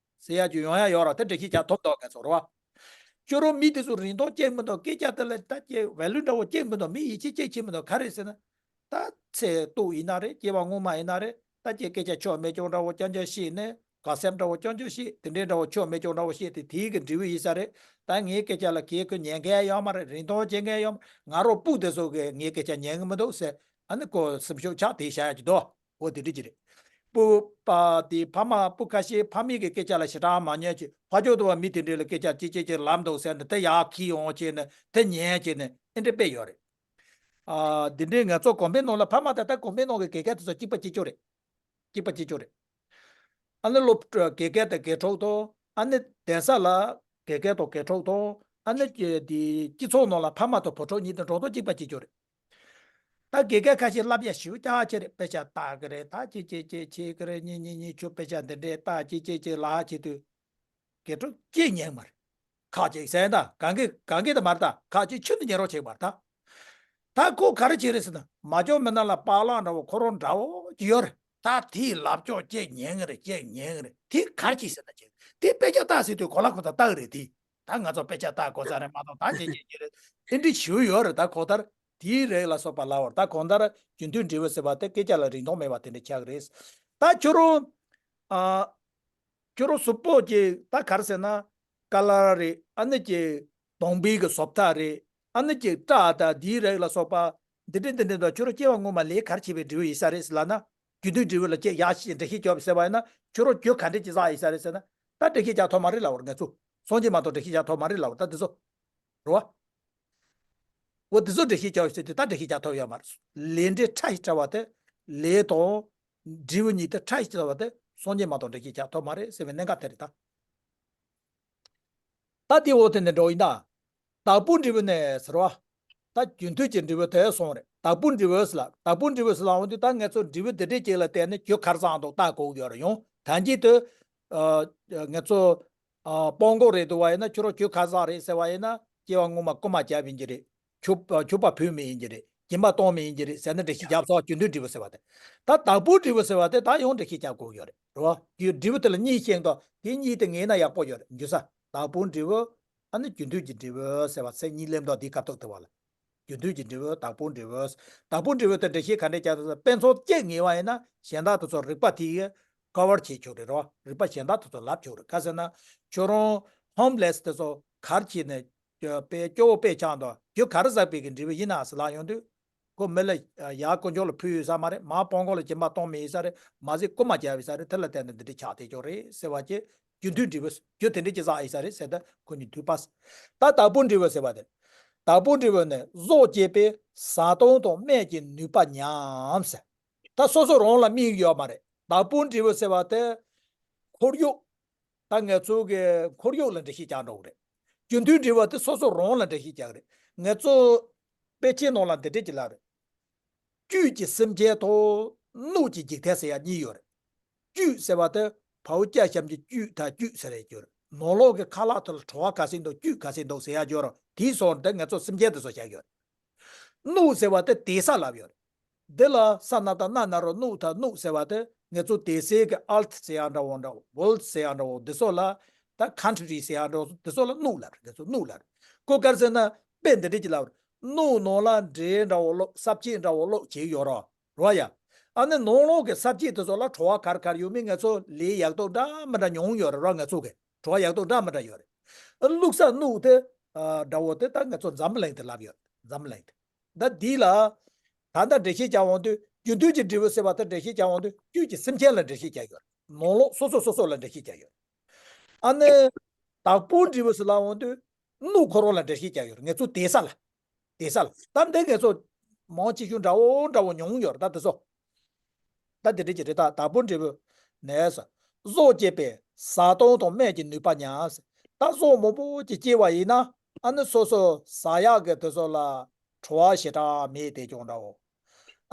ཟེར་ཡ་ཅིག་ཡོང་ཡ་ཡོད་ར། དེ་འགྲེལ་བཤད་རྒྱག་ཐུབ་མདོག་ངས་ཚོར་བ། ཁྱོད་རང་མི་དེ་ཚོ་རིན་ཐང་གཅིག་མི་འདུག་སྐད་ཆ་དེ་ལ་ད་ཀྱི་ཝེ་ལུ་འདྲ་བོ་གཅིག་མི་འདུག་མི་ཡིད་ཆེས་གཅིག་བྱེད་མི་འདུག་ག་རེ་ཟེར་ན། ད་ཚེ་སྟོད་ཡིན་ན་རེད། སྐྱེ་བ་སྔོན་མ་ཡིན་ན་རེད། ད་ཀྱི་སྐད་ཆ་ཆོ་མེད་ཅོག་འདྲ་བོ་རྐྱང་རྐྱང་བཤད་ནས་ག་སེམས་འདྲ་བོ་རྐྱང་རྐྱང་བཤད། དེ་འདྲའི་འདྲ་བོ་ཆོ་མེད་ཅོག་འདྲ་བོ་བཤད་དེ་དེའི་གི་འབྲས་བུ་ཡིན་ས་རེད། ད་ངའི་སྐད་ཆ་ལ་གལ་ཁོ་ཉན་མཁན་ཡོད་མ་རེད། རིན་ཐང་བྱེད་མཁན་ཡོད་མ་རེད། ང་རོ་སྤུ་དེ་ཚོ་གི་ངའི་སྐད་ཆ་ཉན་གི་མི་འདུག་ཟེར། ཨ་ནི་ཁོ་སེམས་ཤུགས་ཆག་དེ་བྱ་ཡ་ཅིག་འདུག་འོ་དེ་འདྲ་ཅིག་རེད། སྤུ་པ་དེ་ཕ་མ་སྤུ་ཁ་ཤས་ཕ་མེས་ཀྱི་སྐད་ཆ་ལ་ཞེ་དྲག་མ་ཉན་ཅིག་ཕ་ཕྱོགས་དུ་བ་མི་དེ་འདྲས་ལ་སྐད་ཆ་ཅི་ཅི་ཅི་ལབ་འདུག་ཟེར་ནས་དེ་ཡར་ཁྱེར་ཡོང་བྱས་ནས་དེ་ཉན་བྱས་ནས་ཨེ་འདྲས་དཔེ་ཡོད་རེད། ཨ། འདི་འདྲས་ང་ཚོ་དགོན་པའི་ནང་ལ་ཕ་མ་ད་ལྟ་དགོན་པའི་ནང་གི་དགེ་རྒན་དེ་ཚོ་གཅིག་པ་གཅིག་རྐྱང་རེད། གཅིག་པ་གཅིག་རྐྱང་རེད། ཨ་ནི་སློབ་གྲྭ་དགེ་རྒན་དང་དགེ་ཕྲུག་དང་། ཨ་ནི་གདན་ས་ལ་དགེ་རྒན་དང་དགེ་ཕྲུག་དང་། ཨ་ནི་དེ་སྤྱི་ཚོགས་ནང་ལ་ཕ་མ་དང་བུ་ཕྲུག་གཉིས་དང་འགྲོ་སྟངས་གཅིག་པ་གཅིག་རྐྱང་རེད། ད་དགེ་རྒན་ཁ་ཤས་བསླབ་བྱ་ཞེ་པོ་ཅིག་བྱེད་རེད། དཔེ་ཆ་ལྟ་གི་རེད། ད་ཅི་ཅི་ཅི་བྱེད་གི་རེད། གཉིས་གཉིས་གཉིས་ཆུ་དཔེ་ཆ་འདི་འདྲས་ལྟ་ཅི་ཅི་ཅི་ལབ་བྱེད་དུས། དགེ་ཕྲུག་གཅིག་ཉན་མ་རེད། ཁག་ཅིག་ཟེར་ད་གང་གི་གང་གི་ད་མ་རེད། ད་ཁག་ཅིག་ཆུ་ནི་ཉན་རོགས་བྱེད་པར་ད། ད་ཁོ་ག་རེ་བྱེད་རེད་ཟེར་ན་མ་འཇོག་མི་སྣ་ལ་པཱ་ལགས་འདྲ་བོ་ཁོ་རང་འདྲ་བོ་ཅིག་ཡོད་རེད། ད་དེའི་ལབ་ཕྱོགས་གཅིག་ཉན་གི་རེད། གཅིག་ཉན་གི་རེད། དེ་ག་རེ་བྱེད་ཟེར་ན་ཅིག་དེ་དཔེ་ཆ་ལྟ་ཟེར་དུས་གོ་ལ་ཁོ་ད་ལྟ་གི་རེད་དེ། ད་ང་ཚོ་དཔེ་ཆ་ལྟ་དགོས་ས་རེད་མ་གཏོགས་ད་ཅི་ཅི་ཅི་རེད། དེ་འདྲ་ཞུ་ཡོད་རེད། ད་གང་ལྟར་དེའི་རིགས་ལ་སོགས་པ་ལབ་པར། ད་གང་ལྟར་རྒྱུ་མཐུན་འབྲས་བུ་ཟེར་བ་དེ་སྐད་ཆ་ལ་རིན་ཐང་མེད་པ་དེ་འདྲ་ཆགས་ཀྱི་རེད། ད་ཁྱོད་རང་། ཨ། ཁྱོད་རང་གཟུགས་པོ་ཅིག་ད་ག་རེ་ཟེར་ན། ཀ་ལར་རེད། ཨ་ནི་ཅིག་གདོང་པའི་གི་བཟོ་ལྟ་རེད། ཨ་ནི་ཅིག་སྐྲ་དང་དེའི་རིགས་ལ་སོགས་པ། འདི་འདྲ་འདི་འདྲ་དང་ཁྱོད་རང་སྐྱེ་བ་སྔོན་མ་ལས་ག་རེ་བྱས་པའི་འབྲས་བུ་ཡིན་ས་རེད་ཟེར་ལབ་ན། རྒྱུ་མཐུན་འབྲས་བུ་ལ་ཅིག་ཡར་ཞིག་འགྲེལ་བཤད་རྒྱོབ་ཟེར་བ་ཡིན་ན། ཁྱོད་རང་རྒྱུ་ག་འདྲ་ཅིག་བསགས་ཡིན་ས་རེད་ཟེར་ན། ད་འགྲེལ་བཤད་རྒྱག་ཐུབ་མ་རེད་ལབ་པར་ང་ཚོ། སངས་རྒྱས་མ་གཏོགས་འགྲེལ་བཤད་རྒྱག་ཐུབ་མ་རེད་ལབ་པར་ད་འདི་ཚོ། རེད་བ། འོ་འདི་ཚོ་འགྲེལ་བཤད་རྒྱག་ཟེར་དུས་ད་འགྲེལ་བཤད་རྒྱག་ཐུབ་ཡོད་མ་རེད། ལས་འབྲས་ཕྲ་ཞིག་ཕྲ་བ་དེ། ལས་དང་། འབྲས་བུ་གཉིས་དེ་ཕྲ་ཞིག་ཕྲ་བ་དེ་སངས་རྒྱས་མ་གཏོགས་འགྲེལ་བཤད་རྒྱག་ཐུབ་མ་རེད་ཟེར་བའི་གནད་འགག་དེ་རེད་ད། ད་དེ་འོག་དེ་ནས་འགྲོ་ཡིན་ད། བདག་པོའི་འབྲས་བུ་ནས་ཟེར་བ། ད་རྒྱུ་མཐུན་གྱི་འབྲས་བུ་དེ་སོང་རེད། བདག་པོའི་འབྲས་བུ་ཟེར་ལ། བདག་པོའི་འབྲས་བུ་ཟེར་ལ་འོང་དུས་ད་ངས་ཚོ་འབྲས་བུ་དེ་འདྲས་ཅིག་ལ་བརྟེན་ནས་རྒྱུ་ག་རེ་བསགས་འདུག་ལྟ་དགོས་ཀྱི་ཡོད་རེད། ཡང་ད་གིན་དུ། ཨ། ངས་ཚོ། ཨ། སྤོང་གོ་རེད་འདུག་བ་ཡིན་ན་ཁྱོད་རང་རྒྱུ་ག་རེ་བསགས་རེད་ཟེར་བ་ཡིན་ན། སྐྱེ་བ་སྔོན་མ་རྐུན་མ་བརྒྱབ་ཡིན་གྱི་རེད། ཁྱོད་ཁྱོད་པ་བུད་མེད་ཡིན་གྱི་རེད། སྦྱིན་པ་གཏོང་མི་ཡིན་གྱི་རེད་ཟེར་ན་འགྲེལ་བཤད་རྒྱབ་སོང་། རྒྱུ་མཐུན་འབྲས་བུ་ཟེར་བ་དེ། ད་བདག་པོའི་འབྲས་བུ་ཟེར་བ་དེ་ད་ཡང་འགྲེལ་བཤད་རྒྱག་དགོས་ཡོད་རེད། རེད་བ། རྒྱུ་འབྲས་བུ་དེ་ལ་གཉིས་ཤེས་འདུག་དེ་གཉིས་དེ་ངེས་ན་ཡག་པོ་ཡོད་རེད། འཇུ་ས། བདག་པོའི་འབྲས་བུ། ཨ་ནི་རྒྱུ་མཐུན་གྱི་འབྲས་བུ་ཟེར་བ་ཚིག་གཉིས་ལེན་དོན་འདིའི་སྐབས་ཐོག་ཏུ་བ་ལ། རྒྱུ་མཐུན་གྱི་འབྲས་བུ། བདག་པོའི་འབྲས་བུ། བདག་པོའི་འབྲས་བུ་དེ་འགྲེལ་བཤད་ག་འདྲས་རྒྱག་ཐུབ་ས། དཔེ་མཚོན་བཅད་ངེས་པ་ཡིན་ན་གཞན་དག་དེ་ཚོ་རིགས་པ་དེ་ཡིས་ཀོ་བར་བྱེད་ཆོག་རེད་རོ། རིགས་པ་གཞན་དག་དེ་ཚོ་ལབ་ཆོག་རེད། ག་ཟེར་ན་ཁྱོད་རང་ཧོམ་ལེ་སི་དེ་ཚོ་གར་བྱས་ནས་དཔེ་སྐྱོ་བོ་དཔེ་ཆགས་འདུག་རྒྱུ་གར་ཟག་པའི་གི་འབྲས་བུ་ཡིན་ན་ཟེར་ལབ་ཡོང་དུས། ཁོ་མི་ལ་ཡར་དཀོན་མཆོག་ལ་ཕུལ་ཡོད་ས་མ་རེད། མར་སྤོང་གོང་ལ་སྦྱིན་པ་གཏོང་མེད་ཡོད་ས་རེད། མ་ཟད་རྐུ་མ་རྒྱབ་ཡོད་ས་རེད། དེ་ལ་བརྟེན་ནས་འདི་འདྲ་ཆགས་བསྡད་ཀྱོག་རེད་ཟེར་བ་ཅེ། རྒྱུ་མཐུན་འབྲས་བུ་རྒྱུ་དེ་འདྲ་ཅིག་བསགས་ཡོད་ས་རེད་ཟེར་ད་ཁོ་གཉིས་མཐུན་པ། ད་བདག་པོའི་འབྲས་བུ་ཟེར་བ་དེ། བདག་པོའི་འབྲས་བུ་ནི་གཟུགས་བསྐྱེད་པས་བཟའ་བཏུང་དང་སྨན་གྱི་ནུས་པ་ཉམས་ཟེར། ད་སོ་སོ་རང་ལ་དམིགས་ཡོད་མ་རེད། བདག་པོའི་འབྲས་བུ་ཟེར་བ་དེ་ཁོར་ཡུག་ད་ང་ཚོ་གི་ཁོར་ཡུག་ལ་འགྲེལ་བཤད་རྒྱག་འགྲོ་གི་རེད། རྒྱུ་མཐུན་འབྲས་བུ་དེ་སོ་སོ་རང་ལ་འགྲེལ་བཤད་རྒྱག་གི་རེད། ང་ཚོ་དཔེ་ཆའི་ནང་ལ་འདི་འདྲས་ཀྱི་ལབ་རེད། བཅུད་ཀྱི་སེམས་ཅན་དང་སྣོད་ཀྱི་འཇིག་རྟེན་ཟེར་ཡ་གཉིས་ཡོད་རེད། བཅུད་ཟེར་བ་དེ་བའོ་ཅ་ཞབས་ཀྱུ་བཅུད་ད་བཅུད་ཟེར་ཡ་ཡོད་རེད། ནང་ལོགས་ཀྱི་ཁ་ལག་དེ་ལ་བྲོ་བ་ག་ཚད་འདུག་བཅུད་ག་ཚད་འདུག་ཟེར་ཡ་ཡོད་རེད། དེའི་སོགས་དེ་ང་ཚོ་སེམས་ཅན་དེ་ཚོ་བཞག་ཡོད་རེད། སྣོད་ཟེར་བ་དེ་དེ་ས་ལབ་ཡོད་རེད། འདི་ལ་ས་ན་བཏགས་སྣ་ན་རོ་སྣོད་ད་སྣོད་ཟེར་བ་དེ་ང་ཚོ་དེ་སའི་གི་ཨལ་ཟེར་ཡ་འདྲ་བོ་འདྲ་བོ་ཝོལ་ཟེར་ཡ་འདྲ་བོ་འདི་ཚོ་ལ། ད་ཁན་ཊི་རི་ཟེར་ཡ་འདྲ་བོ་འདི་ཚོ་ལ་སྣོད་ལབ་རེད། ང་ཚོ་སྣོད་ལབ་རེད། ཁོ་ག་རེ་ཟེར་ན་དཔེ་འདི་འདྲས་ཀྱི་ལབ་རེད། སྣོད་ནང་ལ་འབྲས་འདྲ་བོ་བླུགས་ས་བཅད་འདྲ་བོ་བླུགས་བྱས་ཡོད་རོ། རོ་ཡ། ཨ་ནི་ནང་ལོགས་ཀྱི་ས་བཅད་དེ་ཚོ་ལ་བྲོ་བ་ག་རེ་ག་རེ་ཡོད་མེད་ང་ཚོ་ལས་ཡག་ཐོག་འདྲ་མི་འདྲ་མྱོང་ཡོད་རེད་རོ། ང་ཚོ་གི་བྲོ་བ་ཡག་ཐོག་འདྲ་མི་འདྲ་ཡོད་རེད། བླུགས་ས་སྣོད་དེ་འདྲ་བོ་དེ་ད་ང་ཚོ་འཛམ་བུ་གླིང་དེ་ལབ་ཡོད། འཛམ་བུ་གླིང་དེ། ད་འདི་ལ། ད་ལྟ་འགྲེལ་བཤད་རྒྱག་འོང་དུས་རྒྱུ་མཐུན་གྱི་འབྲས་བུ་ཟེར་བ་དེ་འགྲེལ་བཤད་རྒྱག་འོང་དུས་བཅུད་ཀྱི་སེམས་ཅན་ལ་འགྲེལ་བཤད་རྒྱག་ཡོད། ནང་ལོགས་སོ་སོ་སོ་སོ་ལ་འགྲེལ་བཤད་རྒྱག་ཡོད། ཨ་ནི། བདག་པོའི་འབྲས་བུ་ཟེར་ལབ་འོང་དུས་སྣོད་ཁོ་རང་ལ་འགྲེལ་བཤད་རྒྱག་ཡོད། ང་ཚོ་དེ་ས་ལ། དེ་ས་ལ། ད་འདི་ང་ཚོ་མང་ཆེ་ཤོས་འདྲ་བོ་འདྲ་བོ་མྱོང་ཡོད་རེད་ད་དེ་ཚོ། ད་དེ་འདྲ་ཅིག་རེད། ད་བདག་པོའི་འབྲས་བུ་ནས་ཟེར། གཟུགས་བསྐྱེད་པས་བཟའ་བཏུང་དང་སྨན་གྱི་ནུས་པ་ཉམས་ཟེར། ད་གཟུགས་མང་པོ་ཅིག་བསྐྱེད་པ་ཡིན་ན་ཨ་ནི་སོ་སོ་ཟ་ཡག་གི་དེ་ཚོ་ལ་བྲོ་བ་ཞེ་དྲག་མེད་དེ་ཀྱང་འདྲ་བོ།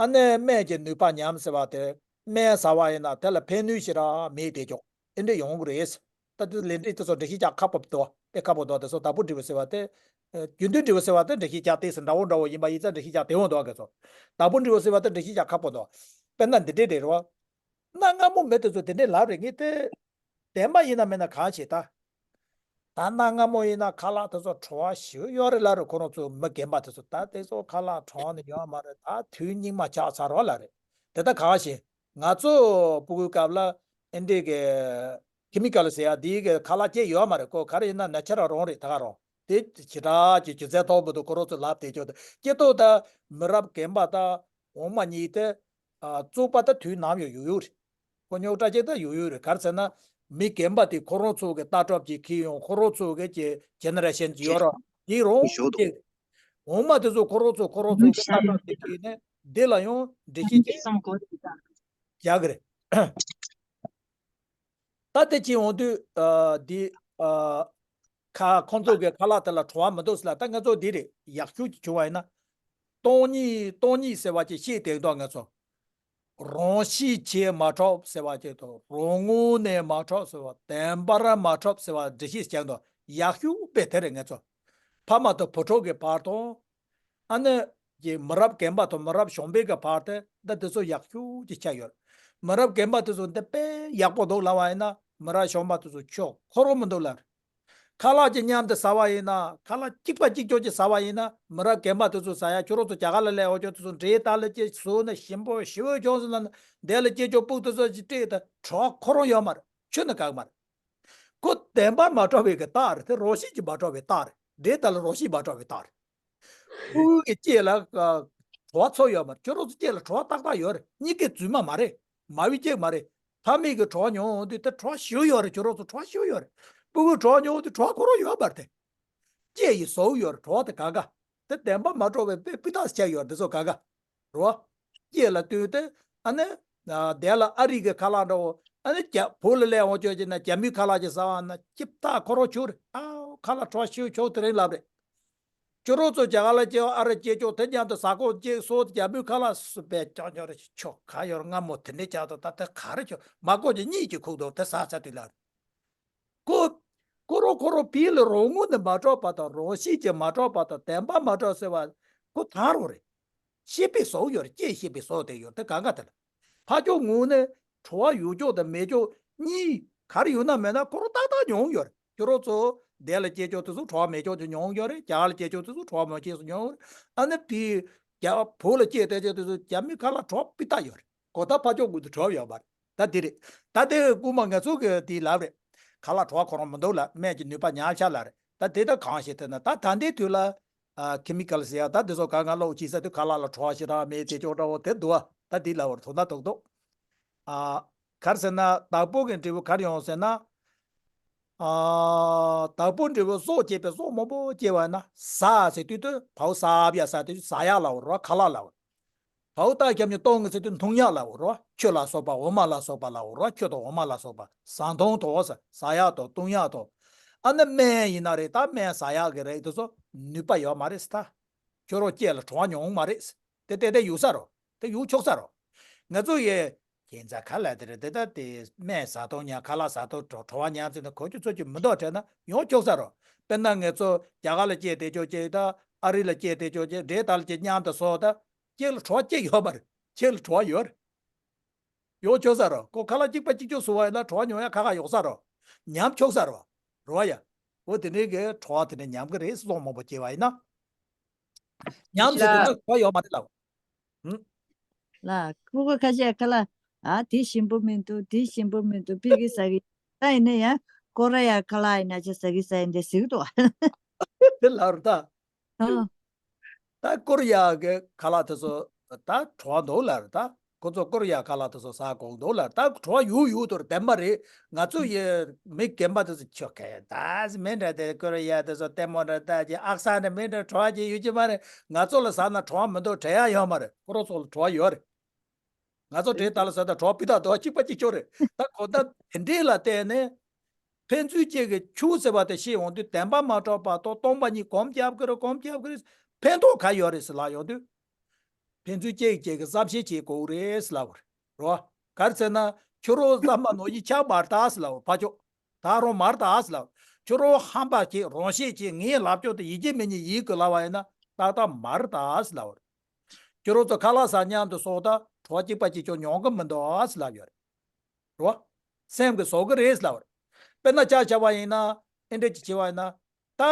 ཨ་ནི་སྨན་གྱི་ནུས་པ་ཉམས་ཟེར་བ་དེ་སྨན་ཟ་བ་ཡིན་ན་དེ་ལ་ཕན་ནུས་ཞེ་དྲག་མེད་དེ་ཀྱང་ཨེ་འདྲ་ཡོང་གི་རེད། ད་དེ་ལས་འབྲས་དེ་ཚོ་འགྲེལ་བཤད་རྒྱག་ཁག་པོ་འདུག་དཔེ་ཁག་པོ་འདུག་དེ་ཚོ་བདག་པོའི་འབྲས་བུ་ཟེར་བ་དེ། རྒྱུ་མཐུན་འབྲས་བུ་ཟེར་བ་དེ་འགྲེལ་བཤད་རྒྱག་དེ་ཟེར་འདྲ་བོ་འདྲ་བོ་ཡིན་པ་ཡིན་ཙང་འགྲེལ་བཤད་རྒྱག་དེ་འོང་འདུག་ག་ཚོ། བདག་པོའི་འབྲས་བུ་ཟེར་བ་དེ་འགྲེལ་བཤད་རྒྱག་ཁག་པོ་འདུག་དཔེར་ན་འདི་འདྲས་རེད་རོ། གནའ་སྔ་མོ་མི་དེ་ཚོ་དེ་འདྲས་ལབ་རེད། ངས་དེ། བདེན་པ་ཡིན་ན་མིན་ན་གང་ཤེས་ད། ད་གནའ་སྔ་མོ་ཡིན་ན་ཁ་ལག་དེ་ཚོ་བྲོ་བ་ཞེ་པོ་ཡོད་རེད་ལབ་རེད། ཁོ་རང་ཚོ་མི་རྒན་པ་དེ་ཚོ་ད་དེ་ཚོ་ཁ་ལག་བྲོ་བ་ནི་ཡོད་མ་རེད། ད་དུས་སྙིགས་མ་ཆགས་ཚར་རོ་ལབ་རེད། དེ་ད་གང་ཤེས། ང་ཚོ་སྤུ་གུའི་སྐབས་ལ་ཨེ་འདྲས་ཀྱི་ཁེ་མི་ཀལ་ཟེར་ཡ་དེའི་གི་ཁ་ལག་སྐྱེ་ཡོད་མ་རེད། ཁོ་ག་རེ་ཡིན་ན་ན་ཆ་ར་རང་རེད། ད་ག་རང་དེ་ཞེ་དྲག་གི་རྒྱུ་མཚན་མཐོང་མི་འདུག་ཁོ་རང་ཚོ་ལབ་བསྡད་ཀྱོག་དེ་སྐྱེ་ཐོག་ད་མི་རབས་རྒན་པ་ད་འོ་མ་གཉིས་དེ་བཙོག་པ་ད་དུས་ནམ་ཡང་ཡོད་ཡོད་རེད། ཁོ་རྙོག་དྲ་ཅིག་ད་ཡོད་ཡོད་རེད། ག་རེ་ཟེར་ན། མི་རྒན་པ་དེ་ཁོ་རང་ཚོ་གི་ལྟ་གྲུབ་ཅིག་འཁྱེར་ཡོང་ཁོ་རང་ཚོ་གི་ཅེ་ཇེ་ནེ་རེ་ཤན་ཅིག་ཡོད་ར། དེ་རང་ཅིག་འོ་མ་དེ་ཚོ་ཁོ་རང་ཚོ་ཁོ་རང་ཚོ་གི་ལྟ་གྲུབ་ཅིག་འཁྱེར་ནས་འདི་ལ་ཡང་འགྲེལ་བཤད་ཅིག་རྒྱག་གི་རེད། ད་དེ་ཅིག་འོང་དུས་འདི་ཁ་ཁོང་ཚོ་གི་ཁ་ལག་དེ་ལ་བྲོ་བ་མི་འདུག་ཟེར་ལ། ད་ང་ཚོ་འདི་རེད། ཡག་ཤོས་ཅིག་བྱུང་བ་ཡིན་ན། སྟོང་ཉིད་སྟོང་ཉིད་ཟེར་བ་ཅིག་ཤེས་བསྡད་འདུག་ང་ཚོ། རང་ཤེས་ཀྱིས་མ་གྲུབ་ཟེར་བ་ཅིག་དང་རང་ངོ་ནས་མ་གྲུབ་ཟེར་བ། བདེན་པར་མ་གྲུབ་ཟེར་བ་འགྲེལ་བཤད་བྱས་འདུག་ཡག་ཤོས་དཔེ་དེ་རེད། ང་ཚོ་ཕ་མ་དང་བུ་ཕྲུག་གི་བར་དང་། ཨ་ནི་ཀྱི་མི་རབས་རྒན་པ་དང་མི་རབས་གཞོན་པའི་གི་བར་དེ་འདི་དེ་ཚོ་ཡག་ཤོས་ཀྱི་ཆ་ཡོད། མི་རབས་རྒན་པ་དེ་ཚོ་འདི་དཔེ་ཡག་པོ་འདུག་ལབ་པ་ཡིན་ན་མི་རབས་གཞོན་པ་དེ་ཚོ་ཁྱོད་ཁོ་རང་མི་འདུག་ལབ། ཁ་ལག་ཅིག་མཉམ་དུ་ཟ་བ་ཡིན་ན། ཁ་ལག་གཅིག་པ་གཅིག་ཀྱོག་ཅིག་ཟ་བ་ཡིན་ན། མི་རབས་རྒན་པ་དེ་ཚོ་ཟ་ཡ། ཁྱོད་རང་ཚོ་རྒྱ་གར་ལ་སླེབས་འོ་ཁྱོད་དེ་ཚོ་འབྲས་རྟགས་ལ་ཅིག་བཟོས་ནས་ཞིམ་པོ་ཞེ་པོ་བྱུང་སོང་ན། འདི་ལ་སྐྱེ་ཆོག་སྤུག་དེ་ཚོ་ཅིག་སྤྲད་དེ་བྲོ་བ་ཁོ་རང་ཡོད་མ་རེད། ཁྱོད་ནི་གང་མ་རེད། ཁོ་བདེན་པ་མ་གྲུབ་པའི་གི་རྟགས་རེད། དེ་རང་བཞིན་གྱིས་མ་གྲུབ་པའི་རྟགས་རེད། འབྲས་རྟགས་ལ་རང་བཞིན་མ་གྲུབ་པའི་རྟགས་རེད། སྤུ་གུ་གི་ལྕེ་ལ་བྲོ་བ་ཚོར་ཡོད་མ་རེད། ཁྱོད་རང་ཚོ་ལྕེ་ལ་བྲོ་བ་ཏག་ཏག་ཡོད་རེད། གཉིས་ཀའི་རྫུན་མ་མ་རེད། མ་བའི་ལྕེ་མ་རེད། ཕ་མེས་ཀྱི་བྲོ་བ་མྱོང་འོང་དུས་དེ་བྲོ་བ་ཞེ་པོ་ཡོད་རེད། ཁྱོད་རང་ཚོ་བྲོ་བ་ཞེ་པོ་ཡོད་རེད། སྤུ་གུའི་བྲོ་བ་མྱོང་འོང་དུས་བྲོ་བ་ཁོ་རང་ཡོད་མ་རེད་དེ། ལྕེ་ཡིས་བཟོ་ཡོད་རེད། བྲོ་བ་དེ་ག་ག་དེ་བདེན་པ་མ་གྲུབ་པའི་དཔེ་སྤུས་དག་ཆགས་ཡོད་རེད། དེ་ཚོ་ག་ག་རོ། སྐྱེས་ལ་ལྟོས་ཏེ་ཨ་ནི། དེ་ལ་ཨ་རི་གི་ཁ་ལག་འདྲ་བོ། ཨ་ནི་རྒྱ་བོད་ལ་སླེབས་འོང་ཆོག་ཅེ་ན་རྒྱ་མིའི་ཁ་ལག་ཅིག་ཟ་བ་ན་སྐྱིད་ཐག་ཁོ་རང་ཆོད་རེད། ཨའོ་ཁ་ལག་བྲོ་བ་ཞེ་པོ་ཆོག་དེ་རིང་ལབ་རེད། ཁྱོད་རང་ཚོ་རྒྱ་གར་ལ་སྐྱེས་པ་ཨ་རི་སྐྱེས་ཆོག་དེ་མཉམ་དུ་ཟ་ཁོག་ཅིག་སོ་རྒྱ་མིའི་ཁ་ལག་སུ་བས་ཀྱང་ཉོ་རེད། ཆོག་ག་ཡོར་སྔ་མོ་དེ་འདྲས་ཀྱང་དུ་ད་དེ་ག་རེ་ཆོག་མ་གོ་ཅིག་གཉིད་ཀྱི་ཁུག་འདུག་དེ་ཟ་ཚ་དུས་ལ། ཁོ། ཁོ་རང་ཁོ་རང་ཕི་ལ་རང་ངོས་ནས་མ་གྲུབ་པ་དང་རང་བཞིན་གྱིས་མ་གྲུབ་པ་དང་བདེན་པ་མ་གྲུབ་ཟེར་བ། ཁོ་ཐང་རུ་རེད། ཤེས་པའི་བཟོ་ཡོད་རེད། ཅེས་ཤེས་པའི་བཟོ་དེ་ཡོད་དེ་གང་ག་དེ་ལ། ཕ་ཕྱོགས་ངོས་ནས་བྲོ་བ་ཡོད་ཅོག་དང་མེད་ཅོག་གཉིས་ག་རེ་ཡོད་ན་མེད་ན་ཁོ་རང་ཏག་ཏག་མྱོང་ཡོད་རེད། ཁྱོད་རང་ཚོ་ འདི་ལ་སྐྱེས་ཆོག་དེ་ཚོ་གྲོགས་མེད་ཆོག་དེ་མྱོང་ཡོད་རེད། རྒྱ་གར་ལ་སྐྱེས་ཆོག་དེ་ཚོ་གྲོགས་མ་སྐྱེས་སུ་མྱོང་ཡོད་རེད། ཨ་ནི་དེ་རྒྱ་བོད་ལ་སྐྱེས་བསྡད་ཆོག་དེ་ཚོ་རྒྱ་མི་ཁ་ལག་གྲོགས་སྤུས་དག་ཡོད་རེད། གོ་ད་ཕ་ཕྱོགས་ཀུན་ཏུ་གྲོགས་ཡོད་པ་རེད། ད་དེ་རེད། ད་དེ་རྐུན་མ་ང་ཚོ་གི་དེ་ལབ་རེད། ཁ་ལག་གྲོགས་ཁོ་རང་མི་འདུག་ལ། སྨན་གྱི་ནུས་པ་ཉམས་ཤག་ལ་རེད། ད་དེ་ད་གང་ཞིག་དེ་ན་ད་ད་ལྟའི་དུས་ལ་ཨ་ཁེ་མི་ཀལ་ཟེར་ཡ་ད་དེ་ཚོ་ག་ང་ལོག་ཅི་ཟེར་དུས་ཁ་ལག་ལ་གྲོགས་ཞེ་དྲག་མེད་དེ་ཅོག་འདྲ་བོ་དེ་འདུག་ཨ། ད་དེ་ལབ་པར་དོ་ན་ཐོག་ཐོག་ཨ། ག་རེ་ཟེར་ན་དྭགས་པོ་གི་འབྲས་བུ་ག་རེ་ཡོང་ཟེར་ན། ཨ། དྭགས་པོ་འབྲས་བུ་སྲོག་བཅད་པའི་སྲོག་མང་པོ་སྐྱེ་བ་ན་ཟ་ཟེར་དུས་དུ་བའུ་ཟ་བ་ཟ་དུས་ཟ་ཡག་ལབ་པ་རེད། ཁ་ལག་ལབ་པ་རེད། བའུ་ད་རྒྱབ་ནས་གཏོང་གི་ཟེར་དུས་འཐུང་ཡག་ལབ་པ་རེད། ཆུ་ལ་སོགས་པ་འོ་མ་ལ་སོགས་པ་ལབ་པ་རེད། ཆུ་དང་འོ་མ་ལ་སོགས་པ་ཟ་འཐུང་དང་ཟ་ཡག་དང་བཏུང་ཡག་དང་། ཨ་ནི་སྨན་ཡིན་ན་རེད། ད་སྨན་ཟ་ཡག་གི་རེད་དེ་ཚོ་ནུས་པ་ཡོད་མ་རེད་ད། ཁྱོད་རང་སྐྱེས་ལ་བྲོ་བ་མྱོང་མ་རེད། དེ་ཏན་ཏན་ཡོང་ས་རེད། དེ་ཡོང་ཆོག་ས་རེད། ང་ཚོ་ཡི་ཁྱད་མཚར་ག་ལ་དེ་རེད། དེ་ད་དེ་སྨན་ཟ་དང་ཉལ་ཁ་ལག་ཟ་དང་བྲོ་བྲོ་བ་ཉལ་ཚེ་ན་གོ་ཆོད་ཚོད་ཀྱི་མི་འདུག་དྲན་ན་ཡོང་ཆོག་ས་རེད། དཔེར་ན་ང་ཚོ་རྒྱ་གར་ལ་སྐྱེས་བསྡད་ཆོག་ཅིག་ད་ཨ་རི་ལ་སྐྱེས་བསྡད་ཆོག་ཅིག་འདྲེ་དར་ལ་སྐྱེས་མཉམ་དུ་སོང་ད་ཁྱེད་ལ་བྲོ་བ་སྐྱེ་ཡོད་མ་རེད། ཁྱེད་ལ་བྲོ་བ་ཡོད་རེད། ཡོང་ཆོག་ས་རེད། ཁོ་ཁ་ལག་གཅིག་པ་གཅིག་རྐྱང་ཟ་བ་ཡིན་ན་བྲོ་བ་མྱོང་ཡ་ཁག་ཁག་ཡོང་ས་རེད། ཉམས་ཆོག་ས་རེད། རེད་བ་ཡ། འོ་དེ་འདྲའི་གི་བྲོ་བ་དེ་འདྲ་ཉམས་ཀྱི་རེད། སྲོག་མང་པོ་སྐྱེ་བ་ཡིན་ན། ཉམས་ཟེར་དུས་ན་བྲོ་བ་ཡོད་མ་རེད་ལགས། ཧུམ། ལ་ཁུ་ཁུ་ཁ་ཤས་ཁ་ལག་ཨ་དེ་ཞིམ་པོ་མི་འདུག་དེ་ཞིམ་པོ་མི་འདུག་ཕ་གི་ཟ་གི་ད་ཡིན་ན་ཡང་ཀོ་རེ་ཡ་ཁ་ལག་ཡིན་ན་ཅི་ཟ་གི་ཟ་ཡིན་དེ་ཟིག་འདུག་དེ་ལ་རུ་ད། ཨ། ད་ཀོ་རི་ཡ་གི་ཁ་ལག་དེ་ཚོ་ད་བྲོ་བ་འདུག་ལབ་རེད། ད་ཁོ་ཚོ་ཀོ་རི་ཡ་ཁ་ལག་དེ་ཚོ་ཟ་དགོས་འདུག་ལབ་རེད། ད་བྲོ་བ་ཡོད་ཡོད་དུ་རེད། བདེན་པ་རེད། ང་ཚོ་ཡི་མི་རྒན་པ་དེ་ཚོ་ཆོ་ག་ད་མི་འདྲ་དེ་ཀོ་རི་ཡ་དེ་ཚོ་ལྟད་མོ་འདྲ་ལྟ་ཅི་ཨག་ས་འདྲ་མི་འདྲ་བྲོ་བ་ཅི་ཡོད་ཀྱི་མ་རེད། ང་ཚོ་ལ་ཟ་ན་བྲོ་བ་མི་འདུག་དྲན་ཡ་ཡོད་མ་རེད། ཁོ་རང་ཚོ་ལ་བྲོ་བ་ཡོད་རེད། ང་ཚོ་འདྲེ་དར་ལ་ཟ་ད་བྲོ་བ་སྤུས་དག་འདུག་གཅིག་པ་གཅིག་རྐྱང་རེད། ད་གོ་ད་དེ་འདྲས་ལ་བལྟས་ནས་ཕན་ཚུན་གཅིག་གི་ཆུ་ཟེར་བ་དེ་ཤེས་ཡོང་དུས་བདེན་པ་མ་གྲུབ་པ་དང་སྟོང་པ་ཉིད་སྒོམ་རྒྱབ་ཀྱི་རེད། སྒོམ་རྒྱབ་ཀྱི་རེད། ཕན་ཐོགས་ག་ཡོད་རེད་ཟེར་ལབ་ཡོང་དུས། ཕན་ཚུན་གཅིག་གིས་གཅིག་གི་བསམ་ཤེས་བྱེད་དགོས་རེད་ཟེར་ལབ་པ་རེད། རོ། ག་རེ་ཟེར་ན་ཁྱོད་རང་བསམ་པ་ནོར་གྱི་ཆགས་མ་རེད་ད་ཟེར་ལབ་པ་རེད། ཕ་ཆོག་ད་རུང་མ་རེད་ད་ཟེར་ལབ། ཁྱོད་རང་ཧམ་པ་བྱེད་རང་ཤེད་བྱེད་ངས་ལབ་ཆོག་དེ་ཡིན་གཅིག་མིན་གཉིས་ཡིན་དགོས་ལབ་པ་ཡིན་ན་ཏག་ཏག་མ་རེད་ད་ཟེར་ལབ་པ་རེད། ཁྱོད་རང་ཚོ་ཁ་ལག་ཟ་མཉམ་དུ་སོང་ད་བྲོ་བ་གཅིག་པ་གཅིག་རྐྱང་མྱོང་གི་མི་འདུག་ཟེར་ལབ་ཡོད་རེད། རོ། སེམས་ཀྱིས་བཟོ་གི་རེད་ཟེར་ལབ་པ་རེད། དཔེར་ན་ཆ་བཞག་པ་ཡིན་ན་ཨེ་འདྲ་ཅིག་བྱས་པ་ཡིན་ན། ད་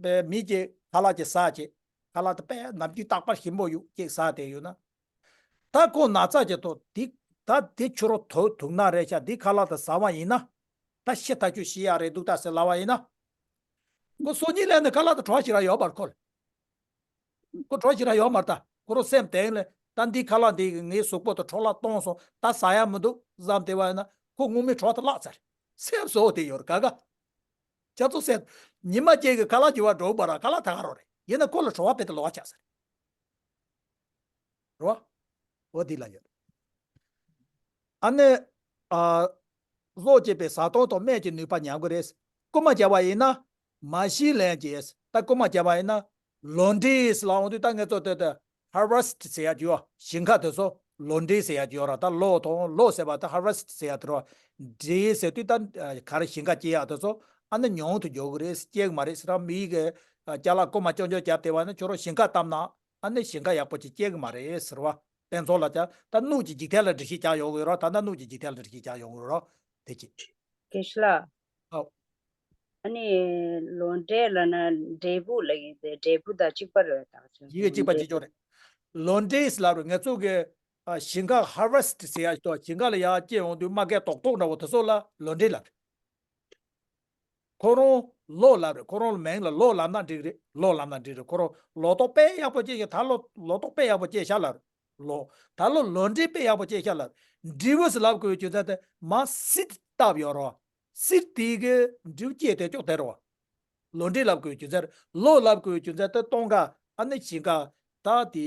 པའི་མི་གཅིག་ཁ་ལག་ཅིག་ཟ་བྱས། ཁ་ལག་དེ་དཔེ་ནམ་རྒྱུན་རྟག་པར་ཞིམ་པོ་ཡོད་ཅིག་ཟ་བསྡད་ཡོད་ན། ད་ཁོ་ན་ཚ་ཅིག་ཐོག་དེ་ད་དེ་ཁྱོད་རང་ཐོག་ཐུག་ན་རེད་ཤག་འདི་ཁ་ལག་དེ་ཟ་བ་ཡིན་ན། ད་ཤི་ཐག་ཆོད་ཤི་ཡག་རེད་འདུག་ད་ཟེར་ལབ་པ་ཡིན་ན། ཁོ་སང་ཉིན་སླེབས་ནས་ཁ་ལག་དེ་བྲོ་བ་ཞེ་དྲག་ཡོད་མ་རེད་ཁོ་ལ། ཁོ་བྲོ་བ་ཞེ་དྲག་ཡོད་མ་རེད་ད། ཁོ་རང་སེམས་གཏིང་ལ་ད་འདི་ཁ་ལག་འདི་གིས་ངའི་གཟུགས་པོ་དང་འཕྲོ་བརླག་གཏོང་སོང་། ད་ཟ་ཡག་མི་འདུག་བསམ་བསྡད་པ་ཡིན་ན་ཁོ་སྔོན་མའི་བྲོ་བ་དེ་བརླག་ཚར། སེམས་བཟོ་བ་དེ་ཡོད་རེད་ག་ག་ཁྱེད་ཚོ་སེམས་ཉི་མ་གཅིག་གི་ཁ་ལག་འགྱུར་བ་འགྲོ་བ་ར་ཁ་ལག་ད་ག་རང་རེད། ཡིན་ན་ཁོ་ལ་བྲོ་བ་དཔེ་དེ་ལོག་ཆགས་ཚར། རེད་བ། འོ་འདི་ལ་ཡོད། ཨ་ནི། ཨ། སྲོག་བཅད་པའི་བཟའ་བཏུང་དང་སྨན་གྱི་ནུས་པ་ཉམས་ཀྱི་རེད། རྐུན་མ་བརྒྱབ་པ་ཡིན་ན། མ་ཤི་ལན་གྱིས། ད་རྐུན་མ་བརྒྱབ་པ་ཡིན་ན། ལོ་འབྲས་ལ་འོང་དུས་ད་ངས་ཚོ་ལྟོས་ཏེ། harvest ཟེར་ཡ་ཅིག་ཡོད། ཞིང་ཁ་དེ་ཚོ་ལོ་འབྲས་ཟེར་ཡ་ཅིག་ཡོད་ར། ད་ལོ་དང་ལོ་ཟེར་བ་ད་harvest ཟེར་ཡ་དེ་རོ། འབྲས་ཟེར་དུས་ད་ག་རེ་ཞིང་ཁ་སྐྱེ་ཡ་དེ་ཚོ་ཨ་ནི་ཉུང་དུ་འགྱོ་གི་རེད། སྐྱེ་གི་མ་རེད་ཟེར་ར། མི་གི་ཅ་ལག་རྐུན་མ་ཅོ་ཅོ་བརྒྱབ་བསྡད་པ་ནི་ཁྱོད་རང་ཞིང་ཁ་བཏབ་ན། ཨ་ནི་ཞིང་ཁ་ཡག་པོ་ཅིག་སྐྱེ་གི་མ་རེད་ཟེར་བ། དཔེ་མཚོན་ལ་ཅག་ད་སྣུམ་གྱི་འཇིག་རྟེན་ལ་འགྲེལ་བཤད་རྒྱག་ཡོང་གི་ཡོད་ར། ད་ལྟ་སྣུམ་གྱི་འཇིག་རྟེན་ལ་འགྲེལ་བཤད་རྒྱག་ཡོང་གི་ཡོད་ར། དེ་ཅི། དགེ་བཤེས་ལགས། ཨོ། ཨ་ནི་ལོ་འབྲས་ལབ་ན་འབྲས་བུ་ལབ་ཡིན་ཏེ་འབྲས་བུ་དང་གཅིག་པ་རེད་ད། ཡི་གེ་གཅིག་པ་གཅིག་རྐྱང་རེད། ལོ་འབྲས་ལབ་རེད། ང་ཚོ་གི་ཨ་ཞིང་ཁ་harvest ཟེར་ཡ་ཞིག་འདུག་ཞིང་ཁ་ལ་ཡར་སྐྱེ་ཡོང་དུས་རྨ་སྐས་རྡོག་རྡོག་འདྲ་བོ་དེ་ཚོ་ལ་ལོ་འབྲས་ལབ་རེད། ཁོ་རང་ལོ་ལབ་རེད། ཁོ་རང་མིང་ལ་ལོ་ལབ་ན་འགྲིག་རེད། ལོ་ལབ་ན་འགྲིག་རེད། ཁོ་རང་ལོ་ཏོག་དཔེ་ཡག་པོ་སྐྱེས་ཤག་ད་ལོ་ལོ་ཏོག་དཔེ་ཡག་པོ་སྐྱེས་ཤག་ལབ་རེད། ལོ། ད་ལོ་ལོ་འབྲས་དཔེ་ཡག་པོ་སྐྱེས་ཤག་ལབ་རེད། འབྲས་བུ་ཟེར་ལབ་དགོས་རྒྱུ་མཚན་དེ་མ་seed བཏབ་ཡོད་རོ། seed དེ་གི་འབྲས་བུ་སྐྱེས་བསྡད་ཅོག་དེ་རོ། ལོ་འབྲས་ལབ་དགོས་རྒྱུ་མཚན་རེད། ལོ་ལབ་དགོས་རྒྱུ་མཚན་དེ་སྟོན་ཁ་ཨ་ནི་ཞིང་ཁ་ད་དེ་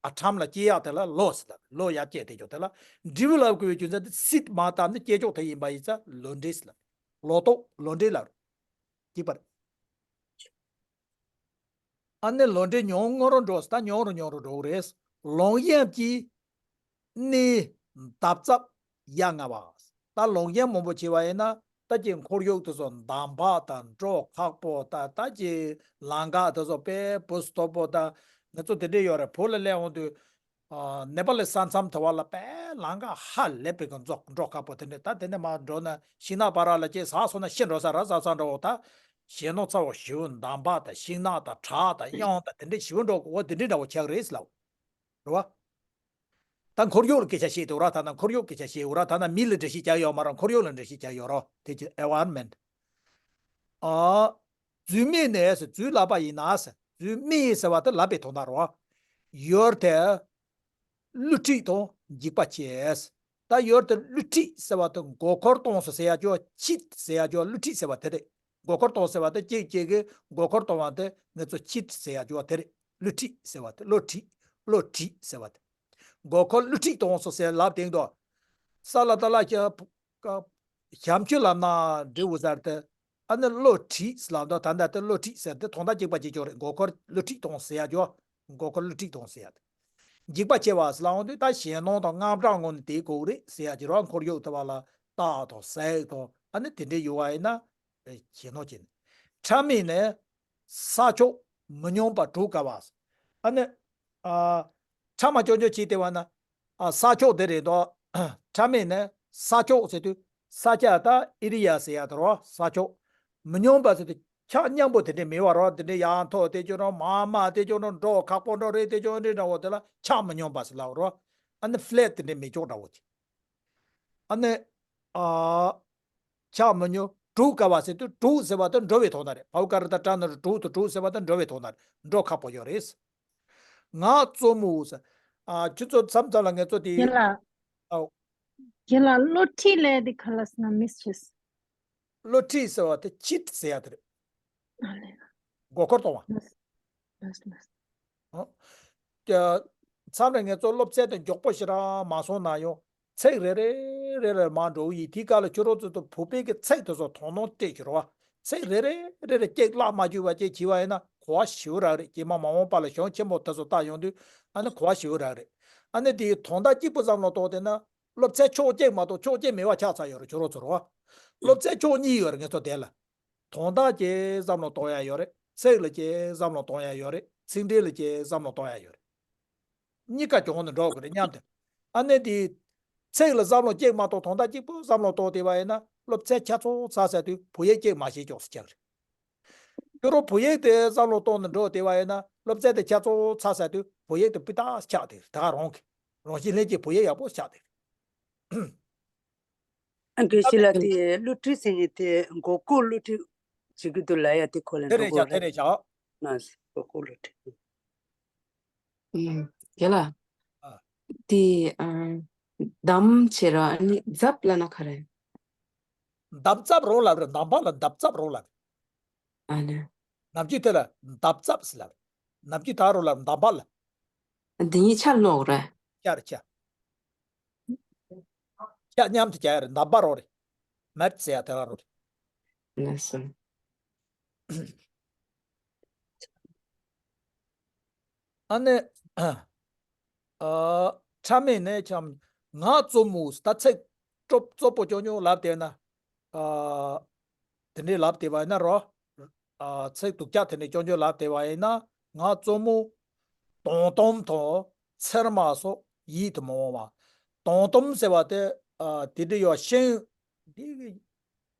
ཨ་ཁྲམ་ལ་སྐྱེ་ཡག་དེ་ལ་ལོ་ཟེར་ལབ། ལོ་ཡར་སྐྱེས་བསྡད་ཅོག་དེ་ལ། འབྲས་བུ་ལབ་དགོས་རྒྱུ་མཚན་དེ་seed མ་བཏབ་ནི་སྐྱེས་ཅོག་དེ་ཡིན་པ་ཡིན་ཙང་ལོ་འབྲས་ཟེར་ལབ། ལོ་ཏོག་ལོ་འབྲས་ལབ་རེད། གཅིག་པ་རེད། ཨ་ནི་ལོ་འབྲས་ཉུང་ངུ་རུ་འགྲོ། ད་ཉུང་རུ་ཉུང་རུ་འགྲོ་གི་རེད། ལོང་ཡབ་ཀྱི་གནས་འདབ་རྩབ་ཡ་ང་བ། ད་ལོང་ཡབ་མང་པོ་བྱས་པ་ཡིན་ན་ད་ཀྱི་ཁོར་ཡུག་དེ་ཚོ་འདམ་བག་དང་འགྲོ་ཁག་པོ་ད་ད་ཀྱི་ལམ་ཁ་དེ་ཚོ་དཔེ་བུ་སྟོབས་པོ་ད་ང་ཚོ་དེ་འདྲས་ཡོད་རེད། བོད་ལ་སླེབས་འོང་དུས། ཨ་ནེ་པ་ལི་ས་མཚམས་དེ་བ་ལ་དཔེ་ལམ་ཁ་ཧ་ལས་པའི་གི་འགྲོ་འགྲོ་ཁག་པོ་དེ་འདྲས། ད་དེ་ནས་མར་འགྲོ་ན་ཤིང་ནགས་བར་ལ་ཅིག་ཟགས་སོང་ན་ཤི་འགྲོ་ས་ར་ཟགས་ས་འགྲོ་འོ་ད། གཞན་སྣང་ཚ་བ་ཞེ་པོ་འདམ་བག་དང་ཤིང་ནགས་དང་བྲག་དང་གཡང་དང་དེ་འདྲ་ཞེ་པོ་འགྲོ་གི། འོ་དེ་འདྲའི་འདྲ་བོ་ཆགས་རེད་ཟེར་ལབ། རེད་བ། ད་འཁོར་ཡུག་ལ་སྐད་ཆ་བཤད་དེ་འོ་ར། ད་ན་འཁོར་ཡུག་སྐད་ཆ་བཤད་འོ་ར། ད་ན་མི་ལ་འགྲེལ་བཤད་རྒྱག་ཡོད་མ་རེད། འཁོར་ཡུག་ལ་འགྲེལ་བཤད་རྒྱག་ཡོད་ར། དེ་ཅི་environment། ཨ། རྫུས་མེད་ནས་ཟེར། རྫུས་ལབ་པ་ཡིན་ན་ཟེར། རྫུས་མེད་ཟེར་བ་དེ་ལབ་པའི་དོན་དག་རེད་བ། ཡུལ་དེ་བསླུ་བྲིད་དང་འཇིགས་པ་བྱེད། ད་ཡུལ་དེ་བསླུ་བྲིད་ཟེར་བ་དེ་མགོ་སྐོར་གཏོང་སོ་ཟེར་ཡ་ཅོ། cheat ཟེར་ཡ་ཅོ། བསླུ་བྲིད་ཟེར་བ་དེ་རེད། མགོ་སྐོར་གཏོང་ཟེར་བ་དེ་གཅིག་གཅིག་གིས་མགོ་སྐོར་གཏོང་བ་དེ་ང་ཚོ་cheat ཟེར་ཡ་ཅོ་དེ་རེད། བསླུ་བྲིད་ཟེར་བ་དེ། བློ་བྲིད། བློ་བྲིད། བློ་བྲིད་ཟེར་བ་དེ། མགོ་སྐོར་བསླུ་བྲིད་གཏོང་སོ་ཟེར་ལབ་དེང་དུ། ས་ལ་ད་ལ་ཞབས་ཞབས་ཆུ་ལབ་ན་འབྲས་བུ་ཟེར་དེ། ཨ་ནི་བློ་བྲིད་ལབ་དུས་ད་ལྟ་དེ་བློ་བྲིད་ཟེར་དེ་དོན་དག་གཅིག་པ་གཅིག་ཀྱང་རེད། མགོ་སྐོར་བསླུ་བྲིད་གཏོང་ཟེར་ཡ་ཅོ། མགོ་སྐོར་བསླུ་བྲིད་གཏོང་ཟེར་ཡ་དེ། འཇིགས་པ་ཆེ་བ་ཟེར་ལབ་འོང་དུས་ད་གཞན་སྣང་དང་དངངས་སྐྲག་ངོ་ནས་དེའི་གོ་རེད་ཟེར་ཡ་ཅིག་རོ། འཁོར་ཡུག་དེ་བ་ལ་སྟག་དང་གཟིག་དང་ཨ་ནི་དེ་འདྲའི་ཡོད་བ་ཡིན་ན་གཞན་སྣང་བྱེད་ནས། ཕྲ་མེན་ནས་ས་ཕྱོགས་མི་སྙོམས་པ་དྲུག་དཀའ་བ། ཨ་ནི། ཨ། ཕྲ་མ་ཅོ་ཅོ་བྱས་ཏེ་བ་ན། ཨ། ས་ཕྱོགས་དེ་རེད་དོ། ཕྲ་མེན་ནས་ས་ཕྱོགས་ཟེར་དུས་ས་ཆ་ད་area ཟེར་ཡ་དེ་རོ། ས་ཕྱོགས་མི་སྙོམས་པ་ཟེར་དུས་ཆ་མཉམ་པོ་དེ་འདྲས་མེད་བ་རོ། དེ་འདྲས་ཡར་མཐོ་དེ་ཅོ་ནོ། མར་དམའ་དེ་ཅོ་ནོ། འགྲོ་ཁག་པོ་འགྲོ་རེད། དེ་ཅོ་འདྲས་འདྲ་བོ་དེ་ལ་ཆ་མི་སྙོམས་པ་ཟེར་ལབ་རོ། ཨ་ནི་flat དེ་འདྲས་མེ་ཅོག་འདྲ་བོ་ཅིག་ཨ་ནི། ཨ། ཆ་མི་སྙོམས་དྲུག་དཀའ་བ་ཟེར་དུས་དྲུག་ཟེར་བ་དེ་འགྲོ་བའི་དོན་དག་རེད། བའུ་ཀ་ར་ད་ཏྲ་ན་རུ་དྲུག་དང་དྲུག་ཟེར་བ་དེ་འགྲོ་བའི་དོན་དག་རེད། འགྲོ་ཁག་པོ་ཡོད་རེད། ངག་རྩུབ་མོ་ཟེར། ཨ། ཁྱོད་ཚོ་མཚམས་མཚམས་ལ་ངེད་ཚོ་དེ། རྒན་ལགས། ཨའོ། རྒན་ལགས། བློ་ཁྲིད་ལས་དེ་ག་ལ་སོང་ན་miss བྱས། བློ་ཁྲིད་ཟེར་བ་དེ་cheat ཟེར་ཡ་དེ་རེད། ཨ་ལས། མགོ་སྐོར་གཏོང་བ། ལགས། ལགས། ལགས། ཨོ། ཀྱ། མཚམས་རེ་ངེད་ཚོ་སློབ་ཚན་དེ་མགྱོགས་པོ་ཞེ་དྲག་མ་སོང་ན་ཡང་ཚིག་རེ་རེ་རེ་རེ་མར་འགྲོ་གི་ཡིན། དེའི་སྐབས་ལ་ཁྱོད་རང་ཚོ་ཚོ་བོད་པའི་གི་ཚིག་དེ་ཚོ་དོ་སྣང་སྤྲད་ཤོག་རོགས། ཚིག་རེ་རེ་རེ་རེ་གཅིག་བརླག་མ་བཅུག་པ་བཅས་བྱས་པ་ཡིན་ན་གོ་བ་ཞེ་པོ་རག་རེད། རྗེས་མ་མ་འོངས་པ་ལ་གཞུང་ཆེན་པོ་དེ་ཚོ་བལྟ་ཡོང་དུས་ཨ་ནི་གོ་བ་ཞེ་པོ་རག་རེད། ཨ་ནི་དེའི་དོན་དག་གཅིག་པུ་བསམ་བློ་གཏོང་བསྡད་ན་སློབ་ཚན་ཕྱོགས་གཅིག་མ་གཏོགས་ཕྱོགས་གཅིག་མེད་པ་ཆགས་ཚར་ཡོད་རེད། ཁྱོད་རང་ཚོ་རོགས། སློབ་ཚན་ཕྱོགས་གཉིས་ཡོད་རེད་ངེད་ཚོ་དེ་ལ། དོན་དག་ཅིག་བསམ་བློ་གཏོང་ཡ་ཡོད་རེད། ཚིག་ལ་ཅིག་བསམ་བློ་གཏོང་ཡ་ཡོད་རེད། ཚིག་འགྲེལ་ལ་ཅིག་བསམ་བློ་གཏོང་ཡ་ཡོད་རེད། གཉིས་ཀ་གྱོང་ནས་འགྲོ་དགོས་རེད་མཉམ་དུ། ཨ་ནི་དེ། ཚིག་ལ་བསམ་བློ་གཅིག་མ་གཏོགས་དོན་དག་གཅིག་པུ་བསམ་བློ་གཏོང་བསྡད་པ་ཡིན་ན་སློབ་ཚན་ཆ་ཚང་ཚར་ཚར་དུས་བོད་ཡིག་གཅིག་མ་ཤེས་ཀྱོག་སུ་ཆགས་རེད། ཁྱོད་རང་བོད་ཡིག་དེ་བསམ་བློ་གཏོང་ནས་འགྲོ་བསྡད་པ་ཡིན་ན་སློབ་ཚན་དེ་ཆ་ཚང་ཚར་ཚར་དུས་བོད་ཡིག་དེ་སྤུས་དག་ཆགས་བསྡད་རེད། ད་ག་རང་གི་རང་བཞིན་ལྷན་སྐྱེས་བོད་ཡིག་ཡག་པོ་ཆགས་བསྡད་རེད། ཨ། དགེ་བཤེས་ལགས། དེ་བསླུ་བྲིད་ཟེར་མཁན་དེ་མགོ་སྐོར་བསླུ་བྲིད་བྱེད་ཀྱི་འདུག་ལབ་ཡ་དེ་ཁོ་ལ་དེ་འགྲོ་རེད་གོ་ཤག་དེ་རེད། རེད་ཤག་མ་ཟད་མགོ་སྐོར་བསླུ་བྲིད། ཨུམ། རྒན་ལགས། ཨ། དེ། ཨ། འདམ་བྱེད་ར་ཨ་ནི་འཛབ་ལབ་ན་ག་རེ། འདམ་འཛབ་རོ་ལབ་རེད། འདམ་པ་ལ་འདམ་འཛབ་རོ་ལབ་རེད། ཨ་ནི། ནམ་རྒྱུན་དེ་ལ་འདམ་འཛབ་ཟེར་ལབ་རེད། ནམ་རྒྱུན་ད་རོ་ལབ་འདམ་པ་ལ། འདི་གཉིས་ཆ་ལོག་རེད། ཆ་རེད་ཆ། ཆ་མཉམ་དུ་རྒྱག་ཡ་རེད། འདམ་པ་རོ་རེད། མེད་ཟེར་ཡ་དེ་ར་རོ་རེད། ལགས་སོ། ཨ་ནི། ཨ། ཕྲ་མེན་ནས་ཆ་མ། ངག་རྩུབ་མོ་ཟེར་ད་ཚིག་རྩུབ་རྩུབ་པོ་ཅོ་ཅོ་ལབ་བསྡད་ན། ཨ། དེ་འདྲའི་ལབ་བསྡད་པ་ཡིན་ན་རོ། ཨ། ཚིག་སྡུག་ཅག་དེ་འདྲའི་ཅོ་ཅོ་ལབ་བསྡད་པ་ཡིན་ན་ངག་རྩུབ་མོ། དོམ་དོམ་དང་ཚེར་མ་སོགས་ཡིད་དུ་མི་འོང་བ། དོམ་དོམ་ཟེར་བ་དེ། ཨ། དེ་འདྲའི་ཡོད་ཤིང་། འདི་གི་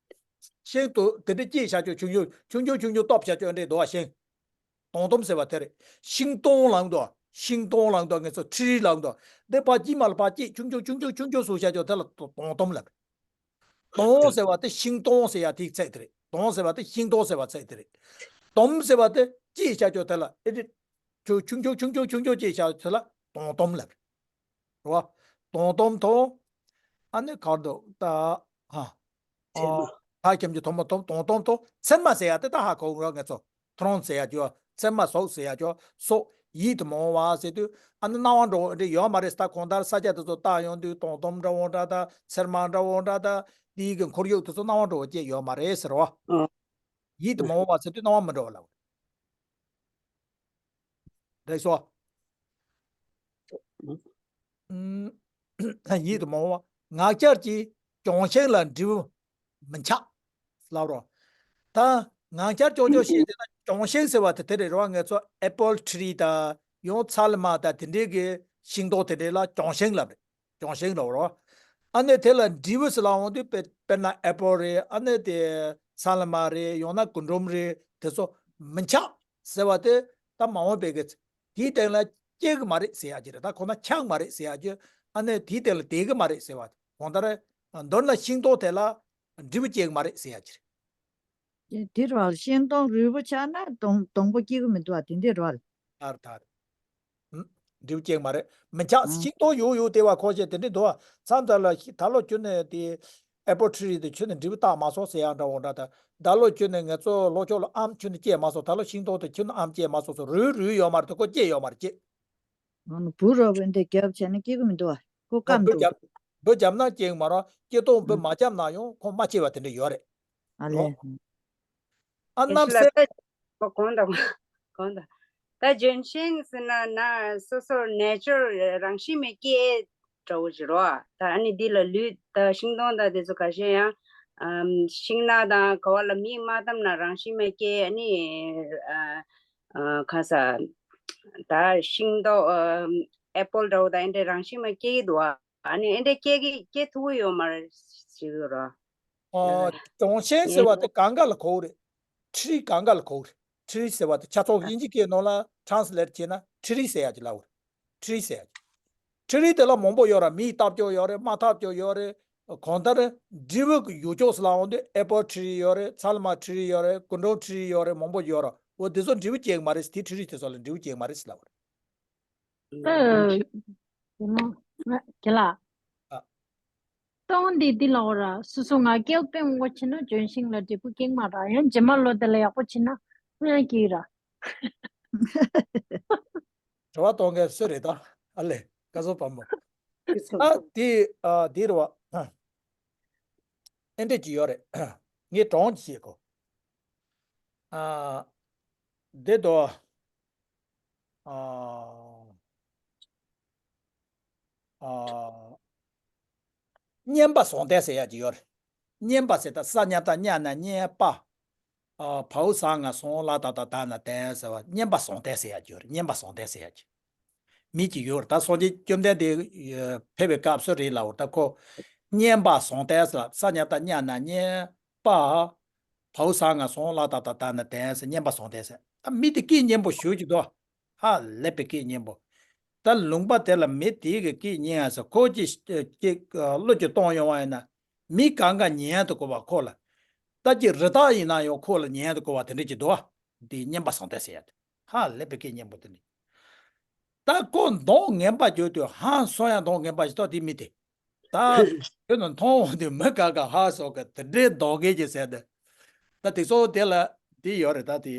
ཤིང་དུ་དེ་འདྲ་སྐྱེས་བཞག་ཅོག་ཆུང་ཆུང་ཆུང་ཆུང་ཆུང་ཆུང་སྟོབས་བཞག་ཅོག་འདྲའི་འདུག་བ་ཤིང་། དོམ་དོམ་ཟེར་བ་དེ་རེད། ཤིང་སྡོང་ལབ་འདུག་ཤིང་སྡོང་ལབ་འདུག་ངེད་ཚོ་ཁྲི་རི་ལབ་འདུག་འདི་ཕར་དཀྱིལ་མ་ལ་ཕར་སྐྱེས་ཆུང་ཆུང་ཆུང་ཆུང་ཆུང་ཆུང་བཟོས་བཞག་ཅོག་དེ་ལ་དོམ་དོམ་ལབ། དོམ་ཟེར་བ་དེ་ཤིང་སྡོང་ཟེར་ཡ་དེའི་ཚིག་དེ་རེད། དོམ་ཟེར་བ་དེ་ཤིང་སྡོང་ཟེར་བ་ཚིག་དེ་རེད། དོམ་ཟེར་བ་དེ་སྐྱེས་བཞག་ཅོག་དེ་ལ་ཨེ་རེད། ཆུང་ཆུང་ཆུང་ཆུང་ཆུང་ཆུང་སྐྱེས་བཞག་དེ་ལ་དོམ་དོམ་ལབ། རེད་བ། དོམ་དོམ་དང་། ཨ་ནི་གར་དུ་ད། ཧ། ཚེར་མ། ཨ། ད་ཁྱིམ་གྱི་དོམ་དོམ་དོམ་དོམ་དང་ཚེར་མ་ཟེར་ཡ་དེ་ད་ཧ་གོ་ར་ངེད་ཚོ། ཐོ་རངས་ཟེར་ཡ་ཅོ། ཚེར་མ་སོགས་ཟེར་ཡ་ཅོ། སོགས་ཡིད་དུ་མི་འོང་བ་ཟེར་དུས་ཨ་ནི་སྣང་བ་འགྲོ་འདྲ་ཡོད་མ་རེད། ད་གང་ལྟར་ས་ཆ་དེ་ཚོ་བལྟ་ཡོང་དུས་དོམ་དོམ་འདྲ་བོ་འདྲ་ད་ཚེར་མ་འདྲ་བོ་འདྲ་ད་དེའི་གི་ཁོར་ཡུག་དེ་ཚོ་སྣང་བ་འགྲོ་བ་ཅིག་ཡོད་མ་རེད་ཟེར་བ། ཨ། ཡིད་དུ་མི་འོང་བ་ཟེར་དུས་སྣང་བ་མི་འགྲོ་བ་ལ། རེད་སོ། ཨུམ། ཡིད་དུ་མི་འོང་བ། ངག་འཁྱལ་གྱི་གྱོང་ཤིང་ལ་འབྲས་བུ་མི་འཆགས། ལབ་རོ། ད་ངག་འཁྱལ་ཅོག་ཅོག་བཤད་དེ་ན་གྱོང་ཤིང་ཟེར་བ་དེ་དེ་རེད་རོ། ངེད་ཚོ་apple tree ད་ཡང་ཚལ་མ་ད་དེ་འདྲའི་གི་ཤིང་ཏོག་དེ་འདྲའི་ལ་གྱོང་ཤིང་ལབ་རེད། གྱོང་ཤིང་ལབ་རོ། ཨ་ནི་དེ་ལ་འབྲས་བུ་ཟེར་ལ་འོང་དུས་དཔེ་དཔེར་ན་apple རེད། ཨ་ནི་དེ་ ས་ལ་མ་རེད། ཡང་ན་རྒུན་འབྲུམ་རེད། དེ་ཚོ་མི་འཆགས་ཟེར་བ་དེ་ད་མ་འོངས་པའི་གི་དེའི་སྟེང་ལ་སྐྱེ་གི་མ་རེད་ཟེར་ཡ་ཅིག་རེད། ད་ཁོ་ན་འཆག་མ་རེད་ཟེར་ཡ་ཅིག་ཨ་ནི་དེའི་སྟེང་ལ་བསྡད་གི་མ་རེད་ཟེར་བ། གང་ལྟར་མདོར་ན་ཤིང་སྡོང་དེ་ལ་འབྲས་བུ་སྐྱེ་གི་མ་རེད་ཟེར་ཡ་ཅིག་རེད། དེ་རེད་བ། ཤིང་སྡོང་རིལ་པོ་ཆགས་ན་སྡོང་སྡོང་པོ་སྐྱེ་གི་མི་འདུག་བ། དེ་འདྲ་རེད་བ། ཨར་ཐར། འབྲས་བུ་སྐྱེ་གི་མ་རེད། མི་འཆགས། ཨང་། ཤིང་སྡོང་ཡོད་ཡོད་དེ་བ་ཁོ་ཤེས་དེ་འདྲ་འདུག་བ། མཚམས་མཚམས་ལ་ཤི་ད་ལོ་ཁྱོད་ནས་དེ་apple tree དེ་ཁྱོད་ནས་འབྲས་བུ་བཏགས་མ་སོང་ཟེར་ཡང་འདྲ་འོ་འདྲ། ད་ད་ལོ་ཁྱོད་ནས་ང་ཚོ་ལོ་ཁྱོད་ལ་ཨམ་ཁྱོད་ནས་སྐྱེས་མ་སོང་། ད་ལོ་ཤིང་སྡོང་དེ་ཁྱོད་ནས་ཨམ་སྐྱེས་མ་སོང་ཟེར། རུལ་རུལ་ཡོད་མ་རེད་དེ། ཁོ་སྐྱེས་ཡོད་མ་རེད་སྐྱེས། ཨ་ནི་བུ་རོ་བན་དེ་རྒྱབ་བྱས་ན་སྐྱེ་གི་མི་འདུག་བ། ཁོ་ཨོ་བཀའ་འབུ་འདུག་བ། རྒྱབ་འབུ་བརྒྱབ་ན་སྐྱེ་གི་མ་རེད། སྐྱེ་སྟོང་འབུ་ཨང་། མ་བརྒྱབ་ན་ཡང་ཁོ་མ་སྐྱེ་བ་དེ་འདྲ་ཡོད་རེད། ཨ་ལེ། ཨ་ཨེ་ཤི་ལ་རྣམ་སེལ། ད་གོང་དང་གོང་དང་ད་ལྗོན་ཤིང་ཟེར་ན་ན་སོ་སོར་ནེ་ཅར་རང་བཞིན་མེད་སྐྱེ་འདྲ་བོ་ཞིག་རོ། ད་ཨ་ནི་འདི་ལ་ལུད་ད་ཤིང་སྡོང་དང་དེ་ཚོ་ཁ་ཤས་ཡང་ཨམ་ཤིང་ནགས་དང་ག་བ་ལ་མིས་མ་བཏབ་ན་རང་བཞིན་མེད་སྐྱེ། ཨ་ནི་ཨ་ཨ་ཁ་ས་ད་ཤིང་སྡོང་ཨམ་ཨེ་པལ་འདྲ་བོ་ད་ཨེ་འདྲ་རང་བཞིན་མེད་སྐྱེ་གི་འདུག་ཨ། ཨ་ནི་ཨེ་འདྲ་སྐྱེ་གི་སྐྱེ་ཐུབ་ཀྱི་ཡོད་མ་རེད་ཟེར་གི་རོ། ཨོ། ཡོད་རེད། ཀྲོང་ཤན་ཟེར་བ་དེ་གངྒཱ་ལ་གོ་རེད། ཁྲི་རི་གངྒཱ་ལ་གོ་རེད། ཁྲི་རི་ཟེར་བ་དེ་ཆ་ཚང་དབྱིན་ཇི་སྐད་ནང་ལ་ཊེ་རན་སི་ལེཊ་བྱས་ན་ཁྲི་རི་ཟེར་ཡ་ཅིག་ལབ་རེད། ཁྲི་རི་ཟེར་ཡ་ཅིག་ཁྲི་རི་དེ་ལ་མང་པོ་ཡོད་ར། མིས་བཏབ་ཀྱོག་ཡོད་རེད། མ་བཏབ་ཀྱོག་ཡོད་རེད། གང་ལྟར་འབྲས་བུ་གི་ཡུལ་ཕྱོགས་སུ་ལ་འོང་དུས་ཨེ་པལ་ཁྲི་རི་ཡོད་རེད། ཚ་ལ་མ་ཁྲི་རི་ཡོད་རེད། རྒུན་འབྲུམ་ཁྲི་རི་ཡོད་རེད། མང་པོ་ཡོད་ར། འོ་དེ་ཚོ་འབྲས་བུ་སྐྱེ་གི་མ་རེད། དེ་ཁྲི་རི་དེ་ཚོ་ལ་འབྲས་བུ་སྐྱེ་གི་མ་རེད་ཟེར་ལབ་རེད། ཨ། རྒན་ལགས། རྒན་ལགས། ཨ། སྟོང་འདི་འདི་ལ་འོ་ར། སོ་སོ་ང་སྐྱེ་བོ་དཔེ་མང་པོ་བྱེད་ན་ལྗོན་ཤིང་ལ་འབྲས་བུ་སྐྱེ་གི་མ་རེད། ཡང་རྗེས་མ་ལོ་དེ་ལ་ཡག་པོ་བྱེད་ན་ཡང་སྐྱེ་གི་ར། དྲི་བ་གཏོང་མཁན་སུ་རེད་ད། ཨ་ལེ། སྐལ་བཟང་དཔལ་མོ། ཨ་དེ་ཨ་དེ་རེད་བ། ཨེ་འདྲས་ཀྱི་ཡོད་རེད། ངས་གྲོང་གི་བཤད་གོ། ཨ་དེ་དོ། ཨ་ཨ། བསྙེན་པ་བཟང་ལྟས་ཟེར་ཡ་ཅིག་ཡོད་རེད། བསྙེན་པ་ཟེར་ད་ས་ཉ་བཏགས་སྙ་ན་བསྙེན་པ། ཨ་བའོ་ཟ་ང་བཟང་ལ་ད་ད་ད་ན་ལྟས་ཟེར་བ། བསྙེན་པ་བཟང་ལྟས་ཟེར་ཡ་ཅིག་ཡོད་རེད། བསྙེན་པ་བཟང་ལྟས་ཟེར་ཡ་ཅིག་མི་གཅིག་ཡོད་རེད། ད་སངས་རྒྱས་བཅོམ་ལྡན་འདས་ཕེབས་པའི་སྐབས་སུ་རེད་ལབ་རེད། ད་ཁོ་བསྙེན་པ་བཟང་ལྟས་ཟེར་ལ་ས་ཉ་བཏགས་སྙ་ན་བསྙེན་པ། བའོ་ཟ་ང་བཟང་ལ་ད་ད་ད་ན་ལྟས་ཟེར། བསྙེན་པ་བཟང་ལྟས་ཟེར། ད་མི་དེ་སྐད་སྙན་པོ་ཞེ་པོ་ཅིག་འདུག་ཧ་ལས་པའི་སྐད་སྙན་པོ། ད་ལུང་པ་དེ་ལ་མི་དེ་གི་སྐད་སྙན་ཡ་ཟེར། ཁོ་ཅིག་ཅིག་བློ་ཅིག་གཏོང་ཡོང་བ་ཡིན་ན། མི་གང་ག་ཉན་དུ་གོ་བ་ཁོ་ལ། ད་ཅིག་རི་དྭགས་ཡིན་ན་ཡང་ཁོ་ལ་ཉན་དུ་གོ་བ་དེ་འདྲ་ཅིག་འདུག་དེ་བསྙེན་པ་བཟང་ལྟས་ཟེར་ཡ་དེ། ཧ་ལས་པའི་སྐད་སྙན་པོ་དེ་འདྲ། ད་ཁོ་མདོག་ངན་པ་བྱོས་དུས་ཧང་སང་ཡ་མདོག་ངན་པ་ཞིག་ཏོ་དེ་མི་དེ། ད་ཁྱོད་ནི་མཐོང་འོང་དུས་མི་ག་ག་ཧ་སོགས་ཀྱི་དེ་འདྲའི་མདོག་ངན་གྱི་ཟེར་ཏེ། ད་དེ་ཚོ་དེ་ལ་དེ་ཡོད་རེད། ད་དེ་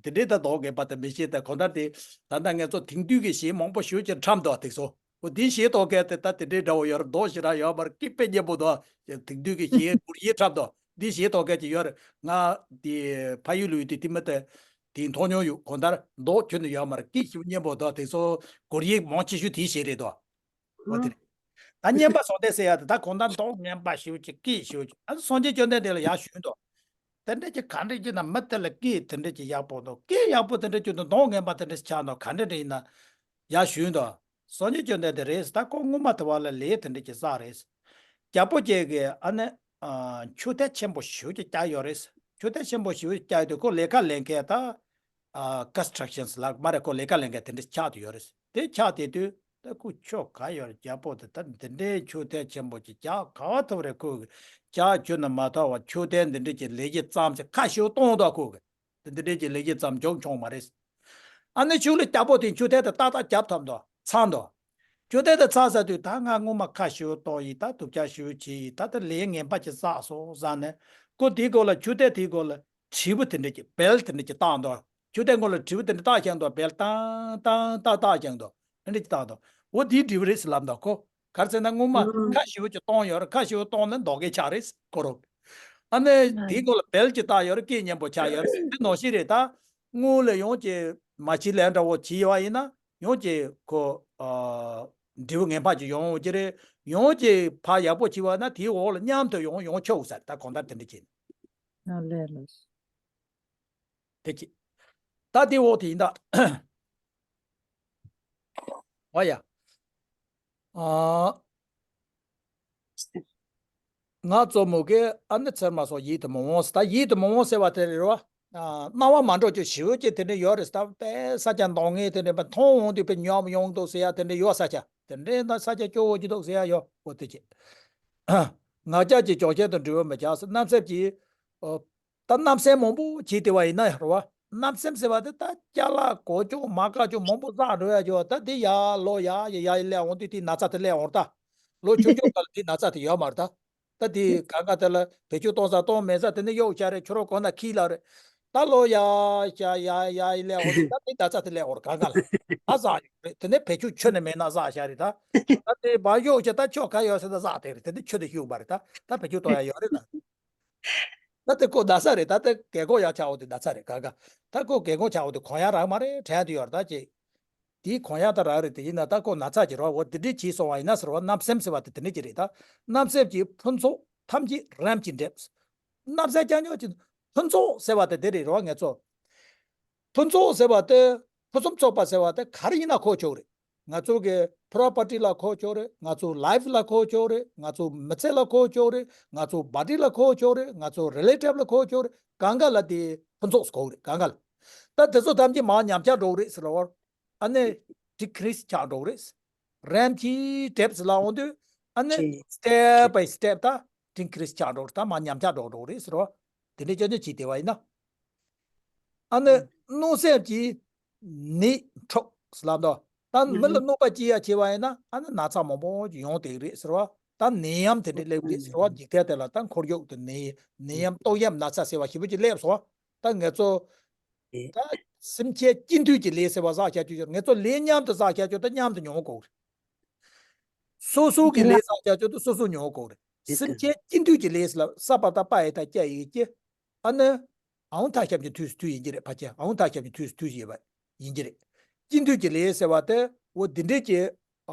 དེ་འདྲའི་ད་མདོག་ངན་པ་དེ་མི་ཤེས། ད་གང་ལྟར་དེ་ད་ལྟ་ངས་ཚོ་དེང་དུས་ཀྱི་གཞས་མང་པོ་ཞེ་ཅིག་འཁྲབ་འདུག་དེ་ཚོ་འོ་དེ་གཞས་ཐོག་གལ་ཏེ་ད་དེ་འདྲའི་འདྲ་བོ་ཡོད་རེད། མདོག་ཞེ་དྲག་ཡོད་མ་རེད། སྐད་དཔེ་སྙན་པོ་འདུག་དེང་དུས་ཀྱི་གཞས་མགུར་གཞས་འཁྲབ་འདུག་འདི་གཞས་ཐོག་གལ་ཅིག་ཡོད་རེད། ང་དེ་ཕ་ཡུལ་ལ་ཡོད་དུས་དེ་མི་དེ་དེ་མཐོང་མྱོང་ཡོད། གང་ལྟར་མདོག་ཁྱོན་ནས་ཡོད་མ་རེད། སྐད་ཞེ་པོ་སྙན་པོ་འདུག་དེ་ཚོ་མགུར་གཞས་མང་ཆེ་ཤོས་དེའི་གཞས་རེད་དོ། འོ་དེ་རེད། ད་བསྙེན་པ་བཟང་ལྟས་ཟེར་ཡ་དེ་ད་གང་ལྟར་མདོག་ངན་པ་ཞེ་པོ་ཅིག་སྐད་ཞེ་པོ་ཅིག་ཨ་སངས་རྒྱས་བཅོམ་ལྡན་འདས་ལ་ཡར་ཞུས་འདུག་དེ་འདྲ་ཅིག་ག་འདྲ་ཅིག་ན་མི་དེ་ལ་སྐད་དེ་འདྲ་ཅིག་ཡག་པོ་འདུག་སྐད་ཡག་པོ་དེ་འདྲ་ཅིག་འདུག་མདོག་ངན་པ་དེ་འདྲ་ཅིག་ཆགས་འདུག་ག་འདྲ་འདྲ་ཡིན་ན་ཡར་ཞུས་འདུག་སངས་རྒྱས་བཅོམ་ལྡན་འདས་རེད་ཟེར། ད་ཁོ་སྔོན་མ་དེ་བ་ལ་ལས་དེ་འདྲ་ཅིག་བསགས་རེད། རྒྱལ་པོ་ཅིག་གིས་ཨ་ནི་ཨ་མཆོད་རྟེན་ཆེན་པོ་ཞེ་པོ་ཅིག་བརྒྱབ་ཡོད་རེད། མཆོད་རྟེན་ཆེན་པོ་ཞེ་པོ་ཅིག་བརྒྱབ་ཡོད་དུས་ཁོ་ལས་ཀ་ལས་མཁན་ད་ཨ་ཀོན་སི་ཊྲག་ཤན་ལ་མ་རེད། ཁོ་ལས་ཀ་ལས་མཁན་དེ་འདྲ་ཆགས་བསྡད་ཡོད་རེད། དེ་ཆགས་བསྡད་དུས་ད་ཁོ་ཆོ་ག་ཡོད་རེད། རྒྱལ་པོ་དེ་ད་འདི་འདྲའི་མཆོད་རྟེན་ཆེན་པོ་ཅིག་བརྒྱབ་ག་བ་ཐུབ་རེད། ཁོ་གིས་བརྒྱབ་བཅུག་ན་མ་ཐུབ་པ་མཆོད་རྟེན་འདི་འདྲ་ཅིག་ལས་ཀྱི་ཙམ་ཅིག་ཁ་ཤོ་གཏོང་དོ་ཁོ་གིས། དེ་འདི་འདྲའི་གི་ལས་ཀྱི་ཙམ་འཇོག་ཆོག་མ་རེད། ཨ་ནི་ཕྱུགས་ལས་རྒྱལ་པོ་དེ་མཆོད་རྟེན་དེ་ཏག་ཏག་བརྒྱབ་ཐུབ་འདུག་ཚར་འདུག་མཆོད་རྟེན་དེ་ཚར་ཚར་དུས་ད་ང་སྔོན་མ་ཁ་ཤོ་གཏོང་ཡིན། ད་སྡུག་ཅག་ཤོ་བྱས་ཡིན། ད་ལྟ་ལས་ངན་པ་ཅིག་བསགས་སོང་བསམ་ནས་ཁོ་དེའི་སྐོར་ལ་མཆོད་རྟེན་དེའི་སྐོར་ལ་དྲིལ་བུ་དེ་འདྲ་ཅིག་བལ་དེ་འདྲ་ཅིག་བཏགས་འདུག་མཆོད་རྟེན་སྐོར་ལ་དྲིལ་བུ་དེ་འདྲ་བཏགས་བཞག་འདུག་བལ་བཏང་བཏང་བཏགས་བཏགས་བཞག་འདུག་དེ་འདྲ་ཅིག་བཏགས་འདུག་འོ་དེའི་དྲིལ་བུ་རེད་ཟེར་ལབ་འདུག་ཁོ། ག་རེ་ཟེར་ན་སྔོན་མ་ཁ་ཤོ་ཅིག་གཏོང་ཡོད་རེད། ཁ་ཤོ་གཏོང་ན་མདོག་ཁ་ཆགས་རེད་ཁོ་རང་། ཨ་ནི་དེའི་སྐོར་ལ་བལ་ཅིག་བཏགས་ཡོད་རེད། སྐད་སྙན་པོ་ཆགས་ཡོད་རེད། དེ་ནང་བཞིན་རེད། ད་སྔོན་ལ་ཡང་ཅིག་མ་བྱི་ལས་འདྲ་བོ་བྱི་བ་ཡིན་ན་ཡང་ཅིག་ཁོ་ཨ་འབྲས་བུ་ངན་པ་ཅིག་ཡོང་ཡོང་གི་རེད། ཡང་ཅིག་ཕར་ཡག་པོ་བྱི་བ་ན་དེའི་འོག་ལ་མཉམ་དུ་ཡོང་ཡོང་ཆོག་ཟེར། ད་གང་ལྟར་དེ་འདྲ་བྱས་ནས། ཨ་ལས་ལགས། དེ་ཅི། ད་དེ་འོག་དེ་ཡིན་ད། ཨོ་ཡ། ཨ། ང་གཙོ་མོ་གི་ཨ་ནི་ཚེར་མ་སོགས་ཡིད་དུ་མི་འོང་ཟེར། ད་ཡིད་དུ་མི་འོང་ཟེར་བ་དེ་རེད་བ། ཨ། སྣང་བ་མ་འགྲོ་རྒྱུ་ཞེ་པོ་ཅིག་དེ་འདྲ་ཡོད་རེད་ཟེར། ད་དཔེ་ས་ཆ་མདོག་ངན་དེ་འདྲ་མཐོང་འོང་དུས་དཔེ་ཉོབ་ཡོང་འདུག་ཟེར་ཡ་དེ་འདྲ་ཡོད། ས་ཆ་དེ་འདྲའི་ནང་ས་ཆ་སྐྱོ་བོ་ཅིག་འདུག་ཟེར་ཡ་ཡོད། འོ་དེ་ཅིག་ངག་འཁྱལ་གྱི་ཕྱོགས་ཞེན་དུ་འགྲོ་བ་མི་བྱ་ཟེར། རྣམ་སེམས་ཀྱིས། ཨོ། ད་རྣམ་སེམས་མང་པོ་བྱས་བསྡད་པ་ཡིན་ན་རེད་བ། རྣམ་སེམས་ཟེར་བ་དེ་ད་ཅ་ལག་གོ་ཅོག་མ་ག་ཅོག་མང་པོ་བསགས་འགྲོ་ཡ་ཅིག་ཡོད། ད་དེ་ཡར་ལོག་ཡར་ཡར་ཡར་སླེབས་འོང་དུས་དེའི་ན་ཚ་དེ་སླེབས་འོང་རེད་ད། ལོ་ཆུང་ཆུང་སྐབས་ལ་དེའི་ན་ཚ་དེ་ཡོད་མ་རེད་ད། ད་དེ་གང་ག་དེ་ལ་བེད་སྤྱོད་གཏོང་ས་གཏོང་མེད་ས་དེ་ནས་གཡུག་བྱས་རེད། ཁྱོད་རང་གོ་ན་ཁྱི་ལ་རེད། ད་ལོ་ཡར་ཡར་ཡར་ཡར་སླེབས་འོང་དུས་ད་དེའི་ན་ཚ་དེ་སླེབས་འོང་རེད། གང་ག་ལ་ད་བསགས་ཡོད་རེད། དེ་ནས་བེད་སྤྱོད་ཁྱོན་ནས་མེད་ན་བསགས་བཞག་རེད་ད། ད་དེ་བ་གཡུག་བྱས་ད་ཁྱོད་ག་ཡོད་ཟེར་ད་བསགས་བསྡད་རེད། དེ་ནས་ཁྱོད་དེ་གཡུག་པ་རེད་ད། ད་བེད་སྤྱོད་གཏོང་ཡ་ཡོད་རེད་ད། ད་དེ་ཁོ་ན་ཚ་རེད། ད་དེ་རྒན་གོག་ཡག་ཆགས་འོང་དུས་ན་ཚ་རེད། ག་ག་ད་ཁོ་རྒན་གོག་ཆགས་འོང་དུས་གོན་ཡག་རག་མ་རེད། དྲན་དུ་ཡོད་རེད་ད་ཅེ། དེའི་གོན་ཡག་ད་རག་རེད། དེ་ཡིན་ན་ད་ཁོ་ན་ཚ་ཅིག་རེད་བ། འོ་དེ་འདྲས་བྱས་སོང་བ་ཡིན་ན་ཟེར་བ། རྣམ་སེམས་ཟེར་བ་དེ་དེ་འདྲས་ཅིག་རེད་ད། རྣམ་སེམས་ཀྱི་ཕུན་ཚོགས་ཐམས་ཅད་རིམ་གྱིས་འགྲིབ། རྣམ་སེམས་རྐྱང་རྐྱང་ཅིག་ཕུན་ཚོགས་ཟེར་བ་དེ་དེ་རེད་རེད་བ། ངེད་ཚོ་ཕུན་ཚོགས་ཟེར་བ་དེ། ཕུན་སུམ་ཚོགས་པ་ཟེར་བ་དེ་ག་རེ་ཡིན་ན་གོ་ཆོག་རེད། ང་ཚོ་གི་པོ་རོ་པར་ཊི་ལ་གོ་ཆོག་རེད། ང་ཚོ་ལའིབ་ལ་གོ་ཆོག་རེད། ང་ཚོ་མི་ཚེ་ལ་གོ་ཆོག་རེད། ང་ཚོ་བོ་ཌི་ལ་གོ་ཆོག་རེད། ང་ཚོ་རི་ལེ་ཊིབ་ལ་གོ་ཆོག་རེད། གང་ག་ལ་དེ་ཕུན་ཚོགས་གོ་རེད། གང་ག་ལ། ད་དེ་ཚོ་ཐམས་ཅད་མར་ཉམས་ཆག་འགྲོ་གི་རེད་ཟེར་བ། ཨ་ནི་ཌི་ཀི་རི་སི་ཆགས་འགྲོ་གི་རེད། རིམ་གྱིས་འགྲིབ་ཟེར་ལབ་འོང་དུས་ཨ་ནི་ཅེས། སི་ཊེབ་བྷའི་སི་ཊེབ་ད་ཌི་ཀི་རི་སི་ཆགས་འགྲོ་གི་རེད། ད་མར་ཉམས་ཆག་འགྲོ་འགྲོ་གི་རེད་ཟེར་བ། དེ་འདྲའི་སྐྱོན་བརྗོད་བྱས་བསྡད་པ་ཡིན་ན། ཨ་ནི་གནོད་སེམས་ཀྱིས་ནད་འཕྲོག་ཟེར་ལབ་འདུག་ད་མི་ལ་གནོད་པ་སྐྱེལ་ཡ་བྱས་པ་ཡིན་ན་ཨ་ནི་ན་ཚ་མང་པོ་ཅིག་ཡོང་བསྡད་ཀྱི་རེད་ཟེར་བ། ད་ནད་ཡམས་དེ་འདྲ་སླེབས་ཀྱི་རེད་ཟེར་བ། འཇིག་རྟེན་དེ་ལ་ད་འཁོར་ཡུག་ཏུ་ནད་ནད་ཡམས་ཏོག་དབྱིབས་ན་ཚ་ཟེར་བ་ཞེ་པོ་ཅིག་སླེབས་སོང་བ། ད་ངེད་ཚོ་ད་སེམས་ཅན་སྤྱི་འཐུས་ཀྱི་ལས་ཟེར་བ་བསགས་བཞག་རྒྱུ་ཡོད། ངེད་ཚོ་ལས་མཉམ་དུ་བསགས་བཞག་རྒྱུ་ད་མཉམ་དུ་མྱོང་དགོས་རེད། སོ་སོ་གི་ལས་བསགས་བཞག་རྒྱུ་ད་སོ་སོ་མྱོང་དགོས་རེད། སེམས་ཅན་སྤྱི་འཐུས་ཀྱི་ལས་ལ་ས་པ་ད་པ་ཡི་ད་སྐྱ་ཡི་སྐྱེ། ཨ་ནི་ཨའུ་ཐ་ཞབས་ཀྱི་མཐུས་སུ་མཐུས་ཡིན་གྱི་རེད། ཕ་ཁྱེད་ཨའུ་ཐ་ཞབས་ཀྱི་མཐུས་སུ་མཐུས་ཡིན་པ་ཡིན་གྱི་རེད། སྤྱི་འཐུས་ཀྱི་ལས་ཟེར་བ་དེ་འོ་འདི་འདྲས་ཀྱི་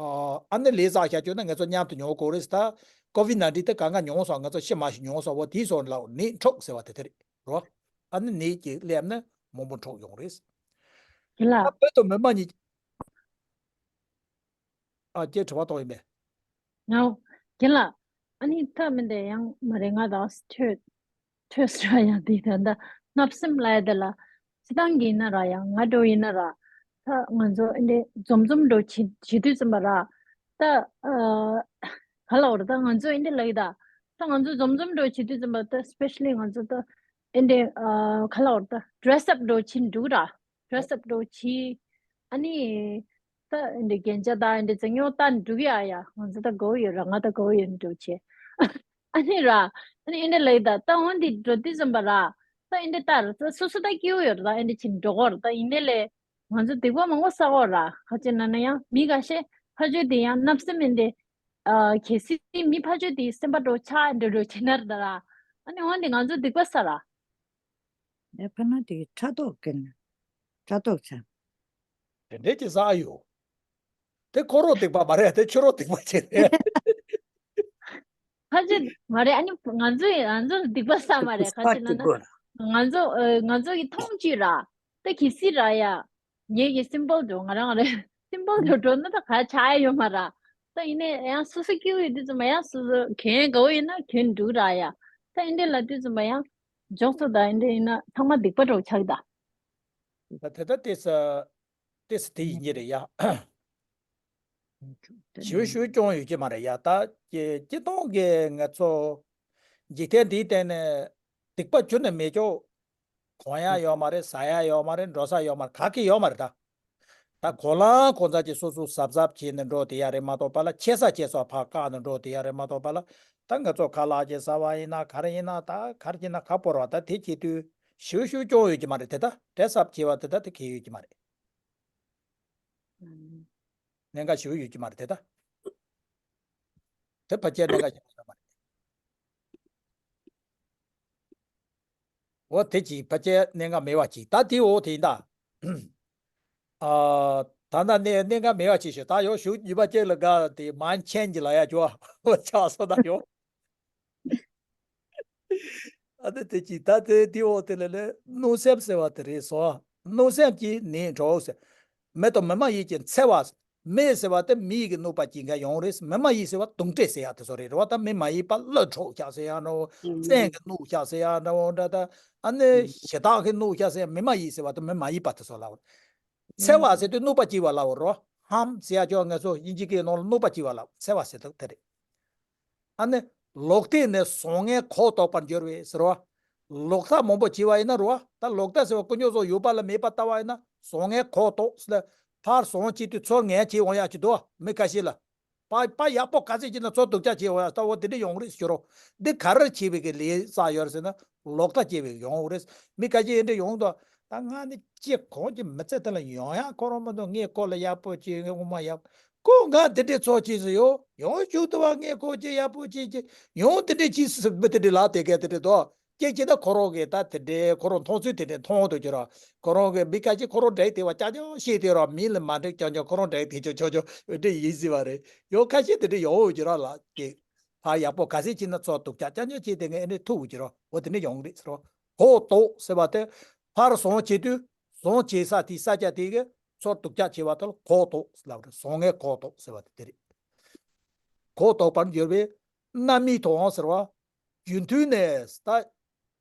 ཨ་ནི་ལས་བསགས་བཞག་རྒྱུ་ན་ངེད་ཚོ་མཉམ་དུ་མྱོང་དགོས་རེད་ད། ཀོ་ཝིད་ནའིན་ཊིན་དེ་གང་ག་མྱོང་སོང་། ངེད་ཚོ་ཤི་མ་ཤི་མྱོང་སོང་། འོ་དེའི་སོགས་ལ་ནད་འཕྲོག་ཟེར་བ་དེ་དེ་རེད་རོ། ཨ་ནི་ནད་ཀྱི་སླེབས་ན་མང་པོ་འཕྲོག་ཡོང་རེད། ཡིན་ལ། ད་བོད་དང་མི་མང་གཉིས། ཨ་ཀྱེ་དྲི་བ་གཏོང་ཡིན་པས། ངའོ། རྒན་ལགས། ཨ་ནི་ཐབས་མི་འདྲ་ཡང་མ་རེད། ང་དང་ཐོས་ཐོས་སྲ་ཡང་དེ་ད་ལྟ་བརྣབ་སེམས་ལ་ཡ་དེ་ལ་སྤྱི་བཏང་གི་ཡིན་ན་ར་ཡང་ང་འགྲོ་ཡིན་ན་ར། ད་ང་ཚོ་ཨེ་འདྲས་འཛོམས་འཛོམས་འགྲོ་བྱེད་བྱེད་དུས་ཙམ་པ་ར། ད་ཨ་ག་ལ་འོར་ད་ང་ཚོ་ཨེ་འདྲས་ལ་ཡི་ད། ད་ང་ཚོ་འཛོམས་འཛོམས་འགྲོ་བྱེད་དུས་ཙམ་པ་ད་སི་པེ་ཤ་ལི་ང་ཚོ་ད་ཨེ་འདྲས་ཨ་ག་ལ་འོར་ད་ཌི་རེ་སི་ཨབ་འགྲོ་བྱེད་འགྲོ་ར། ཌི་རེ་སི་ཨབ་འགྲོ་བྱེད། ཨ་ནི། ད་འདི་རྒྱན་ཆ་དང་འདི་རྫིང་ཉོག་ད་འགྲུག་ཡ་ཡ་ང་ཚོ་ད་དགའ་བོ་ཡོད་ར། ང་ད་དགའ་བོ་ཡོད་འགྲོ་བྱེད། ཨ་ནི་ར། ཨ་ནི་ཨེ་འདྲ་ལེགས་ད་ད་འོན་འདི་འགྲོ་དུས་ཙམ་པ་ར། ད་ཨེ་འདྲ་ད་ར་ད་སོ་སོ་ད་སྐྱིད་བོ་ཡོད་ར། ད་ཨེ་འདྲ་ཕྱིན་འགྲོ་གོ་ར། ད་ཡིན་ནའི་ལས་ང་ཚོ་སྡིག་པ་མང་པོ་བསགས་གོ་ར། ཁ་ཅིག་ན་ན་ཡང་མི་འགའ་ཤས་ཕ་ཆོས་དེ་ཡང་བརྣབ་སེམས་ཨེ་འདྲ། ཨ་གལ་སྲིད་མི་ཕ་ཆོས་དེ་སེམས་པ་འགྲོ་ཆགས་ཨེ་འདྲ་འགྲོ་བྱེད་ན་ར་ད་ར། ཨ་ནི་འོན་འདི་ང་ཚོ་སྡིག་པ་བསགས་ར། ཨེ་ཕ་ན་དེ་ཕྲག་དོག་གིན། ཕྲག་དོག་ཚ། དེ་འདྲས་ཀྱི་བསགས་ཡོད། དེ་ཁོ་རང་སྡིག་པ་མ་རེད། དེ་ཁྱོད་རང་སྡིག་པ་བྱས་རེད། ཕ་ཆོས་མ་རེད། ཨ་ནི་ང་ཚོ་ཡི་ང་ཚོ་སྡིག་པ་བསགས་མ་རེད། ཁ་ཅིག་ན་ན་ང་ཚོ་ཨ་ང་ཚོ་གི་མཐོང་བཅུག་ར། ད་གལ་སྲིད་ར་ཡ། ངེད་ཀྱི་སིམ་པལ་འགྲོ་ང་རང་རེད། སིམ་པལ་འགྲོ་འགྲོ་ན་ད་ག་ཆགས་ཡ་ཡོད་མ་ར། ད་ཡིན་ནའི་ཡང་སོ་སོ་སྐྱིད་པོ་ཡོད་དུས་ཙམ་པ་ཡང་སོ་སོ་གྱོན་དགའ་བོ་ཡིན་ན་གྱོན་འགྲོ་ར་ཡ། ད་ཨེ་འདྲས་ལ་དུས་ཙམ་པ་ཡང་འཇོག་ཚོ་ད་ཨེ་འདྲས་ཡིན་ན་ཚང་མ་སྡིག་པ་འགྲོ་ཆགས་ད། ད་དེ་ད་ཏེས་ཏེས་དེ་ཡིན་གྱི་རེད་ཡ། ཞུ་ཞུ་སྐྱོང་ཡོད་ཀྱི་མ་རེད་ཡ། ད་ཀྱེ་སྤྱི་བཏང་གི་ང་ཚོ་འཇིག་རྟེན་འདིའི་སྟེང་ནས་སྡིག་པ་ཁྱོན་ནས་མེད་ཀྱོག་གོན་ཡ་ཡོད་མ་རེད། ཟ་ཡ་ཡོད་མ་རེད། འགྲོ་ས་ཡོད་མ་རེད། ག་གི་ཡོད་མ་རེད་ད། ད་གོ་ལང་གོ་ཚ་ཅིག་སོ་སོ་གཟབ་གཟབ་བྱས་ནས་འགྲོ་དེ་ཡ་རེད་མ་གཏོགས་པ་ལ། ཆེ་ས་ཆེ་ས་ཕར་བཀག་ནས་འགྲོ་དེ་ཡ་རེད་མ་གཏོགས་པ་ལ། ད་ང་ཚོ་ཁ་ལག་ཅིག་ཟ་བ་ཡིན་ན་ག་རེ་ཡིན་ན་ད་ག་རེ་བྱས་ན་ག་བོར་བ་ད་དེ་བྱེད་དུས་ཞུ་ཞུ་སྐྱོང་ཡོད་ཀྱི་མ་རེད། དེ་ད་ཌི་རེ་སི་ཨབ་བྱས་པ་དེ་ད་དེ་གལ་ཡོད་ཀྱི་མ་རེད། གནད་འགག་ཞེ་པོ་ཡོད་ཀྱི་མ་རེད་དེ་ད། དེ་ཕལ་ཆེར་གནད་འགག་ཞེ་པོ་ཡོད་མ་རེད། འོ་དེ་ཅིག་ཕལ་ཆེར་གནད་འགག་མེད་པ་ཅིག་ད་དེ་འོ་དེ་ཡིན་ད། ཨ། ད་ལྟ་གནད་གནད་འགག་མེད་པ་ཅིག་ཞུ། ད་ཡོ་ཞུ་ཉི་མ་གཅིག་ལ་དགའ་དེ་མན་ཆེན་གྱི་ལ་ཡ་ཅོ་བ་ཆགས་སོ་ད་ཡོ། ཨ་ནི་དེ་ཅིག་ད་དེ་དེ་འོ་དེ་ལ་ལས་གནོད་སེམས་ཟེར་བ་དེ་རེད་སོ། གནོད་སེམས་ཀྱིས་ནད་འཕྲོག་ཟེར། མི་དང་མི་མ་ཡིན་གྱི་འཚེ་བ། མེ་ཟེར་བ་དེ་མེ་ཡི་གི་གནོད་པ་སྐྱེལ་མཁན་ཡོང་རེད། མེ་མ་ཡིན་ཟེར་བ་དུག་འདྲེ་ཟེར་ཡ་དེ་ཚོ་རེད། རེད་བ། ད་མེ་མ་ཡིན་པ་གླུ་འཁྲུགས་ཤག་ཟེར་ཡ་འདྲ་བོ། བཙན་གྱི་གནོད་ཤག་ཟེར་ཡ་འདྲ་བོ་འདྲ། ད་ཨ་ནི་ཞེ་སྡང་གི་གནོད་ཤག་ཟེར་ཡ། མེ་མ་ཡིན་ཟེར་བ་དེ་མེ་མ་ཡིན་པ་དེ་ཚོ་ལ། འཚེ་བ་ཟེར་དུས་གནོད་པ་སྐྱེལ་བ་ལ་འོ་རོ། ཧམ་ཟེར་ཡ་ཅོ་ང་ཚོ་དབྱིན་ཇི་སྐད་ནང་ལ་གནོད་པ་སྐྱེལ་བ་ལ་འཚེ་བ་ཟེར་དུས་དེ་རེད། ཨ་ནི་ལོག་ལྟས་ནི་བཟང་ངན་གོ་ལྡོག་པར་འགྱུར་བས་ཟེར་བ། ལོག་ལྟ་མང་པོ་བྱས་པ་ཡིན་ན་རོ། ད་ལོག་ལྟ་ཟེར་བ་དཀོན་མཆོག་གསུམ་ཡོད་པ་ལ་མེད་པ་ལྟ་བ་ཡིན་ན་བཟང་ངན་གོ་ལྡོག་ཟེར་ལ། ཕར་བཟང་བྱེད་དུས་ཚུར་ངན་བྱེད་འོང་ཡ་ཅིག་འདུག་མི་ཁ་ཤས་ལ། པ་པ་ཡག་པོ་ག་ཚད་བྱས་ན་ཚུར་སྡུག་ཅག་བྱེད་འོང་ཡ། ལྟ་བུ་དེ་འདྲ་ཡོང་རེད་ཟེར་རོ། འདི་ག་རེ་བྱས་པའི་གི་ལས་བསགས་ཡོད་རེད་ཟེར་ན། ལོག་ལྟ་སྐྱེས་པའི་ཡོང་རེད། མི་ཁ་ཤས་འདི་འདྲ་ཡོང་དུས། ད་ང་ནི་ཅི་གང་གི་མི་ཚེ་དེ་ལ་ཡོང་ཡ་ཁོ་རང་མི་འདུག་ངས་ཁོ་ལ་ཡག་པོ་བྱས། ངས་ངོ་མ་ཡག་པོ། ཁོ་ང་འདི་འདྲའི་ཚོགས་བྱས་སུ་ཡོད། ཡང་བཞུགས་དུ་བ་ངས་ཁོ་ཅི་ཡག་པོ་བྱས་ཀྱི་ཡང་འདི་འདྲའི་བྱས་སུ་མི་དེ་འདྲའི་ལ་དེ་གས་དེ་འདྲའི་དོ། སྐད་ཅིག་ད་ཁོ་རང་གིས་ད་དེ་འདྲའི་ཁོ་རང་མཐོང་ཚུལ་དེ་འདྲའི་མཐོང་འདུག་ཀྱི་ར། ཁོ་རང་གིས་མི་ཁ་ཅིག་ཁོ་རང་འདྲ་དེ་བ་ཅག་ཅག་ཤེས་དེ་ར། མི་ལ་མ་འགྲིག་ཀྱང་ཀྱང་ཁོ་རང་འདྲ་དེ་ཅག་ཅག་ཅག་འདྲ་ཡིན་སྲིད་པ་རེད། ཡང་ཁ་ཤས་དེ་འདྲ་ཡོང་འོས་ཀྱི་ར་ལ་ཀྱི། ཕ་ཡག་པོ་ག་ཚད་ཅིག་ན་ཚོགས་འདུག་ཅག་ཅག་ཉོ་ཅིག་དེ་ངས་ཨེ་འདྲ་ཐུག་འོས་ཀྱི་ར། འོ་དེ་འདྲ་ཡོང་རེད་ཟེར་རོ། གོ་ལྡོག་ཟེར་བ་དེ། ཕར་བཟང་བྱེད་དུས་བཟང་བྱེད་ས་དེ་ས་ཆ་དེ་གི་ཚུར་སྡུག་ཅག་བྱེད་པ་དེ་ལ་གོ་ལྡོག་ལབ་རེད། བཟང་ངན་གོ་ལྡོག་ཟེར་བ་དེ་དེ་རེད། གོ་ལྡོག་པར་འགྱུར་བས་རྣམ་སྨིན་དང་ཟེར་བ། རྒྱུ་མཐུན་ནས་ད་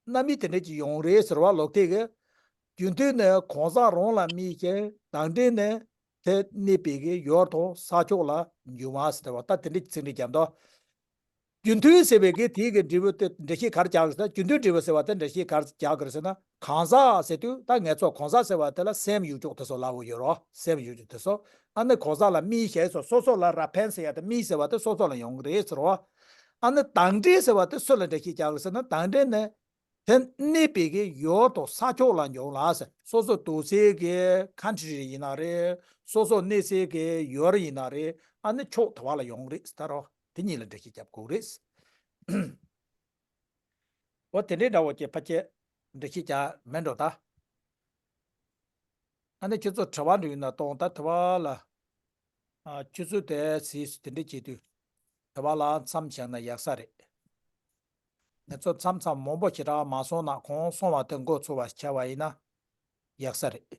རྣམ་སྨིན་དེ་འདྲ་ཅིག་ཡོང་རེད་ཟེར་བ། ལོག་ལྟས་ཀྱི། རྒྱུ་མཐུན་ནི་གང་ཟག་རང་ལ་སྨིན་ཞིང་། དང་འབྲས་ནི་དེ་གནས་པའི་གི་ཡུལ་དང་ས་ཕྱོགས་ལ་འབྱུང་བ་ཟེར་བ། ད་དེ་འདྲ་ཅིག་ཚིག་འགྲེལ་བརྒྱབ་འདུག་རྒྱུ་མཐུན་ཟེར་བའི་གི་དེའི་གི་འབྲས་བུ་དེ་འགྲེལ་བཤད་ག་རེ་རྒྱག་གི་ཟེར་ན། རྒྱུ་མཐུན་འབྲས་བུ་ཟེར་བ་དེ་འགྲེལ་བཤད་ག་རེ་རྒྱག་གི་རེད་ཟེར་ན། གང་ཟག་ཟེར་དུས་ད་ངེད་ཚོ་གང་ཟག་ཟེར་བ་དེ་ལ་སེམས་ཡོད་ཅོག་དེ་ཚོ་ལབ་ཡོད་རོ། སེམས་ཡོད་ཅོག་དེ་ཚོ། ཨ་ནི་གང་ཟག་ལ་སྨིན་ཞེས་སོ། སོ་སོ་ལ་ར་ཕན་ཟེར་ཡ་དེ། སྨིན་ཟེར་བ་དེ་སོ་སོ་ལ་ཡོང་གི་རེད་ཟེར་རོ། ཨ་ནི་དང་འབྲས་ཟེར་བ་དེ་སུ་ལ་འགྲེལ་བཤད་རྒྱག་གི་རེད་ཟེར་ན། དང་འབྲས་ནི་དེ་གནས་པའི་གི་ཡུལ་དང་ས་ཕྱོགས་ལ་འབྱུང་ལ་ཟེར། སོ་སོ་འདུག་སའི་གི་ཁན་ཊི་རི་ཡིན་ན་རེད། སོ་སོ་གནས་སའི་གི་ཡུལ་ཡིན་ན་རེད། ཨ་ནི་ཕྱོགས་དེ་བ་ལ་ཡོང་རེད་ཟེར་ད་རོ། དེ་གཉིས་ལ་འགྲེལ་བཤད་རྒྱབ་དགོས་རེད། འོ་དེ་འདྲའི་འདྲ་བོ་ཅིག་ཕལ་ཆེར་འགྲེལ་བཤད་རྒྱག་མེད་འགྲོ་ད། ཨ་ནི་ཁྱོད་ཚོ་དྲི་བ་འདྲ་ཡོད་ན་གཏོང་། ད་དེ་བ་ལ། ཨ། ཆུ་ཚོད་དེ་ཟིན་སོང་། དེ་འདྲ་བྱེད་དུས་དེ་བ་ལ་མཚམས་བཞག་ན་ཡག་ས་རེད། ང་ཚོ་མཚམས་མཚམས་མང་པོ་ཞེ་དྲག་མ་སོང་ན། གང་སོང་བ་དེ་འགོ་ཚུགས་པ་ཆགས་པ་ཡིན་ན་ཡག་ས་རེད།